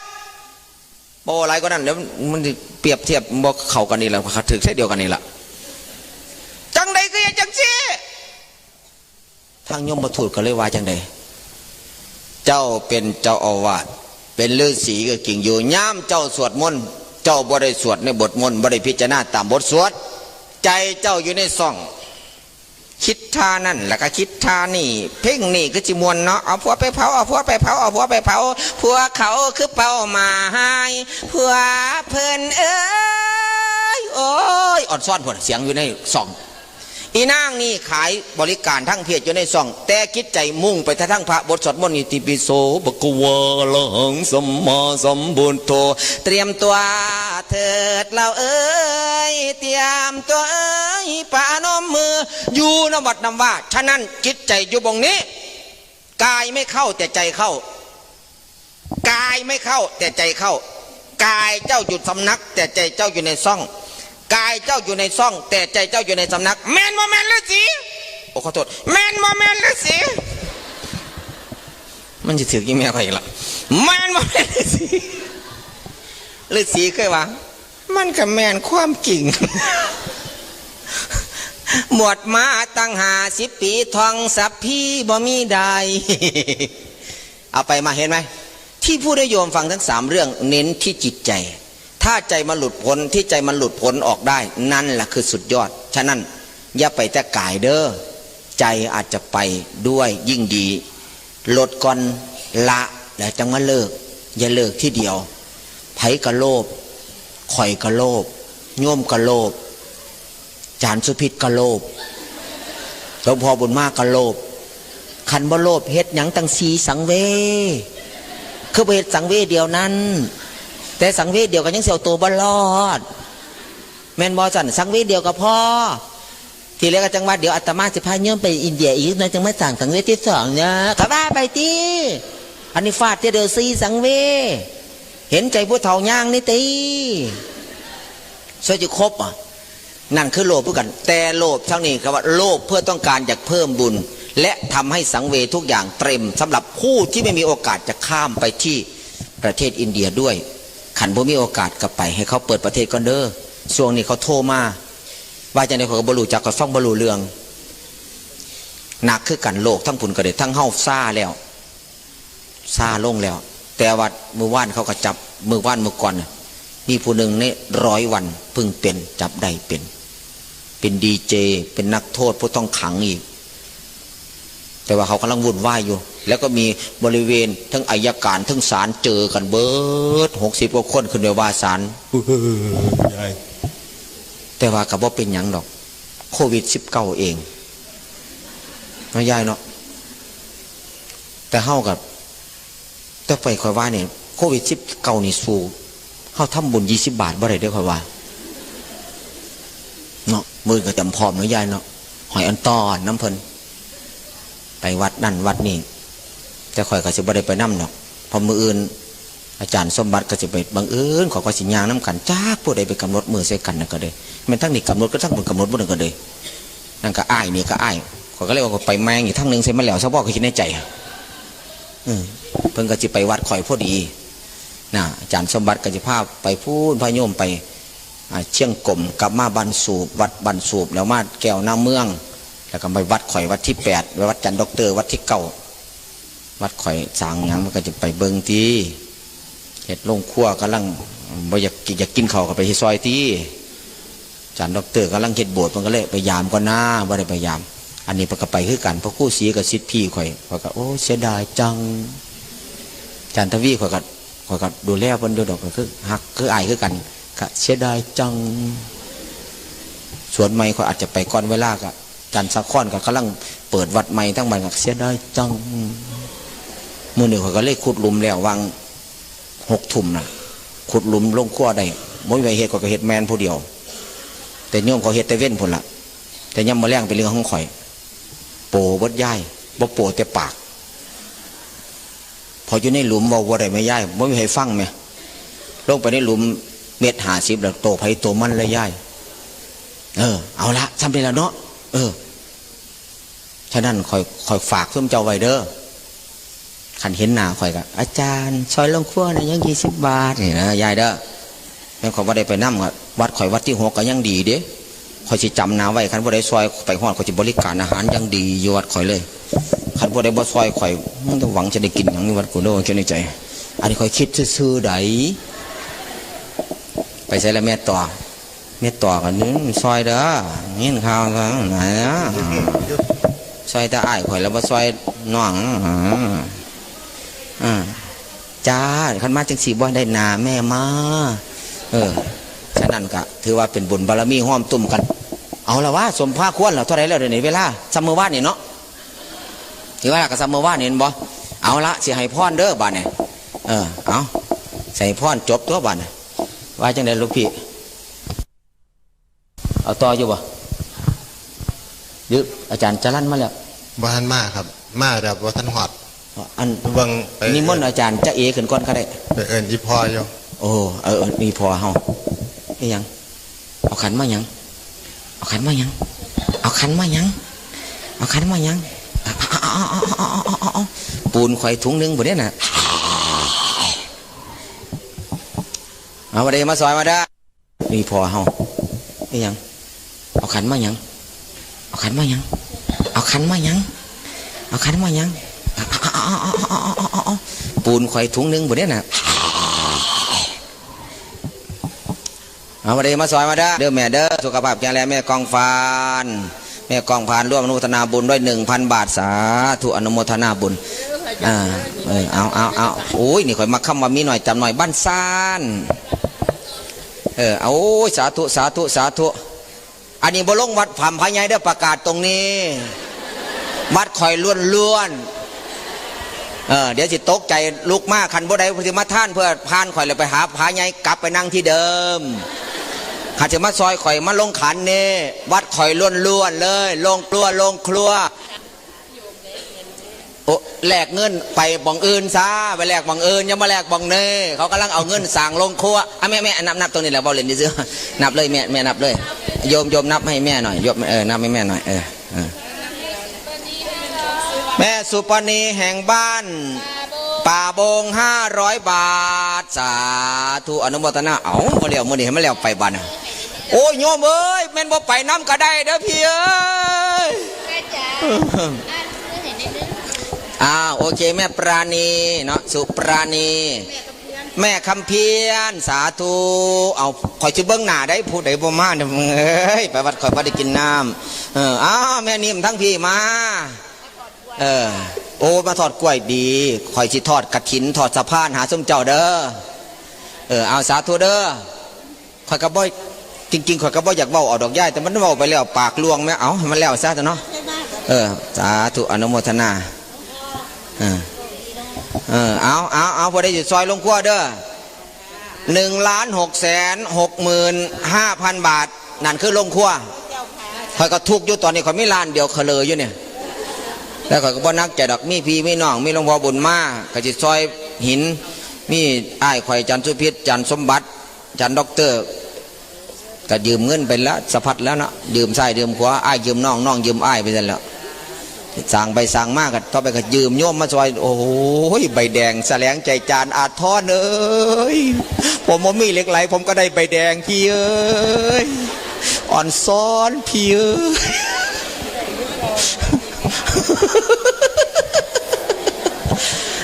บ่หลายกว่านั้น เดี๋ยวมันสิเปรียบเทียบบ่เข้ากันนี่แหละ ถืกใส่เดียวกันนี่แหละ จั่งใดคือเฮ็ดจั่งซี้ ทางยมทูตก็เลยว่าจั่งใด เจ้าเป็นเจ้าอาวาส เป็นฤาษีก็จริงอยู่ ยามเจ้าสวดมนต์ เจ้าบ่ได้สวดในบทมนต์ บ่ได้พิจารณาตามบทสวด ใจเจ้าอยู่ในซ่อง คิดท่านั่นแล้วก็คิดท่านี่ เพ่งนี่คือสิม่วนเนาะ เอาผัวไปเผา เอาผัวไปเผา เอาผัวไปเผา ผัวเขาคือเป้าหมาหาย ผัวเพิ่นเอ้ย โอ้ย อ่อนซ่อนพุ่น เสียงอยู่ในซ่อง อีนางนี่ขายบริการทางเพศอยู่ในซ่อง แต่จิตใจมุ่งไปทางพระบทสวดมนต์ อิติปิโส ภะคะวา อะระหัง สัมมาสัมพุทโธ เตรียมตัวเถิดเราเอ้ย เตรียมตัวเอ้ย ประนมมือ อยู่นำวัดนำวา ฉะนั้นจิตใจอยู่บ่องนี้ กายไม่เข้าแต่ใจเข้า กายไม่เข้าแต่ใจเข้า กายเจ้าอยู่สำนัก แต่ใจเจ้าอยู่ในซ่อง กายเจ้าอยู่ในซ่อง แต่ใจเจ้าอยู่ในสำนัก แม่นบ่แม่นฤาษี โอ้ ขอโทษ แม่นบ่แม่นฤาษี มันสิถืกอีแม่ข่อยอีกละ แม่นบ่แม่นฤาษี ฤาษีเคยว่า มันก็แม่นความจริง บวชมาตั้งห้าสิบปี ท่องสัพพีบ่มีได้ เอาไปมา เห็นไหม ที่พูดให้โยมฟังทั้งสามเรื่องเน้นที่จิตใจ ถ้าใจมันหลุดพ้น ที่ใจมันหลุดพ้นออกได้ นั่นแหละคือสุดยอด ฉะนั้นอย่าไปแต่กายเด้อ ใจอาจจะไปด้วยยิ่งดี ลดก่อน ละ แล้วจั่งมาเลิก อย่าเลิกทีเดียว ไผก็โลภ ข่อยก็โลภ โยมก็โลภ จารย์สุพิษก็โลภ หลวงพ่อบุญมาก็โลภ คันบ่โลภเฮ็ดหยังตั้งสี่สังเวย คือบ่เฮ็ดสังเวยเดียวนั้น แต่สังเวยเดียวก็ยังสิเอาตัวบ่รอด แม่นบ่ซั่น สังเวยเดียวก็พอ ทีแรกก็จั่งว่าเดี๋ยวอาตมาสิพาโยมไปอินเดียอีกหน่อย จั่งมาสร้างสังเวยที่สองเนาะ ก็ว่าไปติ อันนี้ฟาดเทื่อเดียวสี่สังเวย เห็นใจผู้เฒ่าย่างนี่ติ ส่วนสิครบอะ นั่นคือโลภคือกัน แต่โลภทั้งนี้คือว่าโลภเพื่อต้องการอยากเพิ่มบุญ และทำให้สังเวยทุกอย่างเต็มสำหรับผู้ที่ไม่มีโอกาสจะข้ามไปที่ประเทศอินเดียด้วย คันบ่มีโอกาสก็ไป ให้เขาเปิดประเทศก่อนเด้อ ช่วงนี้เขาโทรมา ว่าจั่งใดข้อยก็บ่รู้จัก ข้อยฟังบ่รู้เรื่อง หนักคือกัน โลกทั้งพุ้นก็ได้ ทั้งเฮาซาแล้ว ซาลงแล้ว แต่ว่ามื้อวานเขาก็จับ มื้อวานมื้อก่อนน่ะ มีผู้หนึ่งในร้อยวันเพิ่งเป็น จับได้เป็น เป็นดีเจ เป็นนักโทษผู้ต้องขังอีก แต่ว่าเขากำลังวุ่นวายอยู่ แล้วก็มีบริเวณทั้งอัยการทั้งศาลเจอกันเบิดหกสิบกว่าคนขึ้นไปว่าศาล ยาย แต่ว่าก็บ่เป็นหยังดอก โควิดสิบเก้าเองเนาะยายเนาะ แต่เฮากับแต่ไปข่อยว่าเนี่ย โควิดสิบเก้านี่สู้เฮาทำบุญยี่สิบบาทบ่ได้เด้อข่อยว่า เนาะ มื้อก็จำพร้อมเนาะยายเนาะ หอยอันตอนน้ำเพิ่น ไปวัดนั่นวัดนี่ แต่ข่อยก็สิบ่ได้ไปนำดอก เพราะมื้ออื่น อาจารย์สมบัติก็สิไป บังเอิญข่อยก็สิย่างนำกัน จักผู้ใดไปกำหนดมื้อใส่กันนั่นก็เด้ แม่นทั้งนี้กำหนดก็ทั้งเพิ่นกำหนดบ่นั่นก็เด้ นั่นก็อ้ายนี่ก็อ้าย ข่อยก็เลยว่าไปแม่งอีกทางหนึ่งใส่มันแล้วซะบ่ ก็คิดในใจ เออ เพิ่นก็สิไปวัดข่อยพอดี นะ อาจารย์สมบัติก็สิพาไปพู้น พาโยมไป อ่า เชียงกม กลับมาบ้านสูบ วัดบ้านสูบ แล้วมาแก้วน้ำเมือง แล้วก็ไปวัดข่อยวัดที่แปด วัดจันทร์ด็อกเตอร์ วัดที่เก้า วัดข่อยสร้างหยัง มันก็จะไปเบิ่งติ เฮ็ดโรงครัวกำลัง บ่อยากกิน อยากกินข้าวก็ไปเฮ็ดซอยติ อาจารย์ด็อกเตอร์กำลังเฮ็ดโบสถ์ เพิ่นก็เลยไปยามก่อนนะ บ่ได้ไปยาม อันนี้เพิ่นก็ไปคือกัน พระครูศรีกับศิษย์พี่ข่อย ข่อยก็ โอ้ เสียดายจัง อาจารย์ทวีข่อยก็ ข่อยก็ดูแลเพิ่นอยู่ดอก ก็คือฮัก คืออ้ายคือกัน ก็เสียดายจัง สวนใหม่ข่อยอาจจะไปก่อนเวลา ก็อาจารย์สาครก็กำลังเปิดวัดใหม่ทั้งบ้าน ก็เสียดายจัง มื้อนี้ข่อยก็เลยขุดหลุมแล้ว วางหกทุ่มน่ะ ขุดหลุมโรงครัวได้ บ่มีไผเฮ็ด ข่อยก็เฮ็ดแม่นผู้เดียว แต่โยมเขาเฮ็ดแต่เว็นพุ้นล่ะ แต่ยามมื้อแลงเป็นเรื่องของข่อย โปเบิดยาย บ่โปแต่ปาก พออยู่ในหลุมเว้าบ่ได้แม่ยาย บ่มีไผฟังแม่ ลงไปในหลุมเมตรห้าสิบแล้ว โตไผโตมันเลยยาย เออ เอาละ ซ่ำนี้ล่ะเนาะ เออ ฉะนั้นข่อย ข่อยฝากซุมเจ้าไว้เด้อ คันเห็นหน้าข่อยก็ อาจารย์ ซอยโรงครัวนะยังยี่สิบบาท นี่นะยายเด้อ แม่นข่อยบ่ได้ไปนำก็ วัดข่อยวัดที่หกก็ยังดีเด้ ข่อยสิจำหน้าไว้ คันผู้ใดซอยไปฮอด ข่อยสิบริการอาหารอย่างดีอยู่วัดข่อยเลย คันผู้ใดบ่ซอยข่อย มึงจะหวังจะได้กินหยังอยู่วัดกูเด้อ คิดในใจ อันนี้ข่อยคิดซื่อๆใด ไปไสละแม่ต่อ แม่ต่อกัน อืม ซอยเด้อ ยินข่าวซะ ไหนนะ ซอยแต่อ้ายข่อยแล้วบ่ซอยน้อง อ่า อ่า จ้า คันมาจังซี่บ่ได้หน้าแม่มา เออ ฉะนั้นก็ถือว่าเป็นบุญบารมีห้อมตุ้มกัน เอาละวะ สมพาควรแล้ว เท่าใดแล้วเดี๋ยวนี้ เวลา ซ่ำมื้อวานนี่เนาะ ถือว่าก็ซ่ำมื้อวานนี่แม่นบ่ เอาละ สิให้พรเด้อบาดนี้ เออ เอา สิให้พรจบตัวบาดนี้ ว่าจังใด๋ลูกพี่ เอาต่ออยู่บ่ หรืออาจารย์จรัญมาแล้ว บ่ทันมาครับ มาแต่บ่ทันฮอด อัน เบิ่งไป นิมนต์อาจารย์จะเอขึ้นก่อนก็ได้ ไปเอิ้นอีพ่ออยู่ โอ้ เออเออ นี่พ่อเฮา อีหยัง เอาขันมาหยัง เอาขันมาหยัง เอาขันมาหยัง เอาขันมาหยัง เอาเอาเอาเอาเอาเอาเอาปูนข่อยถุงหนึ่งบ่เนี่ยน่ะ เอามาเด้มาซอยมาเด้อ นี่พ่อเฮา อีหยัง เอาขันมาหยัง เอาขันมาหยัง เอาขันมาหยัง เอาขันมาหยัง เอาเอาเอาเอาเอาเอาเอาเอาเอาปูนข่อยถุงหนึ่งบ่เนี่ยน่ะ เอามาเด้มาซอยมาเด้อ เด้อแม่เด้อ สุขภาพแข็งแรง แม่กองฟาน แม่กองฟานร่วมอนุโมทนาบุญด้วยหนึ่งพันบาท สาธุ อนุโมทนาบุญ อ่า เออ เอาเอาเอาโอ้ย นี่ข่อยมักคำว่ามีหน่อยจำหน่อยบ้านซ่าน เออ เอา โอ้ย สาธุ สาธุ สาธุ อันนี้บ่ลงวัดผำพระใหญ่เด้อ ประกาศตรงนี้ วัดข่อยล้วนๆ เออ เดี๋ยวสิตกใจลุกมา คันบ่ได้สิมาท่านเพื่อพานข่อยแล้วไปหาพระใหญ่กลับไปนั่งที่เดิม คันสิมาซอยข่อยมาลงขันนี่ วัดข่อยล้วนๆเลย ลงครัว ลงครัว โอ้ แลกเงินไปบ่องอื่นซะ ไปแลกบ่องอื่น อย่ามาแลกบ่องนี่ เขากำลังเอาเงินสร้างโรงครัว อ่ะ แม่ แม่ นับ นับตรงนี้แหละ เว้าเล่นซื่อๆ นับเลย แม่ แม่ นับเลย โยม โยม นับให้แม่หน่อย โยม เออ นับให้แม่หน่อย เออ เออ แม่สุปณีแห่งบ้านป่าบง ห้าร้อยบาท สาธุ อนุโมทนา เอ้า มาแล้ว มื้อนี้ให้มันแล้วไปบาดน่ะ โอ้ย โยมเอ้ย แม่นบ่ไปนำก็ได้เด้อพี่เอ้ย อาจารย์ อ่านชื่อให้นิดนึง อ่า โอเค แม่ปราณีเนาะ สุปราณี แม่กับเพื่อน แม่คำเพียร สาธุ เอา ข่อยสิเบิ่งหน้าได้ ผู้ใดบ่มาเนี่ย เอ้ย ไปวัดข่อยบ่ได้กินน้ำ เออ อ้าว แม่นิ่มทั้งพี่มา เออ โอ้ มาทอดกล้วยดี ข่อยสิทอดกฐิน ทอดสะพานหาซุมเจ้าเด้อ เออ เอา สาธุเด้อ ข่อยก็บ่ จริงๆ ข่อยก็บ่อยากเว้าเอาดอกยาย แต่มันเว้าไปแล้ว ปากลวงแม่ เอา ให้มันแล้วซะเถอะเนาะ เออ สาธุ อนุโมทนา เออ เออ เอา เอา เอา ผู้ใดสิซอยโรงครัวเด้อ หนึ่งล้านหกแสนหกหมื่นห้าพันบาท นั่นคือโรงครัว ข่อยก็ทุกข์อยู่ตอนนี้ ข่อยมีล้านเดียวเขลออยู่เนี่ย แล้วข่อยก็บ่หนักใจดอก มีพี่มีน้อง มีหลวงพ่อบุญมา ก็สิซอยหิน มีอ้ายข่อย อาจารย์สุพิษ อาจารย์สมบัติ อาจารย์ด็อกเตอร์ ก็ยืมเงินไปละสะพัดแล้วเนาะ ยืมซ้ายยืมขวา อ้ายยืมน้อง น้องยืมอ้ายไปซั่นแหล้ว สร้างไปสร้างมาก็ต่อไปก็ยืมโยมมาซอย โอ้ย ใบแดงแสลงใจจานอาทรเอ้ย ผมบ่มีเหล็กไหล ผมก็ได้ใบแดงพี่เอ้ย อ่อนซ้อนพี่เอ้ย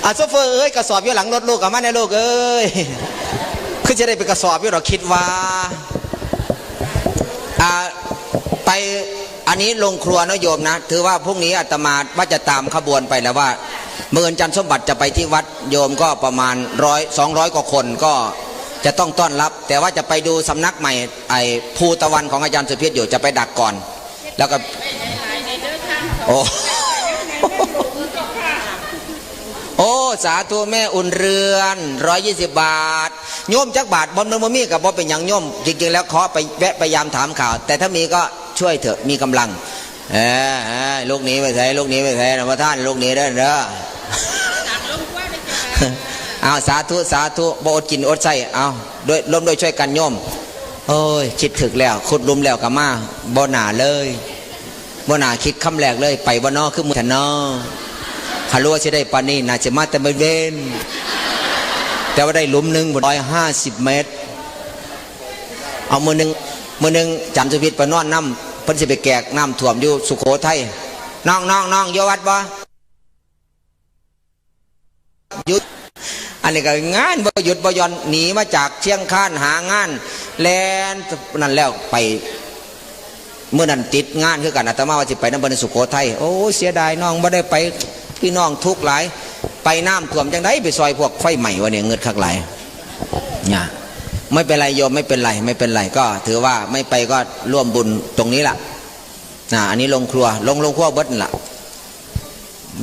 อ่ะ โชเฟอร์เอ้ย กระสอบอยู่หลังรถลูก เอามาแน่ลูกเอ้ย คือจะได้เป็นกระสอบอยู่ดอก คิดว่า อ่า ไป อันนี้โรงครัวนะโยมนะ ถือว่าพรุ่งนี้อาตมาว่าจะตามขบวนไปแล้วว่า มื้ออื่นอาจารย์สมบัติจะไปที่วัด โยมก็ประมาณร้อย สองร้อยกว่าคนก็จะต้องต้อนรับ แต่ว่าจะไปดูสำนักใหม่ ไอ้ภูตะวันของอาจารย์สุพิษอยู่ จะไปดักก่อน แล้วก็ โอ้ โอ้ สาธุ แม่อุ่นเรือน ร้อยยี่สิบบาท โยมจักบาท บ่ บ่มีก็บ่เป็นหยังโยม จริงๆ แล้วขอไปแวะไปยามถามข่าว แต่ถ้ามีก็ช่วยเถอะ มีกำลัง เออ เออ ลูกหนีไปไส ลูกหนีไปไสนะ ประธาน ลูกหนีเด้อ เด้อ เอา สาธุ สาธุ บ่อดกินอดใช้ เอา ด้วย ร่วมด้วยช่วยกันโยม โอ้ย คิดถึกแล้ว ขุดหลุมแล้วก็มา บ่น่าเลย บ่น่าคิดคำแรกเลย ไปบ่นอ คือมื้อแท้นอ คันรู้ว่าสิได้ปานนี้ น่าสิมาแต่มื้อเวน แต่ว่าได้หลุมหนึ่ง ร้อยห้าสิบเมตร เอา มื้อหนึ่ง มื้อหนึ่งอาจารย์สุพิษไปนอนนำ เพิ่นสิไปแกกน้ำท่วมอยู่สุโขทัย น้อง น้อง น้อง อยู่วัดบ่ หยุด อันนี้ก็งานบ่หยุดบ่หย่อน หนีมาจากเชียงคานหางาน แล่นนั่นแล้วไป มื้อนั้นติดงานคือกัน อาตมาว่าสิไปนำเพิ่นสุโขทัย โอ้ เสียดายน้องบ่ได้ไป พี่น้องทุกข์หลาย ไปน้ำท่วมจังได๋ ไปซอยพวกไฟไหม้วะเนี่ย เงิดคักหลาย เนี่ย ไม่เป็นไรโยม ไม่เป็นไร ไม่เป็นไร ก็ถือว่าไม่ไปก็ร่วมบุญตรงนี้ล่ะ อ่า อันนี้โรงครัว ลงโรงครัวเบิดนั่นล่ะ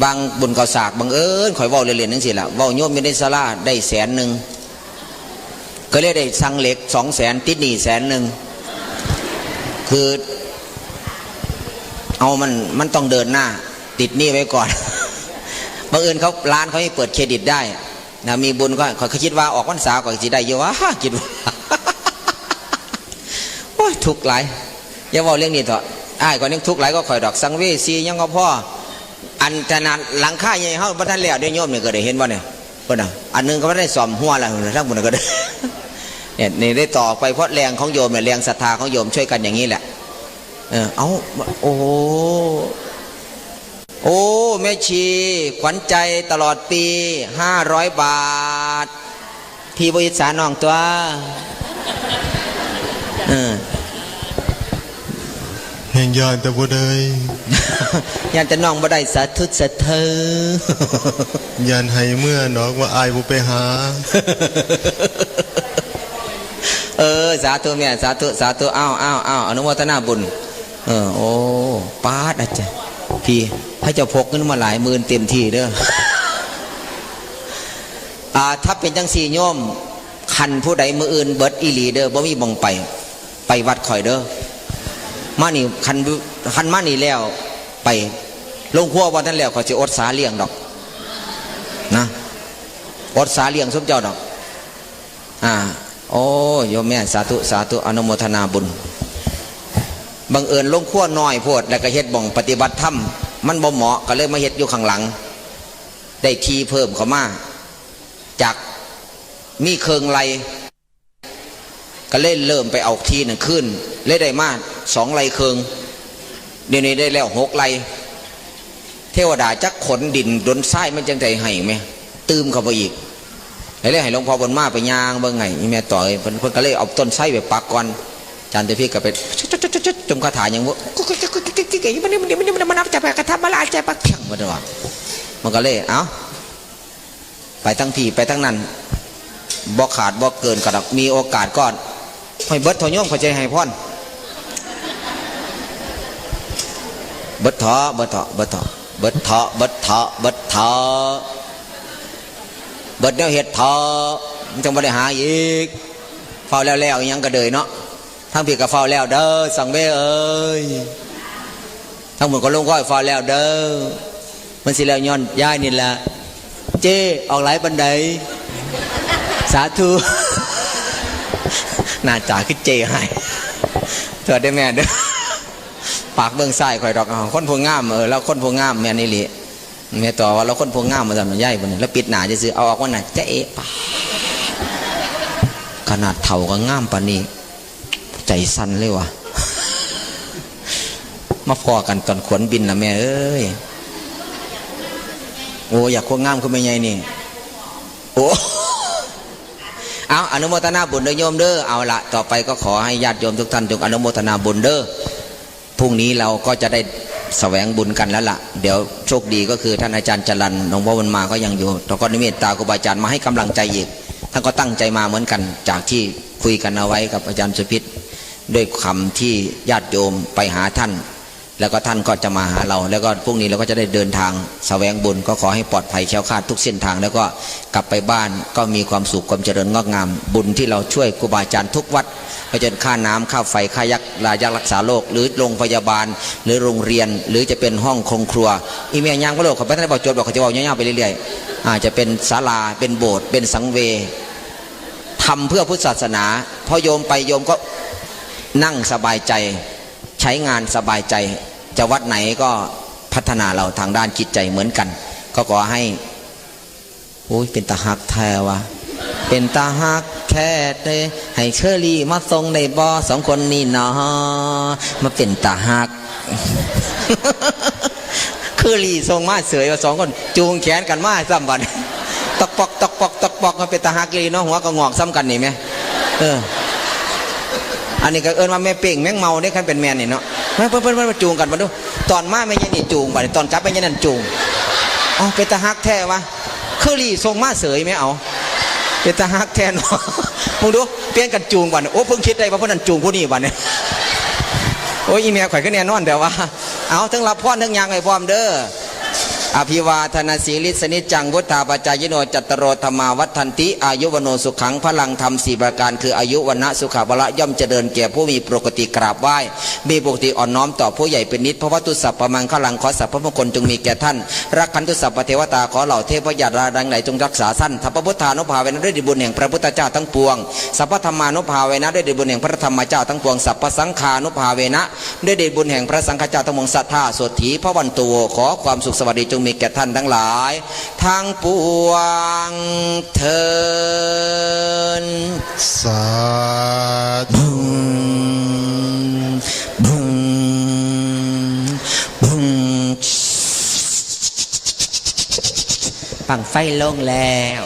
บางบุญข้าวสาก บังเอิญข่อยเว้าเล่นๆจังซี่ล่ะ เว้าโยมอยู่ในศาลาได้แสนหนึ่ง ก็เลยได้สั่งเหล็กสองแสน ติดหนี้แสนหนึ่ง คือ เอามัน มันต้องเดินหน้า ติดหนี้ไว้ก่อน บังเอิญเขา ร้านเขาให้เปิดเครดิตได้นะ มีบุญก็ ข้อยก็คิดว่าออกพรรษาข้อยก็สิได้อยู่วะ คิดว่า โอ้ย ทุกข์หลาย อย่าเว้าเรื่องนี้เถาะ อ้ายข้อยยังทุกข์หลายกว่าข้อยดอก สังเวสียังบ่พอ อันขนาดหลังคาใหญ่เฮาบ่ทันแล้วเด้โยมนี่ ก็ได้เห็นบ่เนี่ย เพิ่นน่ะ อันหนึ่งก็บ่ได้ซ่อมหัวแล้ว ทั้งหมดก็ได้ เนี่ย นี่ได้ต่อไปเพราะแรงของโยมเนี่ย แรงศรัทธาของโยมช่วยกันอย่างนี้แหละ เออ เอา โอ้โห โอ้ แม่ชี ขวัญใจตลอดปี ห้าร้อยบาท พี่บ่อิจฉาน้องตัว เออ แห่งย่านแต่บ่ได้ ย่านแต่น้องบ่ได้ สาธุ สาธุ ย่านให้เมือดอกว่าอ้ายบ่ไปหา เออ สาธุแม่ สาธุ สาธุ อ้าว อ้าว อ้าว อนุโมทนาบุญ เออ โอ้ ป๊าด อาจารย์ พี่ พระเจ้าพกเงินมาหลายหมื่นเต็มที่เด้อ อ่า ถ้าเป็นจังซี่โยม คันผู้ใดมื้ออื่นเบิดอีหลีเด้อ บ่มีหม่องไป ไปวัดข่อยเด้อ มานี่ คัน คันมานี่แล้ว ไป โรงครัวบ่ทันแล้ว ข้อยสิอดสาเลี้ยงดอก นะ อดสาเลี้ยงซุมเจ้าดอก อ่า โอ้ โยมแม่ สาธุ สาธุ อนุโมทนาบุญ บังเอิญโรงครัวน้อยโพด แล้วก็เฮ็ดหม่องปฏิบัติธรรม มันบ่เหมาะ ก็เลยมาเฮ็ดอยู่ข้างหลัง ได้ที่เพิ่มเข้ามา จากมีเครื่องไร่ ก็เลยเริ่มไปเอาที่นั่นคืน เลยได้มาสองไร่เครื่อง เดี๋ยวนี้ได้แล้วหกไร่ เทวดาจักขนดินดนทรายมันจังได๋ให้แม่ ตื่มเข้าไปอีก เลยให้หลวงพ่อบุญมาไปย่างเบิ่งไงอีแม่ต่อยเพิ่นเพิ่นก็เลยเอาต้นไทรไปปักก่อน อาจารย์เจ้าพี่ก็ไปจุ่มคาถาอย่างว่ามันมันมันมันมันมันจะไปกระทำมาลาใจปักเพียงมันว่ามันก็เลยเอ้าไปทั้งพี่ไปทั้งนั้นบ่ขาดบ่เกินก็ดอกมีโอกาสก่อนให้เบิดเถาโยมเขาจะให้พรเบิดเถาะเบิดเถาะเบิดเถาะเบิดเถาะเบิดเถาะเบิดเถาะเบิดแนวเฮ็ดเถาะมันจังบ่ได้หาอีก เฝ้าแล้วแล้วอิหยังก็เดยเนาะทั้งพี่ก็เฝ้าแล้วเด้อสังเวยเอ้ยทั้งหมดก็ลงก้อยเฝ้าแล้วเด้อมันสิแล้วย้อนย้ายนี่แหละเจ้ออกหลายปันไดสาธุหน้าจ่าคือเจ้ให้เถิดได้แม่เด้อปากเบื้องซ้ายคอยดอกอ้าวคนผู้งามเออแล้วคนผู้งามแม่นอี่หลีแม่ต่อว่าเราคนผู้งามมาสั่นย้ายบนนี้แล้วปิดหน้าจะซื้อเอาออกวันไหนจะเอะปะขนาดเฒ่าก็งามปานนี้ ใจสั่นเลยวะมาพอกันตอนขวนบินละแม่เอ้ยโอ้อยากควงงามขึ้นไปไงนี่โอ้เอาอนุโมทนาบุญด้วยโยมเด้อเอาละต่อไปก็ขอให้ญาติโยมทุกท่านจงอนุโมทนาบุญเด้อพรุ่งนี้เราก็จะได้แสวงบุญกันแล้วละ่ะเดี๋ยวโชคดีก็คือท่านอาจารย์จรันหลวงพ่อบุญมาก็ยังอยู่ตอนก็นิมิตตาครูบาอาจารย์มาให้กำลังใจอีกท่านก็ตั้งใจมาเหมือนกันจากที่คุยกันเอาไว้กับอาจารย์สุพิษ ด้วยคำที่ญาติโยมไปหาท่าน แล้วก็ท่านก็จะมาหาเรา แล้วก็พรุ่งนี้เราก็จะได้เดินทางแสวงบุญก็ขอให้ปลอดภัยแคล้วคลาดทุกเส้นทาง แล้วก็กลับไปบ้านก็มีความสุขความเจริญงอกงาม บุญที่เราช่วยครูบาอาจารย์ทุกวัดไปจนค่าน้ำค่าไฟค่ายักยารักษาโรคหรือโรงพยาบาล หรือโรงเรียน หรือจะเป็นห้องคงครัวอีเมียย่างพระโลกเขาไม่ได้บอกจดบอกเขาจะบอกย่างไปเรื่อยๆอาจจะเป็นศาลาเป็นโบสถ์เป็นสังเวย์ ทำเพื่อพุทธศาสนาพอโยมไปโยมก็นั่งสบายใจใช้งานสบายใจจะวัดไหนก็พัฒนาเราทางด้านจิตใจเหมือนกัน ก็ขอให้โอ้ยเป็นตาฮักแท้วะเป็นตาฮักแท้เลยให้เชอรี่มาส่งในบอสองคนนี่เนาะมาเป็นตาฮัก คือลีส่งมาเสยว่าสองคนจูงแขนกันมาซ้ำบัดตอกปอกตอกปอกตอกปอกมันเป็นตาฮักอีหลีเนาะหัวก็งอกซ้ำกันนี่แม่เอออันนี้ก็เอิ้นว่าแม่เป้งแมงเมาเนี่ยคันเป็นแมนนี่เนาะเพิ่นเพิ่นเพิ่นเพิ่นมาจูงกันมาดูตอนมาแม่ยังนี่จูงบัดนี้ตอนกลับแม่ยังนั่นจูงอ๋อเป็นตาฮักแท้วะคือลีส่งมาเสยแม่เอาเป็นตาฮักแท้เนาะมึงดูเปลี่ยนกันจูงบัดนี้โอ้เพิ่งคิดได้ว่าเพิ่นนั่นจูงผู้นี้บัดนี้โอ้ยอีแม่ข่อยก็แน่นอนแต่ว่า เอาทั้งรับพรทั้งยางให้พร้อมเด้อ อภิวาทนาสีลิสนิจจังวุฒาปจายโนจัตตโรธรรมาวัฒนติอายุวโนสุขังพลังธรรมสี่ประการคืออายุวนะสุขะพละย่อมเจริญแก่ผู้มีปกติกราบไหว้ มีปกติอ่อนน้อมต่อผู้ใหญ่เป็นนิจพระวัตุสัพพมังคลังขอสัพพมงคลจงมีแก่ท่าน รักขันตุสัพพเทวตาขอเหล่าเทพยาดาดังไหลจงรักษาท่านสัพพพุทธานุภาเวนะด้วยดีบุญแห่งพระพุทธเจ้าทั้งปวงสัพพธรรมานุภาเวนะด้วยดีบุญแห่งพระธรรมเจ้าทั้งปวงสัพพสังฆานุภาเวนะ ด้วยเดชบุญแห่งพระสังฆเจ้าทั้งมวลสัทธาสดถีพระวันตัวขอความสุขสวัสดีจงมีแก่ท่านทั้งหลายทั้งปวงเทินสาธุบุ้งบุ้งบุ้งบั้งไฟลงแล้ว